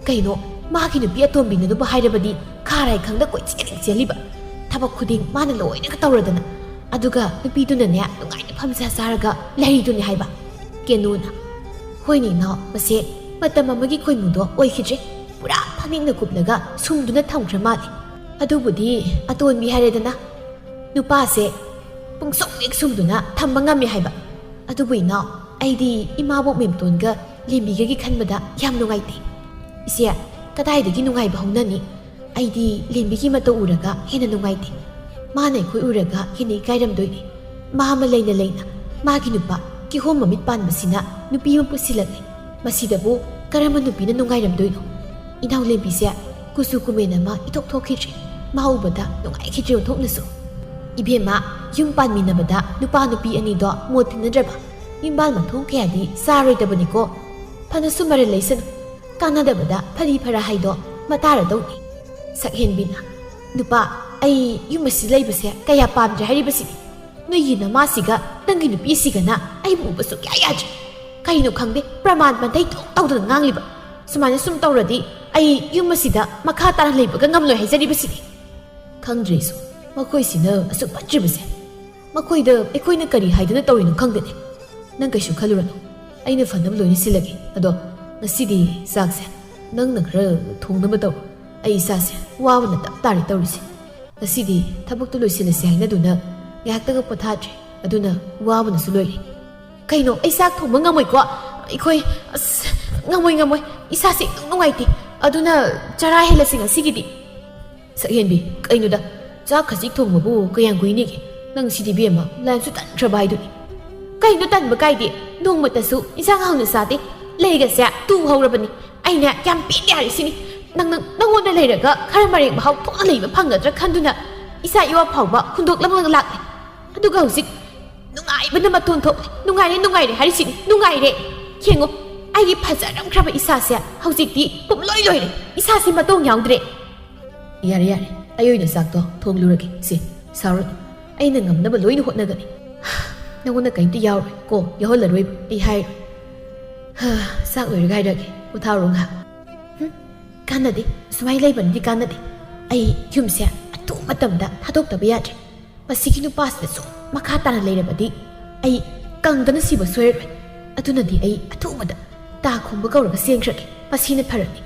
ꯀꯩꯅꯣ, ꯃꯥꯒꯤ ꯅꯨꯄꯤ ꯑꯇꯣꯝꯕꯤꯅꯗꯨꯕꯨ ꯍꯥꯏꯔꯕꯗꯤ ꯈꯥꯔꯥꯏ ꯈꯪꯗ ꯀꯣꯏꯆꯦꯜ ꯆꯦꯜꯂꯤꯕ? ꯊꯕꯛ ꯈꯨꯗꯤꯡ ꯃꯥꯅ ꯂꯣꯏꯅꯒ ꯇꯧꯔꯗꯅ, ꯑꯗꯨꯒ ꯅꯨꯄꯤꯗꯨꯅꯅꯦ ꯅꯨꯡꯉꯥꯏꯅ ꯐꯝꯖ ꯆꯥꯔꯒ ꯂꯩꯔꯤꯗꯨꯅꯤ ꯍꯥꯏꯕ꯫ ꯀꯦꯅꯨꯅ, "ꯍꯣꯏꯅꯦ ꯏꯅꯥꯎ, ꯃꯁꯦ ꯃꯇꯝ ꯑꯃꯒꯤ ꯈꯣꯏꯃꯨꯗꯣ ꯑꯣꯏꯈꯤꯗ꯭ꯔꯦ, ꯄꯨꯔꯥ ꯐꯅꯦꯛꯅ ꯀꯨꯞꯂꯒ ꯁꯨꯝꯗꯨꯅ ꯊꯝꯈ꯭ꯔ ꯃꯥꯜꯂꯦ꯫ ꯑꯗꯨꯕꯨꯗꯤ ꯑꯇꯣꯟꯕꯤ ꯍꯥꯏꯔꯦꯗꯅ, ꯅꯨꯄꯥꯁꯦ ꯄꯨꯡꯁꯨꯝ ꯍꯦꯛ ꯁꯨꯝꯗꯨꯅ ꯊꯝꯕ ꯉꯝꯃꯦ ꯍꯥꯏꯕ꯫ ꯑꯗꯨꯕꯨ ꯏꯅꯥꯎ, ꯑꯩꯗꯤ ꯏꯃꯥꯕꯣꯛ ꯃꯦꯝꯇꯣꯟꯒ ꯂꯦꯝꯕꯤꯒꯒꯤ ꯈꯟꯕꯗ ꯌꯥꯝ ꯅꯨꯡꯉꯥꯏꯇꯦ꯫ ꯏꯆꯦ, ꯀꯗꯥꯏꯗꯒꯤ ꯅꯨꯡꯉꯥꯏꯕ ꯍꯧꯅꯅꯤ? ꯑꯩꯗꯤ ꯂꯦꯝꯕꯤꯒꯤ ꯃꯇꯧ ꯎꯔꯒ ꯍꯦꯟꯅ ꯅꯨꯡꯉꯥꯏꯇꯦ꯫ ꯃꯥꯅ ꯑꯩꯈꯣꯏ ꯎꯔꯒ ꯍꯦꯟꯅ ꯏꯀꯥꯏꯔꯝꯗꯣꯏꯅꯦ꯫ ꯃꯥ ꯑꯃ ꯂꯩꯅ ꯂꯩꯅ ꯃꯥꯒꯤ ꯅꯨꯄꯥ ꯀꯤꯍꯣꯝ ꯃꯃꯤꯠ ꯄꯥꯟꯕꯁꯤꯅ ꯅꯨꯄꯤ ꯑꯃ ꯄꯨꯁꯤꯜꯂꯛꯂꯦ꯫ ꯃꯁꯤꯗꯕꯨ ꯀꯔꯝꯕ ꯅꯨꯄꯤꯅ ꯅꯨꯡꯉꯥꯏꯔꯝꯗꯣꯏꯅꯣ? ꯏꯅꯥꯎ ꯂꯦꯝꯕꯤꯁꯦ ꯀꯨꯆꯨ ꯀꯨꯃꯦꯟ ꯑꯃ ꯏꯊꯣꯛ ꯊꯣꯛꯈꯤꯗ꯭ꯔꯦ꯫ ꯃꯥ ꯎꯕꯗ ꯅꯨꯡꯉꯥꯏꯈꯤꯗ꯭ꯔꯦ ꯑꯣꯟꯊꯣꯛꯅꯁꯨ꯫ ꯏꯕꯦꯝꯃ, ꯌꯨꯝ ꯄꯥꯟꯃꯤꯟꯅꯕꯗ ꯅꯨꯄꯥ ꯅꯨꯄꯤ ꯑꯅꯤꯗꯣ ꯃꯣꯠ ꯇꯤꯟꯅꯗ꯭ꯔꯕ? ꯌꯨꯝꯕꯥꯜ ꯃꯊꯣꯡ ꯀꯌꯥꯗꯤ ꯆꯥꯔꯣꯏꯗꯕꯅꯤꯀꯣ꯫ ꯐꯅꯁꯨ ꯃꯔꯜ ꯂꯩꯁꯅꯨ, ꯀꯥꯟꯅꯗꯕꯗ ꯐꯔꯤ ꯐꯔꯥ ꯍꯥꯏꯗꯣ ꯃꯇꯥꯔꯗꯧꯅꯤ꯫ ꯁꯛꯍꯦꯟꯕꯤꯅ, "ꯅꯨꯄꯥ, ꯑꯩ ꯌꯨꯝ ꯑꯁꯤ ꯂꯩꯕꯁꯦ ꯀꯌꯥ ꯄꯥꯝꯗ꯭ꯔꯦ ꯍꯥꯏꯔꯤꯕꯁꯤꯅꯤ꯫ ꯅꯣꯏꯒꯤ ꯅꯃꯥꯁꯤꯒ ꯅꯪꯒꯤ ꯅꯨꯄꯤꯁꯤꯒꯅ ꯑꯩꯕꯨ ꯎꯕ ꯁꯨꯛꯌꯥ ꯌꯥꯗ꯭ꯔꯦ꯫ ꯀꯩꯅꯣ ꯈꯪꯗꯦ, ꯄ꯭ꯔꯃꯥꯟ ꯄꯟꯊꯩ ꯊꯣꯛ ꯇꯧꯗꯅ ꯉꯥꯡꯂꯤꯕ꯫ ꯁꯨꯃꯥꯏꯅ ꯁꯨꯝ ꯇꯧꯔꯗꯤ ꯑꯩ ꯌꯨꯝ ꯑꯁꯤꯗ ꯃꯈꯥ ꯇꯥꯅ ꯂꯩꯕꯒ ꯉꯝꯂꯣꯏ ꯍꯥꯏꯖꯔꯤꯕꯁꯤꯅꯤ꯫" ꯈꯪꯗ꯭ꯔꯦꯁꯨ, ꯃꯈꯣꯏꯁꯤꯅ ꯑꯁꯨꯛ ꯐꯠꯇ꯭ꯔꯤꯕꯁꯦ꯫ ꯃꯈꯣꯏꯗ ꯑꯩꯈꯣꯏꯅ ꯀꯔꯤ ꯍꯥꯏꯗꯨꯅ ꯇꯧꯔꯤꯅꯣ ꯈꯪꯗꯦꯅꯦ꯫ ꯅꯪ ꯀꯩꯁꯨ ꯈꯜꯂꯨꯔꯅꯨ, ꯑꯩꯅ ꯐꯅꯕ ꯂꯣꯏꯅ ꯁꯤꯜꯂꯒꯦ꯫ ꯑꯗꯣ ꯉꯁꯤꯗꯤ ꯆꯥꯛꯁꯦ ꯅꯪꯅ ꯈꯔ ꯊꯣꯡꯅꯕ ꯇꯧꯔꯣ꯫ ꯑꯩ ꯏꯁꯥꯁꯦ ꯋꯥꯕꯅ ꯇꯞ ꯇꯥꯔꯦ ꯇꯧꯔꯤꯁꯦ꯫ ꯉꯁꯤꯗꯤ ꯊꯕꯛꯇꯨ ꯂꯣꯏꯁꯤꯜꯂꯁꯤ ꯍꯥꯏꯅꯗꯨꯅ ꯉꯥꯏꯍꯥꯛꯇꯒ ꯄꯣꯊꯥꯗ꯭ꯔꯦ꯫ ꯑꯗꯨꯅ ꯋꯥꯕꯅꯁꯨ ꯂꯣꯏꯔꯦ꯫ ꯀꯩꯅꯣ, ꯑꯩ ꯆꯥꯛ ꯊꯣꯡꯕ ꯉꯝꯃꯣꯏꯀꯣ? ꯑꯩꯈꯣꯏ, ꯑꯁ, ꯉꯝꯃꯣꯏ, ꯉꯝꯃꯣꯏ꯫ ꯏꯁꯥꯁꯦ ꯏꯅꯨꯡ ꯅꯨꯡꯉꯥꯏꯇꯦ꯫ ꯑꯗꯨꯅ ꯆꯔꯥ ꯍꯦꯜꯂꯁꯤ ꯉꯁꯤꯒꯤꯗꯤ꯫ ꯁꯛꯍꯦꯟꯕꯤ, ꯀꯩꯅꯣꯗ, ꯆꯥꯛ ꯈꯖꯤꯛ ꯊꯣꯡꯕꯕꯨ ꯀꯌꯥꯝ ꯀꯨꯏꯅꯤꯒꯦ? ꯅꯪ ꯁꯤꯗꯤ ꯏꯕꯦꯝꯃ, ꯂꯥꯏꯔꯤꯛꯁꯨ ꯇꯟꯈ꯭ꯔꯕ ꯍꯥꯏꯗꯨꯅꯤ꯫ ꯀꯩꯅꯣ ꯇꯟꯕ ꯀꯥꯏꯗꯤ? ꯅꯣꯡꯃꯇꯁꯨ ꯏꯟꯁꯥꯡ ꯍꯥꯎꯅ ꯆꯥꯗꯦ꯫ ꯂꯩꯒꯁꯦ ꯇꯨ ꯍꯧꯔꯕꯅꯤ꯫ ꯑꯩꯅ ꯌꯥꯝ ꯄꯦꯟꯗꯦ ꯍꯥꯏꯔꯤꯁꯤꯅꯤ꯫ ꯅꯪ, ꯅꯪ, ꯅꯪꯉꯣꯟꯗ ꯂꯩꯔꯒ ꯈꯔ ꯃꯔꯦꯛ ꯃꯍꯥꯎ ꯊꯣꯛꯅ ꯂꯩꯕ ꯐꯪꯒꯗ꯭ꯔꯥ ꯈꯟꯗꯨꯅ ꯏꯆꯥ ꯏꯋꯥ ꯐꯥꯎꯕ ꯍꯨꯟꯗꯣꯛꯂꯝꯂꯒ ꯂꯥꯛꯂꯦ꯫ ꯑꯗꯨꯒ ꯍꯧꯖꯤꯛ ꯅꯨꯡꯉꯥꯏꯕꯅ ꯃꯇꯣꯟ ꯊꯣꯛꯂꯦ꯫ "ꯅꯨꯡꯉꯥꯏꯔꯦ, ꯅꯨꯡꯉꯥꯏꯔꯦ" ꯍꯥꯏꯔꯤꯁꯤꯅꯤ꯫ ꯅꯨꯡꯉꯥꯏꯔꯦ꯫ ꯌꯦꯡꯉꯣ, ꯑꯩꯒꯤ ꯐꯖꯔꯝꯈ꯭ꯔꯕ ꯏꯁꯥꯁꯦ ꯍꯧꯖꯤꯛꯇꯤ ꯄꯨꯝꯂꯣꯏ ꯂꯣꯏꯔꯦ꯫ ꯏꯁꯥꯁꯤ ꯃꯇꯣꯡ ꯌꯥꯎꯗ꯭ꯔꯦ꯫ ꯌꯥꯔꯦ, ꯌꯥꯔꯦ, ꯑꯩ ꯑꯣꯏꯅ ꯆꯥꯛꯇꯣ ꯊꯣꯡꯂꯨꯔꯒꯦ꯫ ꯁꯦ, ꯁꯥꯎꯔꯅꯨ, ꯑꯩꯅ ꯉꯝꯅꯕ ꯂꯣꯏꯅ ꯍꯣꯠꯅꯒꯅꯤ꯫ ꯅꯪꯉꯣꯟꯗ ꯀꯔꯤꯝꯇ ꯌꯥꯎꯔꯣꯏ ꯀꯣ, ꯌꯥꯎꯍꯜꯂꯔꯣꯏꯕ, ꯑꯩ ꯍꯥꯏꯔꯣꯏ꯫ ꯍꯥ, ꯆꯥꯛ ꯂꯣꯏꯔꯒ ꯍꯥꯏꯔꯒꯦ, ꯄꯣꯊꯥꯔꯣ ꯉꯥꯏꯍꯥꯛ꯫ ꯍꯨꯝ, ꯀꯥꯟꯅꯗꯦ, ꯁꯨꯃꯥꯏꯅ ꯂꯩꯕꯅꯗꯤ ꯀꯥꯟꯅꯗꯦ꯫ ꯑꯩ ꯌꯨꯝꯁꯦ ꯑꯊꯨꯕ ꯃꯇꯝꯗ ꯊꯥꯗꯣꯛꯇꯕ ꯌꯥꯗ꯭ꯔꯦ꯫ ꯃꯁꯤꯒꯤ ꯅꯨꯄꯥꯁꯤꯗ ꯁꯨꯝ ꯃꯈꯥ ꯇꯥꯅ ꯂꯩꯔꯕꯗꯤ ꯑꯩ ꯀꯪꯗꯅ ꯁꯤꯕ ꯁꯣꯏꯔꯔꯣꯏ꯫ ꯑꯗꯨꯅꯗꯤ ꯑꯩ ꯑꯊꯨꯕꯗ ꯇꯥ ꯈꯣꯝꯕ ꯀꯧꯔꯒ ꯆꯦꯟꯈ꯭ꯔꯒꯦ, ꯃꯁꯤꯅ ꯐꯔꯅꯤ꯫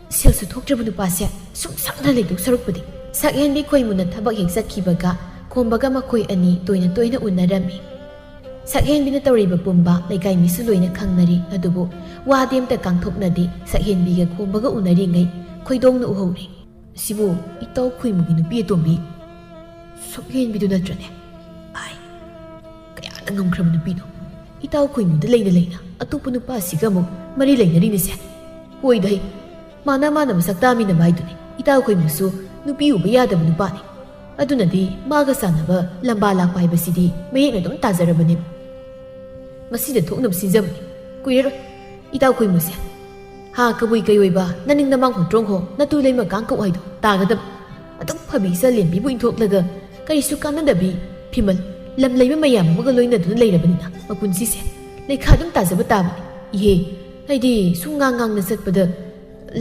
ꯁꯦꯜꯁꯨ ꯊꯣꯛꯇ꯭ꯔꯕ ꯅꯨꯄꯥꯁꯦ ꯁꯨꯝ ꯁꯪꯅ ꯂꯩꯗꯧ ꯁꯔꯨꯛꯄꯨꯗꯤ꯫ ꯁꯛꯍꯦꯟꯕꯤ ꯈꯣꯏꯃꯨꯅ ꯊꯕꯛ ꯍꯦꯛ ꯆꯠꯈꯤꯕꯒ ꯈꯣꯝꯕꯒ ꯃꯈꯣꯏ ꯑꯅꯤ ꯇꯣꯏꯅ ꯇꯣꯏꯅ ꯎꯅꯔꯝꯃꯤ꯫ ꯁꯛꯍꯦꯟꯕꯤꯅ ꯇꯧꯔꯤꯕ ꯄꯨꯝꯕ ꯂꯩꯀꯥꯏ ꯃꯤꯁꯨ ꯂꯣꯏꯅ ꯈꯪꯅꯔꯤ, ꯑꯗꯨꯕꯨ ꯋꯥꯗꯤ ꯑꯝꯇ ꯀꯥꯡꯊꯣꯛꯅꯗꯦ꯫ ꯁꯛꯍꯦꯟꯕꯤꯒ ꯈꯣꯝꯕꯒ ꯎꯅꯔꯤꯉꯩ ꯈꯣꯏꯗꯣꯡꯅ ꯎꯍꯧꯔꯤ꯫ "ꯁꯤꯕꯨ ꯏꯇꯥꯎ ꯈꯣꯏꯃꯨꯒꯤ ꯅꯨꯄꯤ ꯑꯇꯣꯝꯕꯤ ꯁꯛꯍꯦꯟꯕꯤꯗꯨ ꯅꯠꯇ꯭ꯔꯅꯦ? ꯑꯥꯏ, ꯀꯌꯥꯗ ꯉꯝꯈ꯭ꯔꯕ ꯅꯨꯄꯤꯅꯣ? ꯏꯇꯥꯎ ꯈꯣꯏꯃꯨꯗ ꯂꯩꯅ ꯂꯩꯅ ꯑꯇꯣꯞꯄ ꯅꯨꯄꯥꯁꯤꯒ ꯑꯃꯨꯛ ꯃꯔꯤ ꯂꯩꯅꯔꯤꯅꯤꯁꯦ꯫ ꯍꯣꯏꯗ ꯍꯩ, ꯃꯥꯅ ꯃꯥꯅ ꯃꯁꯛ ꯇꯥꯃꯤꯟꯅꯕ ꯍꯥꯏꯗꯨꯅꯤ꯫ ꯏꯇꯥꯎ ꯈꯣꯏꯃꯨꯁꯨ ꯅꯨꯄꯤ ꯎꯕ ꯌꯥꯗꯕ ꯅꯨꯄꯥꯅꯤ꯫ ꯑꯗꯨꯅꯗꯤ ꯃꯥꯒ ꯆꯥꯟꯅꯕ ꯂꯝꯕꯥ ꯂꯥꯛꯄ ꯍꯥꯏꯕꯁꯤꯗꯤ ꯃꯌꯦꯛꯅ ꯑꯗꯨꯝ ꯇꯥꯖꯔꯕꯅꯦꯕ꯫ ꯃꯁꯤꯗ ꯊꯣꯛꯅꯕ ꯁꯤꯟꯖꯕꯅꯤ꯫ ꯀꯨꯏꯔꯔꯣꯏ ꯏꯇꯥꯎ ꯈꯣꯏꯃꯨꯁꯦ꯫ ꯍꯥ, ꯀꯕꯨꯏ ꯀꯩꯑꯣꯏꯕ, ꯅꯅꯤꯡ ꯅꯃꯥꯡ ꯍꯣꯟꯇ꯭ꯔꯣꯡ ꯍꯣ, ꯅꯇꯨ ꯂꯩꯃ ꯀꯥꯡ ꯀꯧ ꯍꯥꯏꯗꯣ ꯇꯥꯒꯗꯕ꯫ ꯑꯗꯨꯛ ꯐꯕꯤ ꯏꯆꯥ ꯂꯦꯝꯕꯤꯕꯨ ꯏꯟꯊꯣꯛꯂꯒ ꯀꯔꯤꯁꯨ ꯀꯥꯟꯅꯗꯕꯤ ꯐꯤꯃꯜ ꯂꯝ ꯂꯩꯕ ꯃꯌꯥꯝ ꯑꯃꯒ ꯂꯣꯏꯅꯗꯨꯅ ꯂꯩꯔꯕꯅꯤꯅ ꯃꯄꯨꯟꯁꯤꯁꯦ ꯂꯩꯈꯥ ꯑꯗꯨꯝ ꯇꯥꯖꯕ ꯇꯥꯕꯅꯤ꯫ ꯏꯍꯦ, ꯑꯩꯗꯤ ꯁꯨꯝ ꯉꯥꯡ ꯉꯥꯡꯅ ꯆꯠꯄꯗ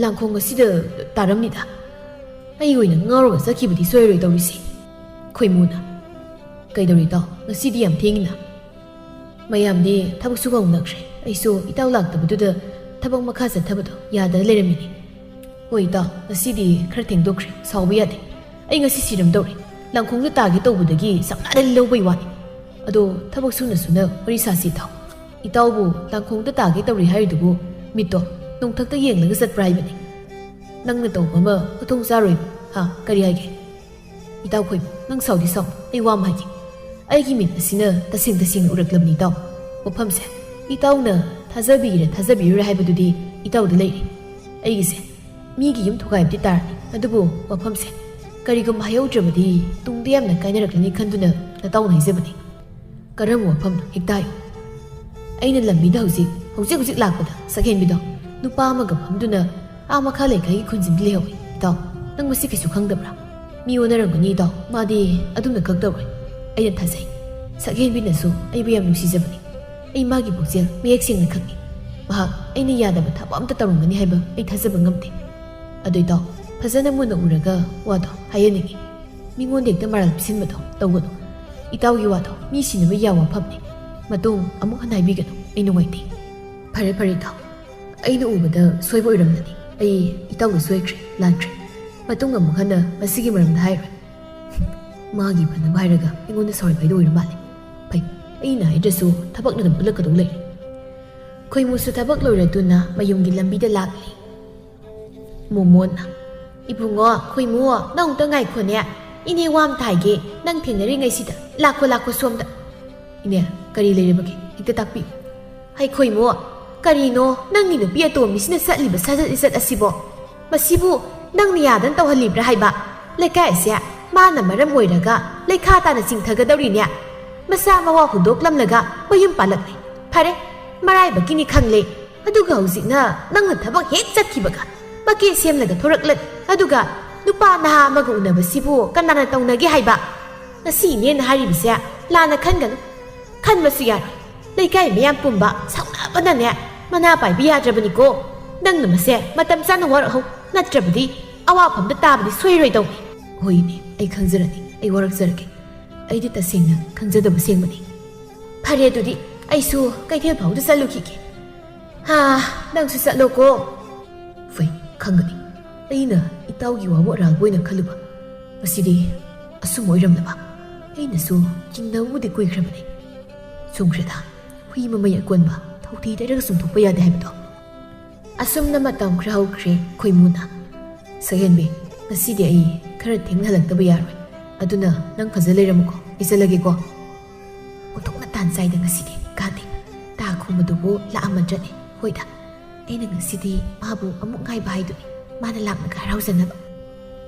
ꯂꯥꯡꯈꯣꯡ ꯑꯁꯤꯗ ꯇꯥꯔꯝꯅꯤꯗ꯫ ꯑꯩ ꯑꯣꯏꯅ ꯉꯥꯎꯔꯒ ꯆꯠꯈꯤꯕꯗꯤ ꯁꯣꯏꯔꯣꯏ ꯇꯧꯔꯤꯁꯤ꯫ ꯈꯣꯏꯃꯨꯅ, "ꯀꯩꯗꯧꯔꯤ ꯏꯇꯥꯎ? ꯉꯁꯤꯗꯤ ꯌꯥꯝ ꯊꯦꯡꯉꯤꯅ?" "ꯃꯌꯥꯝꯗꯤ ꯊꯕꯛ ꯁꯨꯕ ꯍꯧꯅꯈ꯭ꯔꯦ꯫ ꯑꯩꯁꯨ ꯏꯇꯥꯎ ꯂꯥꯛꯇꯕꯗꯨꯗ ꯊꯕꯛ ꯃꯈꯥ ꯆꯠꯊꯕꯗꯣ ꯌꯥꯗꯅ ꯂꯩꯔꯝꯃꯤꯅꯤ꯫ ꯍꯣꯏ ꯏꯇꯥꯎ, ꯉꯁꯤꯗꯤ ꯈꯔ ꯊꯦꯡꯗꯣꯛꯈ꯭ꯔꯦ, ꯁꯥꯎꯕ ꯌꯥꯗꯦ꯫ ꯑꯩ ꯉꯁꯤ ꯁꯤꯔꯝꯗꯧꯔꯦ꯫ ꯂꯥꯡꯈꯣꯡꯗ ꯇꯥꯒꯦ ꯇꯧꯕꯗꯒꯤ ꯁꯝꯅꯗ ꯂꯧꯕꯩ ꯋꯥꯅꯤ꯫ ꯑꯗꯣ ꯊꯕꯛ ꯁꯨꯅ ꯁꯨꯅ ꯋꯥꯔꯤ ꯁꯥꯁꯤ ꯏꯇꯥꯎ꯫ ꯏꯇꯥꯎꯕꯨ ꯂꯥꯡꯈꯣꯡꯗ ꯇꯥꯒꯦ ꯇꯧꯔꯤ ꯍꯥꯏꯔꯤꯗꯨꯕꯨ ꯃꯤꯠꯇꯣ ꯅꯣꯡꯊꯛꯇ ꯌꯦꯡꯂꯒ ꯆꯠꯄ꯭ꯔꯥ ꯍꯥꯏꯕꯅꯤ꯫ ꯅꯪꯅ ꯇꯧꯕ ꯑꯃ ꯃꯊꯣꯡ ꯆꯥꯔꯣꯏꯕ꯫ ꯍꯥ, ꯀꯔꯤ ꯍꯥꯏꯒꯦ?" "ꯏꯇꯥꯎ ꯈꯣꯏꯃꯨ, ꯅꯪ ꯁꯥꯎꯗꯤ ꯁꯥꯎ꯫ ꯑꯩ ꯋꯥ ꯑꯃ ꯍꯥꯏꯒꯦ꯫ ꯑꯩꯒꯤ ꯃꯤꯠ ꯑꯁꯤꯅ ꯇꯁꯦꯡ ꯇꯁꯦꯡꯅ ꯎꯔꯛꯂꯕꯅꯤ ꯏꯇꯥꯎ꯫ ꯃꯐꯝꯁꯦ ꯏꯇꯥꯎꯅ ꯊꯥꯖꯕꯤꯒꯦꯔꯥ ꯊꯥꯖꯕꯤꯔꯣꯏꯔꯥ ꯍꯥꯏꯕꯗꯨꯗꯤ ꯏꯇꯥꯎꯗ ꯂꯩꯔꯦ꯫ ꯑꯩꯒꯤꯁꯦ ꯃꯤꯒꯤ ꯌꯨꯝ ꯊꯨꯒꯥꯏꯕꯗꯤ ꯇꯥꯔꯅꯤ, ꯑꯗꯨꯕꯨ ꯃꯐꯝꯁꯦ ꯀꯔꯤꯒꯨꯝꯕ ꯍꯥꯏꯍꯧꯗ꯭ꯔꯕꯗꯤ ꯇꯨꯡꯗ ꯌꯥꯝꯅ ꯀꯥꯏꯅꯔꯛꯂꯅꯤ ꯈꯟꯗꯨꯅ ꯅꯇꯥꯎꯅ ꯍꯥꯏꯖꯕꯅꯤ꯫" "ꯀꯔꯝꯕ ꯃꯐꯝꯅꯣ? ꯍꯦꯛꯇ ꯍꯥꯏꯌꯨ꯫" "ꯑꯩꯅ ꯂꯝꯕꯤꯗ ꯍꯧꯖꯤꯛ, ꯍꯧꯖꯤꯛ ꯍꯧꯖꯤꯛ ꯂꯥꯛꯄꯗ ꯁꯛꯍꯦꯟꯕꯤꯗꯣ ꯅꯨꯄꯥ ꯑꯃꯒ ꯐꯝꯗꯨꯅ ꯑꯥ ꯃꯈꯥ ꯂꯩꯀꯥꯏꯒꯤ ꯈꯨꯟꯖꯤꯟꯗꯤ ꯂꯩꯍꯧꯏ꯫ ꯏꯇꯥꯎ, ꯅꯪ ꯃꯁꯤ ꯀꯩꯁꯨ ꯈꯪꯗꯕ꯭ꯔꯥ? ꯃꯤ ꯑꯣꯟꯅꯔꯝꯒꯅꯤ ꯏꯇꯥꯎ, ꯃꯥꯗꯤ ꯑꯗꯨꯝꯅ ꯀꯛ ꯇꯧꯔꯣꯏ꯫ ꯑꯩꯅ ꯊꯥꯖꯩ꯫ ꯁꯛꯍꯦꯟꯕꯤꯅꯁꯨ ꯑꯩꯕꯨ ꯌꯥꯝ ꯅꯨꯡꯁꯤꯖꯕꯅꯤ꯫ ꯑꯩ ꯃꯥꯒꯤ ꯄꯨꯛꯆꯦꯜ ꯃꯌꯦꯛ ꯁꯦꯡꯅ ꯈꯪꯏ꯫ ꯃꯍꯥꯛ ꯑꯩꯅ ꯌꯥꯗꯕ ꯊꯕꯛ ꯑꯝꯇ ꯇꯧꯔꯝꯒꯅꯤ ꯍꯥꯏꯕ ꯑꯩ ꯊꯥꯖꯕ ꯉꯝꯗꯦ꯫ ꯑꯗꯨ ꯏꯇꯥꯎ, ꯐꯖꯅ ꯃꯨꯟꯅ ꯎꯔꯒ ꯋꯥꯗꯣ ꯍꯥꯏꯍꯟꯅꯤꯡꯏ꯫ ꯃꯤꯉꯣꯟꯗ ꯍꯦꯛꯇ ꯃꯔꯥꯜ ꯄꯤꯁꯤꯟꯕꯗꯣ ꯇꯧꯒꯅꯨ꯫ ꯏꯇꯥꯎꯒꯤ ꯋꯥꯗꯣ ꯃꯤ ꯁꯤꯅꯕ ꯌꯥꯕ ꯋꯥꯐꯝꯅꯤ꯫ ꯃꯇꯨꯡ ꯑꯃꯨꯛ ꯍꯟꯅ ꯍꯥꯏꯕꯤꯒꯅꯨ, ꯑꯩ ꯅꯨꯡꯉꯥꯏꯇꯦ꯫ ꯐꯔꯦ ꯐꯔꯦ ꯏꯇꯥꯎ, ꯑꯩꯅ ꯎꯕꯗ ꯁꯣꯏꯕ ꯑꯣꯏꯔꯝꯂꯅꯤ꯫ ꯑꯩ ꯏꯇꯥꯎꯗ ꯁꯣꯏꯈ꯭ꯔꯦ, ꯂꯥꯟꯈ꯭ꯔꯦ꯫ ꯃꯇꯨꯡ ꯑꯃꯨꯛ ꯍꯟꯅ ꯃꯁꯤꯒꯤ ꯃꯔꯝꯗ ꯍꯥꯏꯔꯣꯏ꯫ ꯃꯥꯒꯤ ꯐꯅꯕ ꯍꯥꯏꯔꯒ ꯑꯩꯉꯣꯟꯗ ꯁꯥꯎꯔꯤꯕ ꯍꯥꯏꯗꯣ ꯑꯣꯏꯔ ꯃꯥꯜꯂꯦ꯫ ꯐꯩ, ꯑꯩꯅ ꯍꯥꯏꯗ꯭ꯔꯁꯨ ꯊꯕꯛꯅ ꯑꯗꯨꯝ ꯄꯨꯜꯂꯛꯀꯗꯧ ꯂꯩꯔꯦ꯫ ꯈꯣꯏꯃꯨꯁꯨ ꯊꯕꯛ ꯂꯣꯏꯔꯗꯨꯅ ꯃꯌꯨꯝꯒꯤ ꯂꯝꯕꯤꯗ ꯂꯥꯛꯂꯤ꯫ ꯃꯣꯃꯣꯟꯅ, "ꯏꯕꯨꯡꯉꯣ, ꯈꯣꯏꯃꯨ, ꯅꯪ ꯑꯃꯨꯛꯇ ꯉꯥꯏꯈꯣꯅꯦ꯫ ꯏꯅꯦ ꯋꯥ ꯑꯝꯇ ꯍꯥꯏꯒꯦ, ꯅꯪ ꯊꯦꯡꯅꯔꯤꯉꯩꯁꯤꯗ꯫ ꯂꯥꯛꯈꯣ, ꯂꯥꯛꯈꯣ ꯁꯣꯝꯗ꯫" "ꯏꯅꯦ, ꯀꯔꯤ ꯂꯩꯔꯕꯒꯦ? ꯍꯦꯛꯇ ꯇꯥꯛꯄꯤꯌꯨ꯫" "ꯍꯩ ꯈꯣꯏꯃꯨ, ꯀꯔꯤꯅꯣ ꯅꯪꯒꯤ ꯅꯨꯄꯤ ꯑꯇꯣꯝꯕꯤꯁꯤꯅ ꯆꯠꯂꯤꯕ ꯁꯥꯖꯠ ꯂꯤꯆꯠ ꯑꯁꯤꯕꯣ? ꯃꯁꯤꯕꯨ ꯅꯪꯅ ꯌꯥꯗꯅ ꯇꯧꯍꯜꯂꯤꯕ꯭ꯔꯥ ꯍꯥꯏꯕ? ꯂꯩꯀꯥꯏ ꯑꯁꯦ ꯃꯥꯅ ꯃꯔꯝ ꯑꯣꯏꯔꯒ ꯂꯩꯈꯥ ꯇꯥꯅ ꯆꯤꯡꯊꯒꯗꯧꯔꯤꯅꯦ꯫ ꯃꯆꯥ ꯃꯋꯥ ꯍꯨꯟꯗꯣꯛꯂꯝꯂꯒ ꯃꯌꯨꯝ ꯄꯥꯜꯂꯛꯂꯦ꯫ ꯐꯔꯦ, ꯃꯔꯥꯏꯕꯛꯀꯤꯅꯤ ꯈꯪꯂꯦ꯫ ꯑꯗꯨꯒ ꯍꯧꯖꯤꯛꯅ ꯅꯪꯅ ꯊꯕꯛ ꯍꯦꯛ ꯆꯠꯈꯤꯕꯒ ꯃꯀꯦ ꯁꯦꯝꯂꯒ ꯊꯣꯔꯛꯂꯅꯤ꯫ ꯑꯗꯨꯒ ꯅꯨꯄꯥ ꯅꯍꯥ ꯑꯃꯒ ꯎꯅꯕꯁꯤꯕꯨ ꯀꯅꯥꯅ ꯇꯧꯅꯒꯦ ꯍꯥꯏꯕ? ꯉꯁꯤ ꯏꯅꯦꯅ ꯍꯥꯏꯔꯤꯕꯁꯦ ꯂꯥꯟꯅ ꯈꯟꯒꯅꯨ꯫ ꯈꯟꯕꯁꯨ ꯌꯥꯔꯣꯏ꯫ ꯂꯩꯀꯥꯏ ꯃꯌꯥꯝ ꯄꯨꯝꯕ ꯁꯥꯎꯅꯕꯅꯅꯦ ꯃꯅꯥ ꯄꯥꯏꯕ ꯌꯥꯗ꯭ꯔꯕꯅꯤꯀꯣ꯫ ꯅꯪꯅ ꯃꯁꯦ ꯃꯇꯝ ꯆꯥꯅ ꯋꯥꯔꯛꯍꯧ, ꯅꯠꯇ꯭ꯔꯕꯗꯤ ꯑꯋꯥꯐꯝꯗ ꯇꯥꯕꯗꯤ ꯁꯣꯏꯔꯣꯏꯗꯧꯅꯤ꯫" "ꯍꯣꯏꯅꯦ, ꯑꯩ ꯈꯪꯖꯔꯅꯤ, ꯑꯩ ꯋꯥꯔꯛꯆꯔꯒꯦ꯫ ꯑꯩꯗꯤ ꯇꯁꯦꯡꯅ ꯈꯪꯖꯗꯕ ꯁꯦꯡꯕꯅꯤ꯫" "ꯐꯔꯦ, ꯑꯗꯨꯗꯤ ꯑꯩꯁꯨ ꯀꯩꯊꯦꯜ ꯐꯥꯎꯗ ꯆꯠꯂꯨꯈꯤꯒꯦ꯫" "ꯍꯥ, ꯅꯪꯁꯨ ꯆꯠꯂꯣꯀꯣ꯫" "ꯐꯩ, ꯈꯪꯒꯅꯤ꯫ ꯑꯩꯅ ꯏꯇꯥꯎꯒꯤ ꯋꯥꯕꯨ ꯑꯔꯥꯟꯕ ꯑꯣꯏꯅ ꯈꯜꯂꯨꯕ꯫ ꯃꯁꯤꯗꯤ ꯑꯁꯨꯝ ꯑꯣꯏꯔꯝꯂꯕ꯫ ꯑꯩꯅꯁꯨ ꯆꯤꯡꯅꯕꯕꯨꯗꯤ ꯀꯨꯏꯈ꯭ꯔꯕꯅꯤ꯫ ꯆꯨꯝꯈ꯭ꯔꯦꯗ, ꯍꯨꯏ ꯃꯃꯩ ꯑꯀꯣꯟꯕ ꯊꯧꯊꯤ ꯇꯩꯔꯒ ꯆꯨꯝꯊꯣꯛꯄ ꯌꯥꯗꯦ ꯍꯥꯏꯕꯗꯣ꯫" ꯑꯁꯨꯝꯅ ꯃꯇꯝ ꯈꯔ ꯍꯧꯈ꯭ꯔꯦ ꯈꯣꯏꯃꯨꯅ꯫ "ꯁꯛꯍꯦꯟꯕꯤ, ꯉꯁꯤꯗꯤ ꯑꯩ ꯈꯔ ꯊꯦꯡꯅ ꯍꯜꯂꯛꯇꯕ ꯌꯥꯔꯣꯏ꯫ ꯑꯗꯨꯅ ꯅꯪ ꯐꯖ ꯂꯩꯔꯝꯃꯨꯀꯣ, ꯑꯩ ꯆꯠꯂꯒꯦꯀꯣ꯫" "ꯑꯣꯟꯊꯣꯛꯅ ꯇꯥꯟ ꯆꯥꯏꯗ ꯉꯁꯤꯗꯤ, ꯀꯥꯟꯗꯦ꯫ ꯇꯥ ꯈꯣꯡꯕꯗꯨꯕꯨ ꯂꯥꯛꯑꯝꯃꯗ꯭ꯔꯅꯦ? ꯍꯣꯏꯗ, ꯑꯩꯅ ꯉꯁꯤꯗꯤ ꯃꯥꯕꯨ ꯑꯃꯨꯛ ꯉꯥꯏꯕ ꯍꯥꯏꯗꯨꯅꯤ, ꯃꯥꯅ ꯂꯥꯛꯂꯒ ꯍꯔꯥꯎꯖꯅꯕ꯫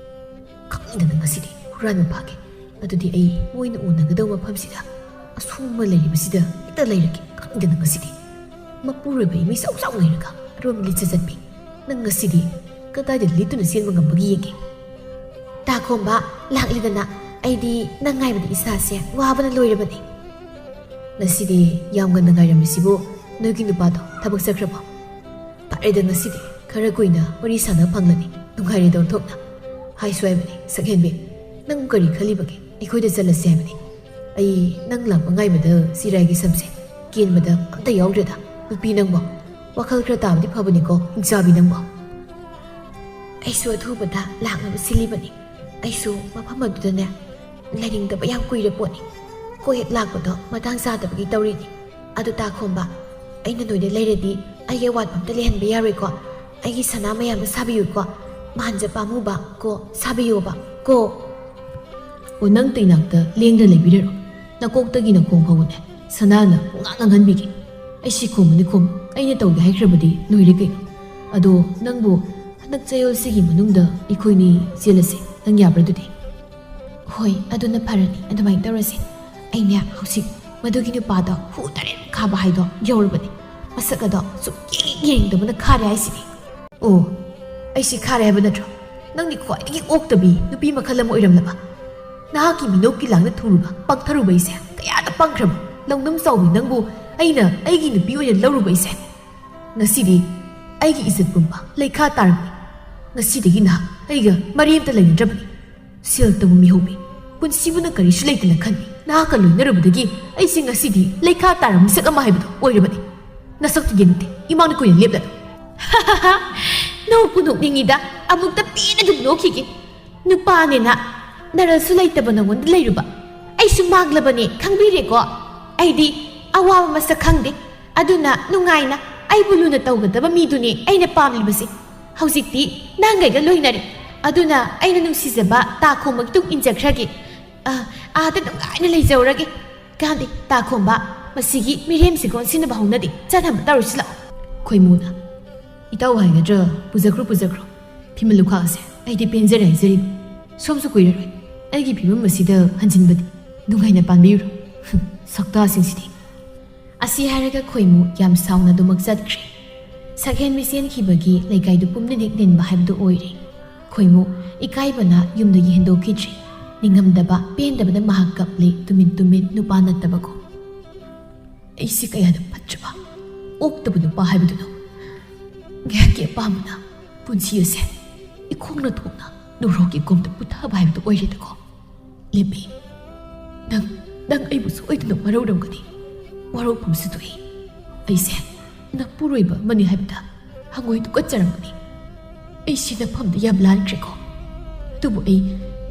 ꯈꯪꯅꯤꯡꯗꯅ ꯉꯁꯤꯗꯤ ꯍꯨꯔꯥꯟꯕ ꯐꯥꯒꯦ꯫ ꯑꯗꯨꯗꯤ ꯑꯩ ꯃꯣꯏꯅ ꯎꯅꯒꯗꯧꯕ ꯃꯐꯝꯁꯤꯗ ꯑꯁꯣꯡꯕ ꯂꯩꯔꯤꯕꯁꯤꯗ ꯍꯦꯛꯇ ꯂꯩꯔꯒꯦ꯫ ꯈꯪꯅꯤꯡꯗꯅ ꯉꯁꯤꯗꯤ ꯃꯄꯨꯔꯣꯏꯕ ꯏꯃꯤ ꯆꯥꯎ ꯆꯥꯎ ꯂꯩꯔꯒ ꯑꯔꯣꯟꯕ ꯂꯤꯠꯆꯠ ꯆꯠꯄꯤ꯫ ꯅꯪ ꯉꯁꯤꯗꯤ ꯀꯗꯥꯏꯗ ꯂꯤꯠꯇꯨꯅ ꯆꯦꯟꯕ ꯉꯝꯕꯒꯦ ꯌꯦꯡꯒꯦ꯫" "ꯇꯥ ꯈꯣꯝꯕ, ꯂꯥꯛꯂꯤꯗꯅ꯫ ꯑꯩꯗꯤ ꯅꯪ ꯉꯥꯏꯕꯗ ꯏꯁꯥꯁꯦ ꯋꯥꯕꯅ ꯂꯣꯏꯔꯕꯅꯤ꯫" ꯉꯁꯤꯗꯤ ꯌꯥꯝ ꯉꯟꯅ ꯉꯥꯏꯔꯝꯃꯤꯁꯤꯕꯨ, ꯅꯣꯏꯒꯤ ꯅꯨꯄꯥꯗꯣ ꯊꯕꯛ ꯆꯠꯈ꯭ꯔꯕꯣ? ꯐꯔꯦꯗ, ꯉꯁꯤꯗꯤ ꯈꯔ ꯀꯨꯏꯅ ꯋꯥꯔꯤ ꯁꯥꯟꯅ ꯐꯪꯂꯅꯤ, ꯅꯨꯡꯉꯥꯏꯔꯦꯗ ꯑꯣꯟꯊꯣꯛꯅ꯫ ꯍꯥꯏꯁꯨ ꯍꯥꯏꯕꯅꯤ, ꯁꯛꯍꯦꯟꯕꯤ, ꯅꯪꯕꯨ ꯀꯔꯤ ꯈꯜꯂꯤꯕꯒꯦ? ꯑꯩꯈꯣꯏꯗ ꯆꯠꯂꯁꯦ ꯍꯥꯏꯕꯅꯤ꯫ ꯑꯩ ꯅꯪ ꯂꯥꯛꯄ ꯉꯥꯏꯕꯗ ꯆꯤꯔꯥꯏꯒꯤ ꯁꯝꯁꯦ ꯀꯦꯟꯕꯗ ꯑꯝꯇ ꯌꯥꯎꯗ꯭ꯔꯦꯗ꯫ ꯅꯨꯄꯤ ꯅꯪꯕꯣ, ꯋꯥꯈꯜ ꯈꯔ ꯇꯥꯕꯗꯤ ꯐꯕꯅꯤꯀꯣ, ꯍꯤꯡꯆꯥꯕꯤ ꯅꯪꯕꯣ꯫ ꯑꯩꯁꯨ ꯑꯊꯨꯕꯗ ꯂꯥꯛꯅꯕ ꯁꯤꯜꯂꯤꯕꯅꯤ꯫ ꯑꯩꯁꯨ ꯃꯐꯝ ꯑꯗꯨꯗꯅꯦ ꯂꯩꯅꯤꯡꯗꯕ ꯌꯥꯝ ꯀꯨꯏꯔ ꯄꯣꯠꯅꯤ꯫ ꯀꯣ ꯍꯦꯛ ꯂꯥꯛꯄꯗꯣ ꯃꯇꯥꯡ ꯆꯥꯗꯕꯒꯤ ꯇꯧꯔꯤꯅꯤ꯫ ꯑꯗꯨ ꯇꯥꯈꯣꯝꯕ, ꯑꯩꯅ ꯅꯣꯏꯗ ꯂꯩꯔꯗꯤ ꯑꯩꯒꯤ ꯑꯋꯥꯠꯄ ꯑꯝꯇ ꯂꯩꯍꯟꯕ ꯌꯥꯔꯣꯏꯀꯣ꯫ ꯑꯩꯒꯤ ꯁꯅꯥ ꯃꯌꯥꯝꯗꯣ ꯁꯥꯕꯤꯌꯨꯀꯣ꯫ ꯃꯥꯟꯖ ꯄꯥꯝꯃꯨꯕ ꯀꯣ, ꯁꯥꯕꯤꯌꯣꯕ ꯀꯣ꯫ ꯑꯣ, ꯅꯪ ꯇꯩꯅꯥꯛꯇ ꯂꯦꯡꯗ ꯂꯩꯕꯤꯔꯔꯣ꯫ ꯅꯀꯣꯛꯇꯒꯤ ꯅꯈꯣꯡ ꯐꯥꯎꯕꯅꯦ ꯁꯅꯥꯅ ꯄꯨꯡꯉꯥꯡ ꯉꯥꯡꯍꯟꯕꯤꯒꯦ꯫ ꯑꯩ ꯁꯤ ꯈꯣꯝꯕꯅꯤ ꯈꯣꯝ, ꯑꯩꯅ ꯇꯧꯒꯦ ꯍꯥꯏꯈ꯭ꯔꯕꯗꯤ ꯂꯣꯏꯔꯦ ꯀꯩꯅꯣ꯫ ꯑꯗꯣ ꯅꯪꯕꯨ ꯍꯟꯗꯛ ꯆꯌꯣꯜꯁꯤꯒꯤ ꯃꯅꯨꯡꯗ ꯑꯩꯈꯣꯏꯅꯤ ꯆꯦꯜꯂꯁꯦ, ꯅꯪ ꯌꯥꯕ꯭ꯔꯥ ꯑꯗꯨꯗꯤ? ꯍꯣꯏ, ꯑꯗꯨꯅ ꯐꯔꯅꯤ, ꯑꯗꯨꯃꯥꯏꯅ ꯇꯧꯔꯁꯦ꯫ ꯑꯩꯅꯦ ꯍꯧꯖꯤꯛ ꯃꯗꯨꯒꯤ ꯅꯨꯄꯥꯗꯣ ꯍꯨ ꯇꯔꯦꯠ ꯈꯥꯕ ꯍꯥꯏꯗꯣ ꯌꯧꯔꯕꯅꯤ꯫ ꯃꯁꯛ ꯑꯗꯣ ꯁꯨꯛꯌꯦꯡ ꯌꯦꯡꯗꯕꯅ ꯈꯥꯔꯦ ꯍꯥꯏꯁꯤꯅꯤ꯫ ꯑꯣ, ꯑꯩꯁꯤ ꯈꯥꯔꯦ ꯍꯥꯏꯕ ꯅꯠꯇ꯭ꯔꯣ? ꯅꯪꯗꯤ ꯈ꯭ꯋꯥꯏꯗꯒꯤ ꯑꯣꯛꯇꯕꯤ ꯅꯨꯄꯤ ꯃꯈꯜ ꯑꯃ ꯑꯣꯏꯔꯝꯂꯕ꯫ ꯅꯍꯥꯛꯀꯤ ꯃꯤꯅꯣꯛꯀꯤ ꯂꯥꯡꯗ ꯊꯨꯔꯨꯕ, ꯄꯪꯊꯔꯨꯕ ꯑꯩꯁꯦ ꯀꯌꯥꯗ ꯄꯪꯈ꯭ꯔꯕ꯫ ꯂꯧꯅꯝ ꯆꯥꯎꯕꯤ ꯅꯪꯕꯨ ꯑꯩꯅ ꯑꯩꯒꯤ ꯅꯨꯄꯤ ꯑꯣꯏꯅ ꯂꯧꯔꯨꯕ ꯑꯩꯁꯦ꯫ ꯉꯁꯤꯗꯤ ꯑꯩꯒꯤ ꯏꯖꯠ ꯄꯨꯝꯕ ꯂꯩꯈꯥ ꯇꯥꯔꯝꯃꯤ꯫ ꯉꯁꯤꯗꯒꯤ ꯅꯍꯥꯛ ꯑꯩꯒ ꯃꯔꯤ ꯑꯃꯇ ꯂꯩꯅꯗ꯭ꯔꯕꯅꯤ꯫ ꯁꯦꯜ ꯇꯧꯕ ꯃꯤꯍꯧꯕꯤ, ꯄꯨꯟꯁꯤꯕꯨꯅ ꯀꯔꯤꯁꯨ ꯂꯩꯇꯅ ꯈꯟꯃꯤ꯫ ꯅꯍꯥꯛꯀ ꯂꯣꯏꯅꯔꯨꯕꯗꯒꯤ ꯑꯩꯁꯦ ꯉꯁꯤꯗꯤ ꯂꯩꯈꯥ ꯇꯥꯔꯕ ꯃꯤꯁꯛ ꯑꯃ ꯍꯥꯏꯕꯗꯣ ꯑꯣꯏꯔꯕꯅꯤ꯫ ꯅꯁꯛꯇꯨ ꯌꯦꯡꯅꯤꯡꯗꯦ, ꯏꯃꯥꯡꯗ ꯀꯨꯏꯅ ꯂꯦꯞꯂꯅꯨ꯫ ꯅꯣꯛꯄꯨ ꯅꯣꯛꯅꯤꯡꯉꯤꯗ, ꯑꯃꯨꯛꯇ ꯄꯦꯟꯅ ꯑꯗꯨꯝ ꯅꯣꯛꯈꯤꯒꯦ꯫ ꯅꯨꯄꯥꯅꯦꯅ ꯅꯔꯜꯁꯨ ꯂꯩꯇꯕ ꯅꯉꯣꯟꯗ ꯂꯩꯔꯨꯕ꯫ ꯑꯩꯁꯨ ꯃꯥꯡꯂꯕꯅꯦ, ꯈꯪꯕꯤꯔꯦꯀꯣ? ꯑꯩꯗꯤ ꯑꯋꯥꯕ ꯃꯁꯛ ꯈꯪꯗꯦ꯫ ꯑꯗꯨꯅ ꯅꯨꯡꯉꯥꯏꯅ ꯑꯩꯕꯨ ꯂꯨꯅ ꯇꯧꯒꯗꯕ ꯃꯤꯗꯨꯅꯤ ꯑꯩꯅ ꯄꯥꯝꯂꯤꯕꯁꯦ꯫ ꯍꯧꯖꯤꯛꯇꯤ ꯅꯪꯒꯩꯒ ꯂꯣꯏꯅꯔꯦ꯫ ꯑꯗꯨꯅ ꯑꯩꯅ ꯅꯨꯡꯁꯤꯖꯕ ꯇꯥꯈꯣꯝꯕꯒꯤ ꯇꯨꯡ ꯏꯟꯖꯈ꯭ꯔꯒꯦ꯫ ꯑ, ꯑꯥꯗ ꯅꯨꯡꯉꯥꯏꯅ ꯂꯩꯖꯍꯧꯔꯒꯦ꯫ ꯀꯥꯟꯗꯦ, ꯇꯥꯈꯣꯝꯕ, ꯃꯁꯤꯒꯤ ꯃꯤꯔꯦꯝꯁꯤꯒ ꯑꯣꯟꯁꯤꯟꯅꯕ ꯍꯧꯅꯗꯦ꯫ ꯆꯠꯅꯕ ꯇꯧꯔꯁꯤ ꯂꯥꯛꯑꯣ꯫ ꯈꯣꯏꯃꯨꯅ, "ꯏꯇꯥꯎ ꯍꯥꯏꯒꯗ꯭ꯔꯥ, ꯄꯨꯖꯈ꯭ꯔꯣ, ꯄꯨꯖꯈ꯭ꯔꯣ꯫ ꯐꯤꯃꯜ ꯂꯨꯈꯥꯛ ꯑꯁꯦ ꯑꯩꯗꯤ ꯄꯦꯟꯖꯔꯦ ꯍꯥꯏꯖꯔꯤꯕ꯫ ꯁꯣꯝꯁꯨ ꯀꯨꯏꯔꯔꯣꯏ ꯑꯩꯒꯤ ꯐꯤꯕꯝ ꯑꯁꯤꯗ ꯍꯟꯖꯤꯟꯕꯗꯤ꯫ ꯅꯨꯡꯉꯥꯏꯅ ꯄꯥꯟꯕꯤꯌꯨꯔꯣ꯫ ꯁꯛꯇꯥꯁꯤꯡꯁꯤꯗꯤ꯫" ꯑꯁꯤ ꯍꯥꯏꯔꯒ ꯈꯣꯏꯃꯨ ꯌꯥꯝ ꯁꯥꯎꯅ ꯑꯗꯨꯃꯛ ꯆꯠꯈ꯭ꯔꯦ꯫ ꯁꯛꯍꯦꯟꯕꯤ ꯆꯦꯟꯈꯤꯕꯒꯤ ꯂꯩꯀꯥꯏꯗꯨ ꯄꯨꯝꯅ ꯍꯦꯛ ꯅꯤꯟꯕ ꯍꯥꯏꯕꯗꯨ ꯑꯣꯏꯔꯦ꯫ ꯈꯣꯏꯃꯨ ꯏꯀꯥꯏꯕꯅ ꯌꯨꯝꯗꯒꯤ ꯍꯦꯟꯗꯣꯛꯈꯤꯗ꯭ꯔꯦ꯫ ꯅꯤꯡꯉꯝꯗꯕ, ꯄꯦꯟꯗꯕꯅ ꯃꯍꯥꯛ ꯀꯞꯂꯤ, ꯇꯨꯃꯤꯟ ꯇꯨꯃꯤꯟ, ꯅꯨꯄꯥ ꯅꯠꯇꯕꯒꯨꯝ꯫ ꯑꯩꯁꯦ ꯀꯌꯥꯗ ꯐꯠꯇ꯭ꯔꯕ, ꯑꯣꯛꯇꯕ ꯅꯨꯄꯥ ꯍꯥꯏꯕꯗꯨꯅꯣ꯫ ꯉꯥꯏꯍꯥꯛꯀꯤ ꯑꯄꯥꯝꯕꯅ ꯄꯨꯟꯁꯤ ꯑꯁꯦ ꯏꯈꯣꯡꯅ ꯊꯣꯡꯅ ꯅꯣꯔꯣꯛꯀꯤ ꯀꯣꯝꯗ ꯄꯨꯊꯕ ꯍꯥꯏꯕꯗꯨ ꯑꯣꯏꯔꯦꯗꯀꯣ꯫ ꯂꯦꯝꯕꯤ, ꯅꯪ, ꯅꯪ ꯑꯩꯕꯨ ꯁꯣꯏꯗꯅ ꯋꯥꯔꯧꯔꯝꯒꯅꯤ꯫ ꯋꯥꯔꯧꯐꯝꯁꯨ ꯊꯣꯛꯏ꯫ ꯑꯩꯁꯦ ꯅꯄꯨꯔꯣꯏꯕ ꯑꯃꯅꯤ ꯍꯥꯏꯕꯗ ꯍꯪꯒꯣꯏ ꯇꯨꯀꯠꯆꯔꯝꯒꯅꯤ꯫ ꯑꯩꯁꯤ ꯅꯐꯝꯗ ꯌꯥꯝ ꯂꯥꯟꯈ꯭ꯔꯦꯀꯣ꯫ ꯑꯗꯨꯕꯨ ꯑꯩ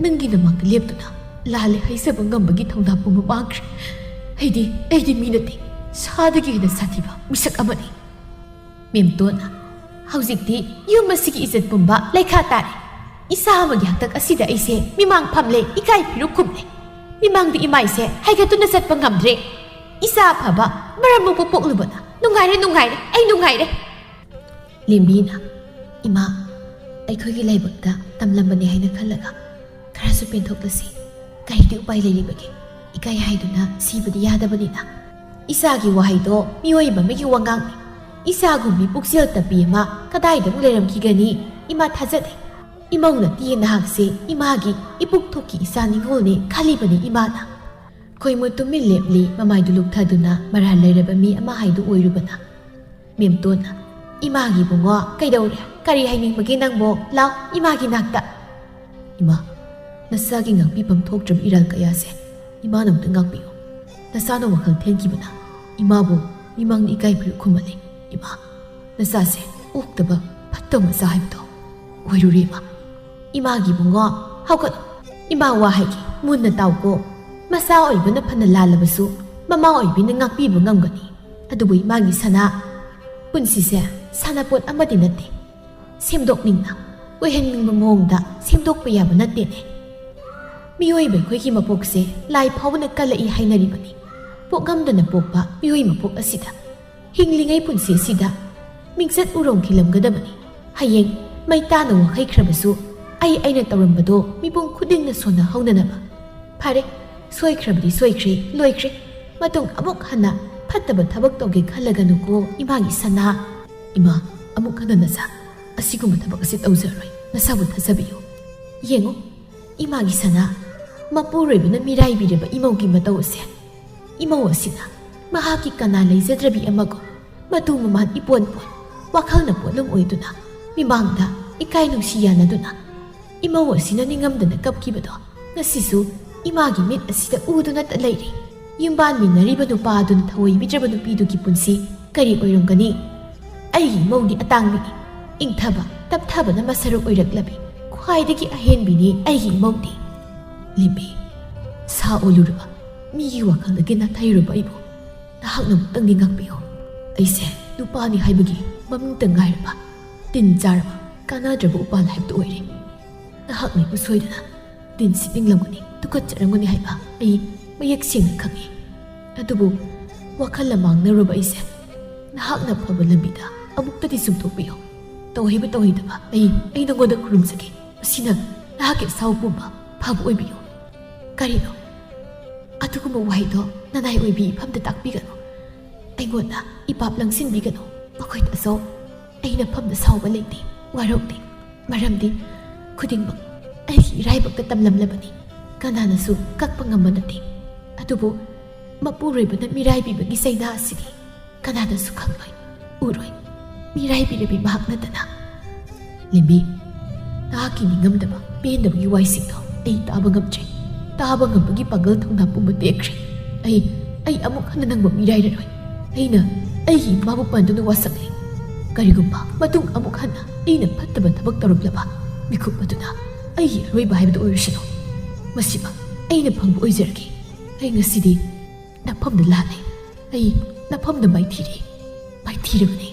ꯅꯪꯒꯤ ꯅꯃꯥꯡꯗ ꯂꯦꯞꯇꯨꯅ ꯂꯥꯜꯂꯦ ꯍꯥꯏꯖꯕ ꯉꯝꯕꯒꯤ ꯊꯧꯅꯥ ꯄꯨꯝꯕ ꯃꯥꯡꯈ꯭ꯔꯦ꯫ ꯑꯩꯗꯤ, ꯑꯩꯗꯤ ꯃꯤ ꯅꯠꯇꯦ, ꯁꯥꯗꯒꯤ ꯍꯦꯟꯅ ꯁꯥꯊꯤꯕ ꯃꯤꯁꯛ ꯑꯃꯅꯤ꯫ ꯃꯦꯝꯇꯣꯟꯅ, ꯍꯧꯖꯤꯛꯇꯤ ꯌꯨꯝ ꯑꯁꯤꯒꯤ ꯏꯖꯠ ꯄꯨꯝꯕ ꯂꯩꯈꯥ ꯇꯥꯔꯦ꯫ ꯏꯆꯥ ꯑꯃꯒꯤ ꯍꯥꯛꯇꯛ ꯑꯁꯤꯗ ꯑꯩꯁꯦ ꯃꯤꯃꯥꯡ ꯐꯝꯂꯦ, ꯏꯀꯥꯏ ꯐꯤꯔꯨꯛ ꯈꯨꯝꯂꯦ꯫ ꯃꯤꯃꯥꯡꯗ ꯏꯃꯥꯏꯁꯦ ꯍꯥꯏꯒꯠꯇꯨꯅ ꯆꯠꯄ ꯉꯝꯗ꯭ꯔꯦ꯫ ꯏꯆꯥ ꯑꯐꯕ ꯃꯔꯝ ꯃꯣꯛꯄ ꯄꯣꯛꯂꯨꯕꯅ ꯅꯨꯡꯉꯥꯏꯔꯦ, ꯅꯨꯡꯉꯥꯏꯔꯦ, ꯑꯩ ꯅꯨꯡꯉꯥꯏꯔꯦ꯫ ꯂꯦꯝꯕꯤꯅ, ꯏꯃꯥ, ꯑꯩꯈꯣꯏꯒꯤ ꯂꯥꯏꯕꯛꯇ ꯇꯝꯂꯝꯕꯅꯦ ꯍꯥꯏꯅ ꯈꯜꯂꯒ ꯈꯔꯁꯨ ꯄꯦꯟꯊꯣꯛꯂꯁꯤ꯫ ꯀꯔꯤꯗꯤ ꯎꯄꯥꯏ ꯂꯩꯔꯤꯕꯒꯦ? ꯏꯀꯥꯏ ꯍꯥꯏꯗꯨꯅ ꯁꯤꯕꯗꯤ ꯌꯥꯗꯕꯅꯤꯅ꯫ ꯏꯆꯥꯒꯤ ꯋꯥꯍꯩꯗꯣ ꯃꯤꯑꯣꯏꯕ ꯑꯃꯒꯤ ꯋꯥꯉꯥꯡꯅꯤ꯫ ꯏꯆꯥꯒꯨꯝꯕꯤ ꯄꯨꯛꯆꯦꯜ ꯇꯞꯄꯤ ꯑꯃ ꯀꯗꯥꯏꯗ ꯑꯃꯨꯛ ꯂꯩꯔꯝꯈꯤꯒꯅꯤ? ꯏꯃꯥ ꯊꯥꯖꯗꯦ꯫ ꯏꯃꯧ ꯅꯠꯇꯦ ꯅꯍꯥꯛꯁꯦ ꯏꯃꯥꯒꯤ ꯏꯄꯨꯛ ꯊꯣꯛꯀꯤ ꯏꯆꯥ ꯅꯤꯉꯣꯜꯅꯦ ꯈꯜꯂꯤꯕꯅꯤ ꯏꯃꯥꯅ꯫ ꯈꯣꯏꯃꯨ ꯇꯨꯃꯤꯟ ꯂꯦꯞꯂꯤ, ꯃꯃꯥꯏꯗꯨ ꯂꯨꯞꯊꯗꯨꯅ ꯃꯔꯥꯜ ꯂꯩꯔꯕ ꯃꯤ ꯑꯃ ꯍꯥꯏꯗꯨ ꯑꯣꯏꯔꯨꯕꯅ꯫ ꯃꯦꯝꯇꯣꯟꯅ, ꯏꯃꯥꯒꯤ ꯏꯕꯨꯡꯉꯣ, ꯀꯩꯗꯧꯔꯦ? ꯀꯔꯤ ꯍꯥꯏꯅꯤꯡꯕꯒꯦ ꯅꯪꯕꯣ? ꯂꯥꯎ, ꯏꯃꯥꯒꯤ ꯅꯥꯛꯇ꯫ ꯏꯃꯥ, ꯅꯆꯥꯒꯤ ꯉꯥꯛꯄꯤꯐꯝ ꯊꯣꯛꯇ꯭ꯔꯕ ꯏꯔꯥꯜ ꯀꯌꯥꯁꯦ ꯏꯃꯥꯅ ꯑꯝꯇ ꯉꯥꯛꯄꯤꯌꯨ꯫ ꯅꯆꯥꯅ ꯋꯥꯈꯜ ꯊꯦꯟꯈꯤꯕꯅ ꯏꯃꯥꯕꯨ ꯃꯤꯃꯥꯡꯗ ꯏꯀꯥꯏ ꯐꯤꯔꯨꯛ ꯈꯨꯝꯍꯜꯂꯤ꯫ ꯏꯃꯥ, ꯅꯆꯥꯁꯦ ꯑꯣꯛꯇꯕ ꯐꯠꯇꯕ ꯃꯆꯥ ꯍꯥꯏꯕꯗꯣ ꯑꯣꯏꯔꯨꯔꯦ ꯏꯃꯥ꯫ ꯏꯃꯥꯒꯤ ꯏꯕꯨꯡꯉꯣ, ꯍꯧꯒꯠꯂꯣ꯫ ꯏꯃꯥ ꯋꯥ ꯍꯥꯏꯒꯦ, ꯃꯨꯟꯅ ꯇꯥꯎꯀꯣ꯫ ꯃꯆꯥ ꯑꯣꯏꯕꯅ ꯐꯅ ꯂꯥꯜꯂꯕꯁꯨ ꯃꯃꯥ ꯑꯣꯏꯕꯤꯅ ꯉꯥꯛꯄꯤꯕ ꯉꯝꯒꯅꯤ꯫ ꯑꯗꯨꯕꯨ ꯏꯃꯥꯒꯤ ꯁꯅꯥ, ꯄꯨꯟꯁꯤꯁꯦ ꯁꯥꯟꯅꯄꯣꯠ ꯑꯃꯗꯤ ꯅꯠꯇꯦ꯫ ꯁꯦꯝꯗꯣꯛꯅꯤꯡꯅ, ꯑꯣꯏꯍꯟꯅꯤꯡꯕ ꯃꯑꯣꯡꯗ ꯁꯦꯝꯗꯣꯛꯄ ꯌꯥꯕ ꯅꯠꯇꯦꯅꯦ꯫ ꯃꯤꯑꯣꯏꯕ ꯑꯩꯈꯣꯏꯒꯤ ꯃꯄꯣꯛꯁꯦ ꯂꯥꯏ ꯐꯥꯎꯕꯅ ꯀꯜꯂꯛꯏ ꯍꯥꯏꯅꯔꯤꯕꯅꯤ꯫ ꯄꯣꯛꯉꯝꯗꯅ ꯄꯣꯛꯄ ꯃꯤꯑꯣꯏ ꯃꯄꯣꯛ ꯑꯁꯤꯗ ꯍꯤꯡꯂꯤꯉꯩ ꯄꯨꯟꯁꯤ ꯑꯁꯤꯗ ꯃꯤꯡꯆꯠ ꯎꯔꯣꯡ ꯈꯤꯜꯂꯝꯒꯗꯕꯅꯤ꯫ ꯍꯌꯦꯡ ꯃꯩ ꯇꯥꯅ ꯋꯥꯈꯩꯈ꯭ꯔꯕꯁꯨ ꯑꯩ ꯑꯩꯅ ꯇꯧꯔꯝꯕꯗꯣ ꯃꯤꯄꯨꯝ ꯈꯨꯗꯤꯡꯅ ꯁꯣꯟꯅꯍꯧꯅꯅꯕ꯫ ꯐꯔꯦ, ꯁꯣꯏꯈ꯭ꯔꯕꯗꯤ ꯁꯣꯏꯈ꯭ꯔꯦ, ꯂꯣꯏꯈ꯭ꯔꯦ꯫ ꯃꯇꯨꯡ ꯑꯃꯨꯛ ꯍꯟꯅ ꯐꯠꯇꯕ ꯊꯕꯛ ꯇꯧꯒꯦ ꯈꯜꯂꯒꯅꯨꯀꯣ, ꯏꯃꯥꯒꯤ ꯁꯅꯥ꯫ ꯏꯃꯥ, ꯑꯃꯨꯛ ꯍꯟꯅ ꯅꯆꯥ ꯑꯁꯤꯒꯨꯝꯕ ꯊꯕꯛ ꯑꯁꯤ ꯇꯧꯖꯔꯣꯏ꯫ ꯅꯁꯥꯕꯨ ꯊꯥꯖꯕꯤꯌꯨ꯫ ꯌꯦꯡꯉꯨ, ꯏꯃꯥꯒꯤ ꯁꯅꯥ, ꯃꯄꯨꯔꯣꯏꯕꯅ ꯃꯤꯔꯥꯏꯕꯤꯔꯕ ꯏꯃꯧꯒꯤ ꯃꯇꯧ ꯑꯁꯦ꯫ ꯏꯃꯧ ꯑꯁꯤꯅ ꯃꯍꯥꯛꯀꯤ ꯀꯅꯥ ꯂꯩꯖꯗ꯭ꯔꯕꯤ ꯑꯃꯒꯨꯝ ꯃꯇꯨ ꯃꯃꯥꯟ ꯏꯄꯣꯟ ꯄꯣꯟ, ꯋꯥꯈꯜꯅ ꯄꯣꯠꯂꯨꯝ ꯑꯣꯏꯗꯨꯅ, ꯃꯤꯃꯥꯡꯗ ꯏꯀꯥꯏ ꯅꯨꯡꯁꯤ ꯌꯥꯅꯗꯨꯅ, ꯏꯃꯧ ꯑꯁꯤꯅ ꯅꯤꯡꯉꯝꯗꯅ ꯀꯞꯈꯤꯕꯗꯣ ꯉꯁꯤꯁꯨ ꯏꯃꯥꯒꯤ ꯃꯤꯠ ꯑꯁꯤꯗ ꯎꯗꯨꯅꯇ ꯂꯩꯔꯤ꯫ ꯌꯨꯝꯕꯥꯟꯃꯤꯟꯅꯔꯤꯕ ꯅꯨꯄꯥ ꯑꯗꯨꯅ ꯊꯑꯣꯏꯕꯤꯗ꯭ꯔꯕ ꯅꯨꯄꯤꯗꯨꯒꯤ ꯄꯨꯟꯁꯤ ꯀꯔꯤ ꯑꯣꯏꯔꯝꯒꯅꯤ? ꯑꯩꯒꯤ ꯏꯃꯧꯗꯤ ꯑꯇꯥꯡꯕꯤꯅꯤ꯫ ꯏꯪꯊꯕ, ꯇꯞꯊꯕꯅ ꯃꯁꯔꯨꯛ ꯑꯣꯏꯔꯛꯂꯕꯤ ꯈ꯭ꯋꯥꯏꯗꯒꯤ ꯑꯍꯦꯟꯕꯤꯅꯤ ꯑꯩꯒꯤ ꯏꯃꯧꯗꯤ꯫ ꯂꯤꯝꯕꯤ, ꯁꯥ ꯑꯣꯜꯂꯨꯔꯕ, ꯃꯤꯒꯤ ꯋꯥꯈꯜꯗꯒꯤ ꯅꯥꯊꯩꯔꯨꯕ ꯑꯩꯕꯨ ꯅꯍꯥꯛꯅ ꯑꯃꯨꯛꯇꯪꯗꯤ ꯉꯥꯛꯄꯤꯌꯨ꯫ ꯑꯩꯁꯦ ꯅꯨꯄꯥꯅꯤ ꯍꯥꯏꯕꯒꯤ ꯃꯃꯤꯡꯇ ꯉꯥꯏꯔꯕ, ꯇꯤꯟ ꯆꯥꯔꯕ, ꯀꯥꯟꯅꯗ꯭ꯔꯕ ꯎꯄꯥꯜ ꯍꯥꯏꯕꯗꯨ ꯑꯣꯏꯔꯦ꯫ ꯅꯍꯥꯛꯅ ꯑꯩꯕꯨ ꯁꯣꯏꯗꯅ ꯇꯤꯟ ꯁꯤꯠꯅꯤꯡꯂꯝꯒꯅꯤ, ꯇꯨꯀꯠꯆꯔꯝꯒꯅꯤ ꯍꯥꯏꯕ ꯑꯩ ꯃꯌꯦꯛ ꯁꯦꯡꯅ ꯈꯪꯏ꯫ ꯑꯗꯨꯕꯨ ꯋꯥꯈꯜ ꯂꯃꯥꯡꯅꯔꯨꯕ ꯑꯩꯁꯦ ꯅꯍꯥꯛꯅ ꯐꯕ ꯂꯝꯕꯤꯗ ꯑꯃꯨꯛꯇꯗꯤ ꯆꯨꯝꯊꯣꯛꯄꯤꯌꯨ꯫ ꯇꯧꯍꯩꯕ ꯇꯧꯍꯩꯗꯕ ꯑꯩ, ꯑꯩ ꯅꯉꯣꯟꯗ ꯈꯨꯔꯨꯝꯖꯒꯦ꯫ ꯃꯁꯤꯅ ꯅꯍꯥꯛꯀꯤ ꯑꯁꯥꯎꯕ ꯄꯨꯝꯕ ꯐꯕ ꯑꯣꯏꯕꯤꯌꯨ꯫ ꯀꯔꯤꯅꯣ? ꯑꯗꯨꯒꯨꯝꯕ ꯋꯥꯍꯩꯗꯣ ꯅꯅꯥꯏ ꯑꯣꯏꯕꯤ ꯏꯐꯝꯗ ꯇꯥꯛꯄꯤꯒꯅꯨ꯫ ꯑꯩꯉꯣꯟꯗ ꯏꯄꯥꯞ ꯂꯪꯁꯤꯟꯕꯤꯒꯅꯨ꯫ ꯃꯈꯣꯏꯗꯁꯨ ꯑꯩ ꯅꯐꯝꯗ ꯁꯥꯎꯕ ꯂꯩꯇꯦ, ꯋꯥꯔꯧꯗꯦ꯫ ꯃꯔꯝꯗꯤ ꯈꯨꯗꯤꯡꯃꯛ ꯑꯩꯒꯤ ꯏꯔꯥꯏꯕꯛꯇ ꯇꯝꯂꯝꯂꯕꯅꯤ꯫ ꯀꯅꯥꯅꯁꯨ ꯀꯛꯄ ꯉꯝꯕ ꯅꯠꯇꯦ꯫ ꯑꯗꯨꯕꯨ ꯃꯄꯨꯔꯣꯏꯕꯅ ꯃꯤꯔꯥꯏꯕꯤꯕꯒꯤ ꯆꯩꯅꯥ ꯑꯁꯤꯗꯤ ꯀꯅꯥꯅꯁꯨ ꯈꯪꯂꯣꯏ, ꯎꯔꯣꯏ꯫ ꯃꯤꯔꯥꯏꯕꯤꯔꯕꯤ ꯃꯍꯥꯛ ꯅꯠꯇꯅ꯫ ꯂꯤꯝꯕꯤ, ꯅꯍꯥꯛꯀꯤ ꯅꯤꯡꯉꯝꯗꯕ, ꯄꯦꯟꯗꯕꯒꯤ ꯋꯥꯍꯩꯁꯤꯡꯗꯣ ꯑꯩ ꯇꯥꯕ ꯉꯝꯗ꯭ꯔꯦ꯫ ꯇꯥꯕ ꯉꯝꯕꯒꯤ ꯄꯥꯡꯒꯜ ꯊꯧꯅꯥ ꯄꯨꯝꯕ ꯇꯦꯛꯈ꯭ꯔꯦ꯫ ꯑꯩ, ꯑꯩ ꯑꯃꯨꯛ ꯍꯟꯅ ꯅꯪꯕꯨ ꯃꯤꯔꯥꯏꯔꯔꯣꯏ꯫ ꯑꯩꯅ ꯑꯩꯒꯤ ꯏꯃꯥꯕꯨ ꯄꯟꯗꯨꯅ ꯋꯥꯁꯛꯂꯦ꯫ ꯀꯔꯤꯒꯨꯝꯕ ꯃꯇꯨꯡ ꯑꯃꯨꯛ ꯍꯟꯅ ꯑꯩꯅ ꯐꯠꯇꯕ ꯊꯕꯛ ꯇꯧꯔꯛꯂꯕ, ꯃꯤꯀꯨꯞ ꯑꯗꯨꯅ ꯑꯩꯒꯤ ꯑꯔꯣꯏꯕ ꯍꯥꯏꯕꯗꯨ ꯑꯣꯏꯔꯁꯅꯨ꯫ ꯃꯁꯤꯃꯛ ꯑꯩꯅ ꯐꯪꯕ ꯑꯣꯏꯖꯔꯒꯦ꯫ ꯑꯩ ꯉꯁꯤꯗꯤ ꯅꯐꯝꯗ ꯂꯥꯜꯂꯦ꯫ ꯑꯩ ꯅꯐꯝꯗ ꯃꯥꯏꯊꯤꯔꯦ, ꯃꯥꯏꯊꯤꯔꯕꯅꯤ꯫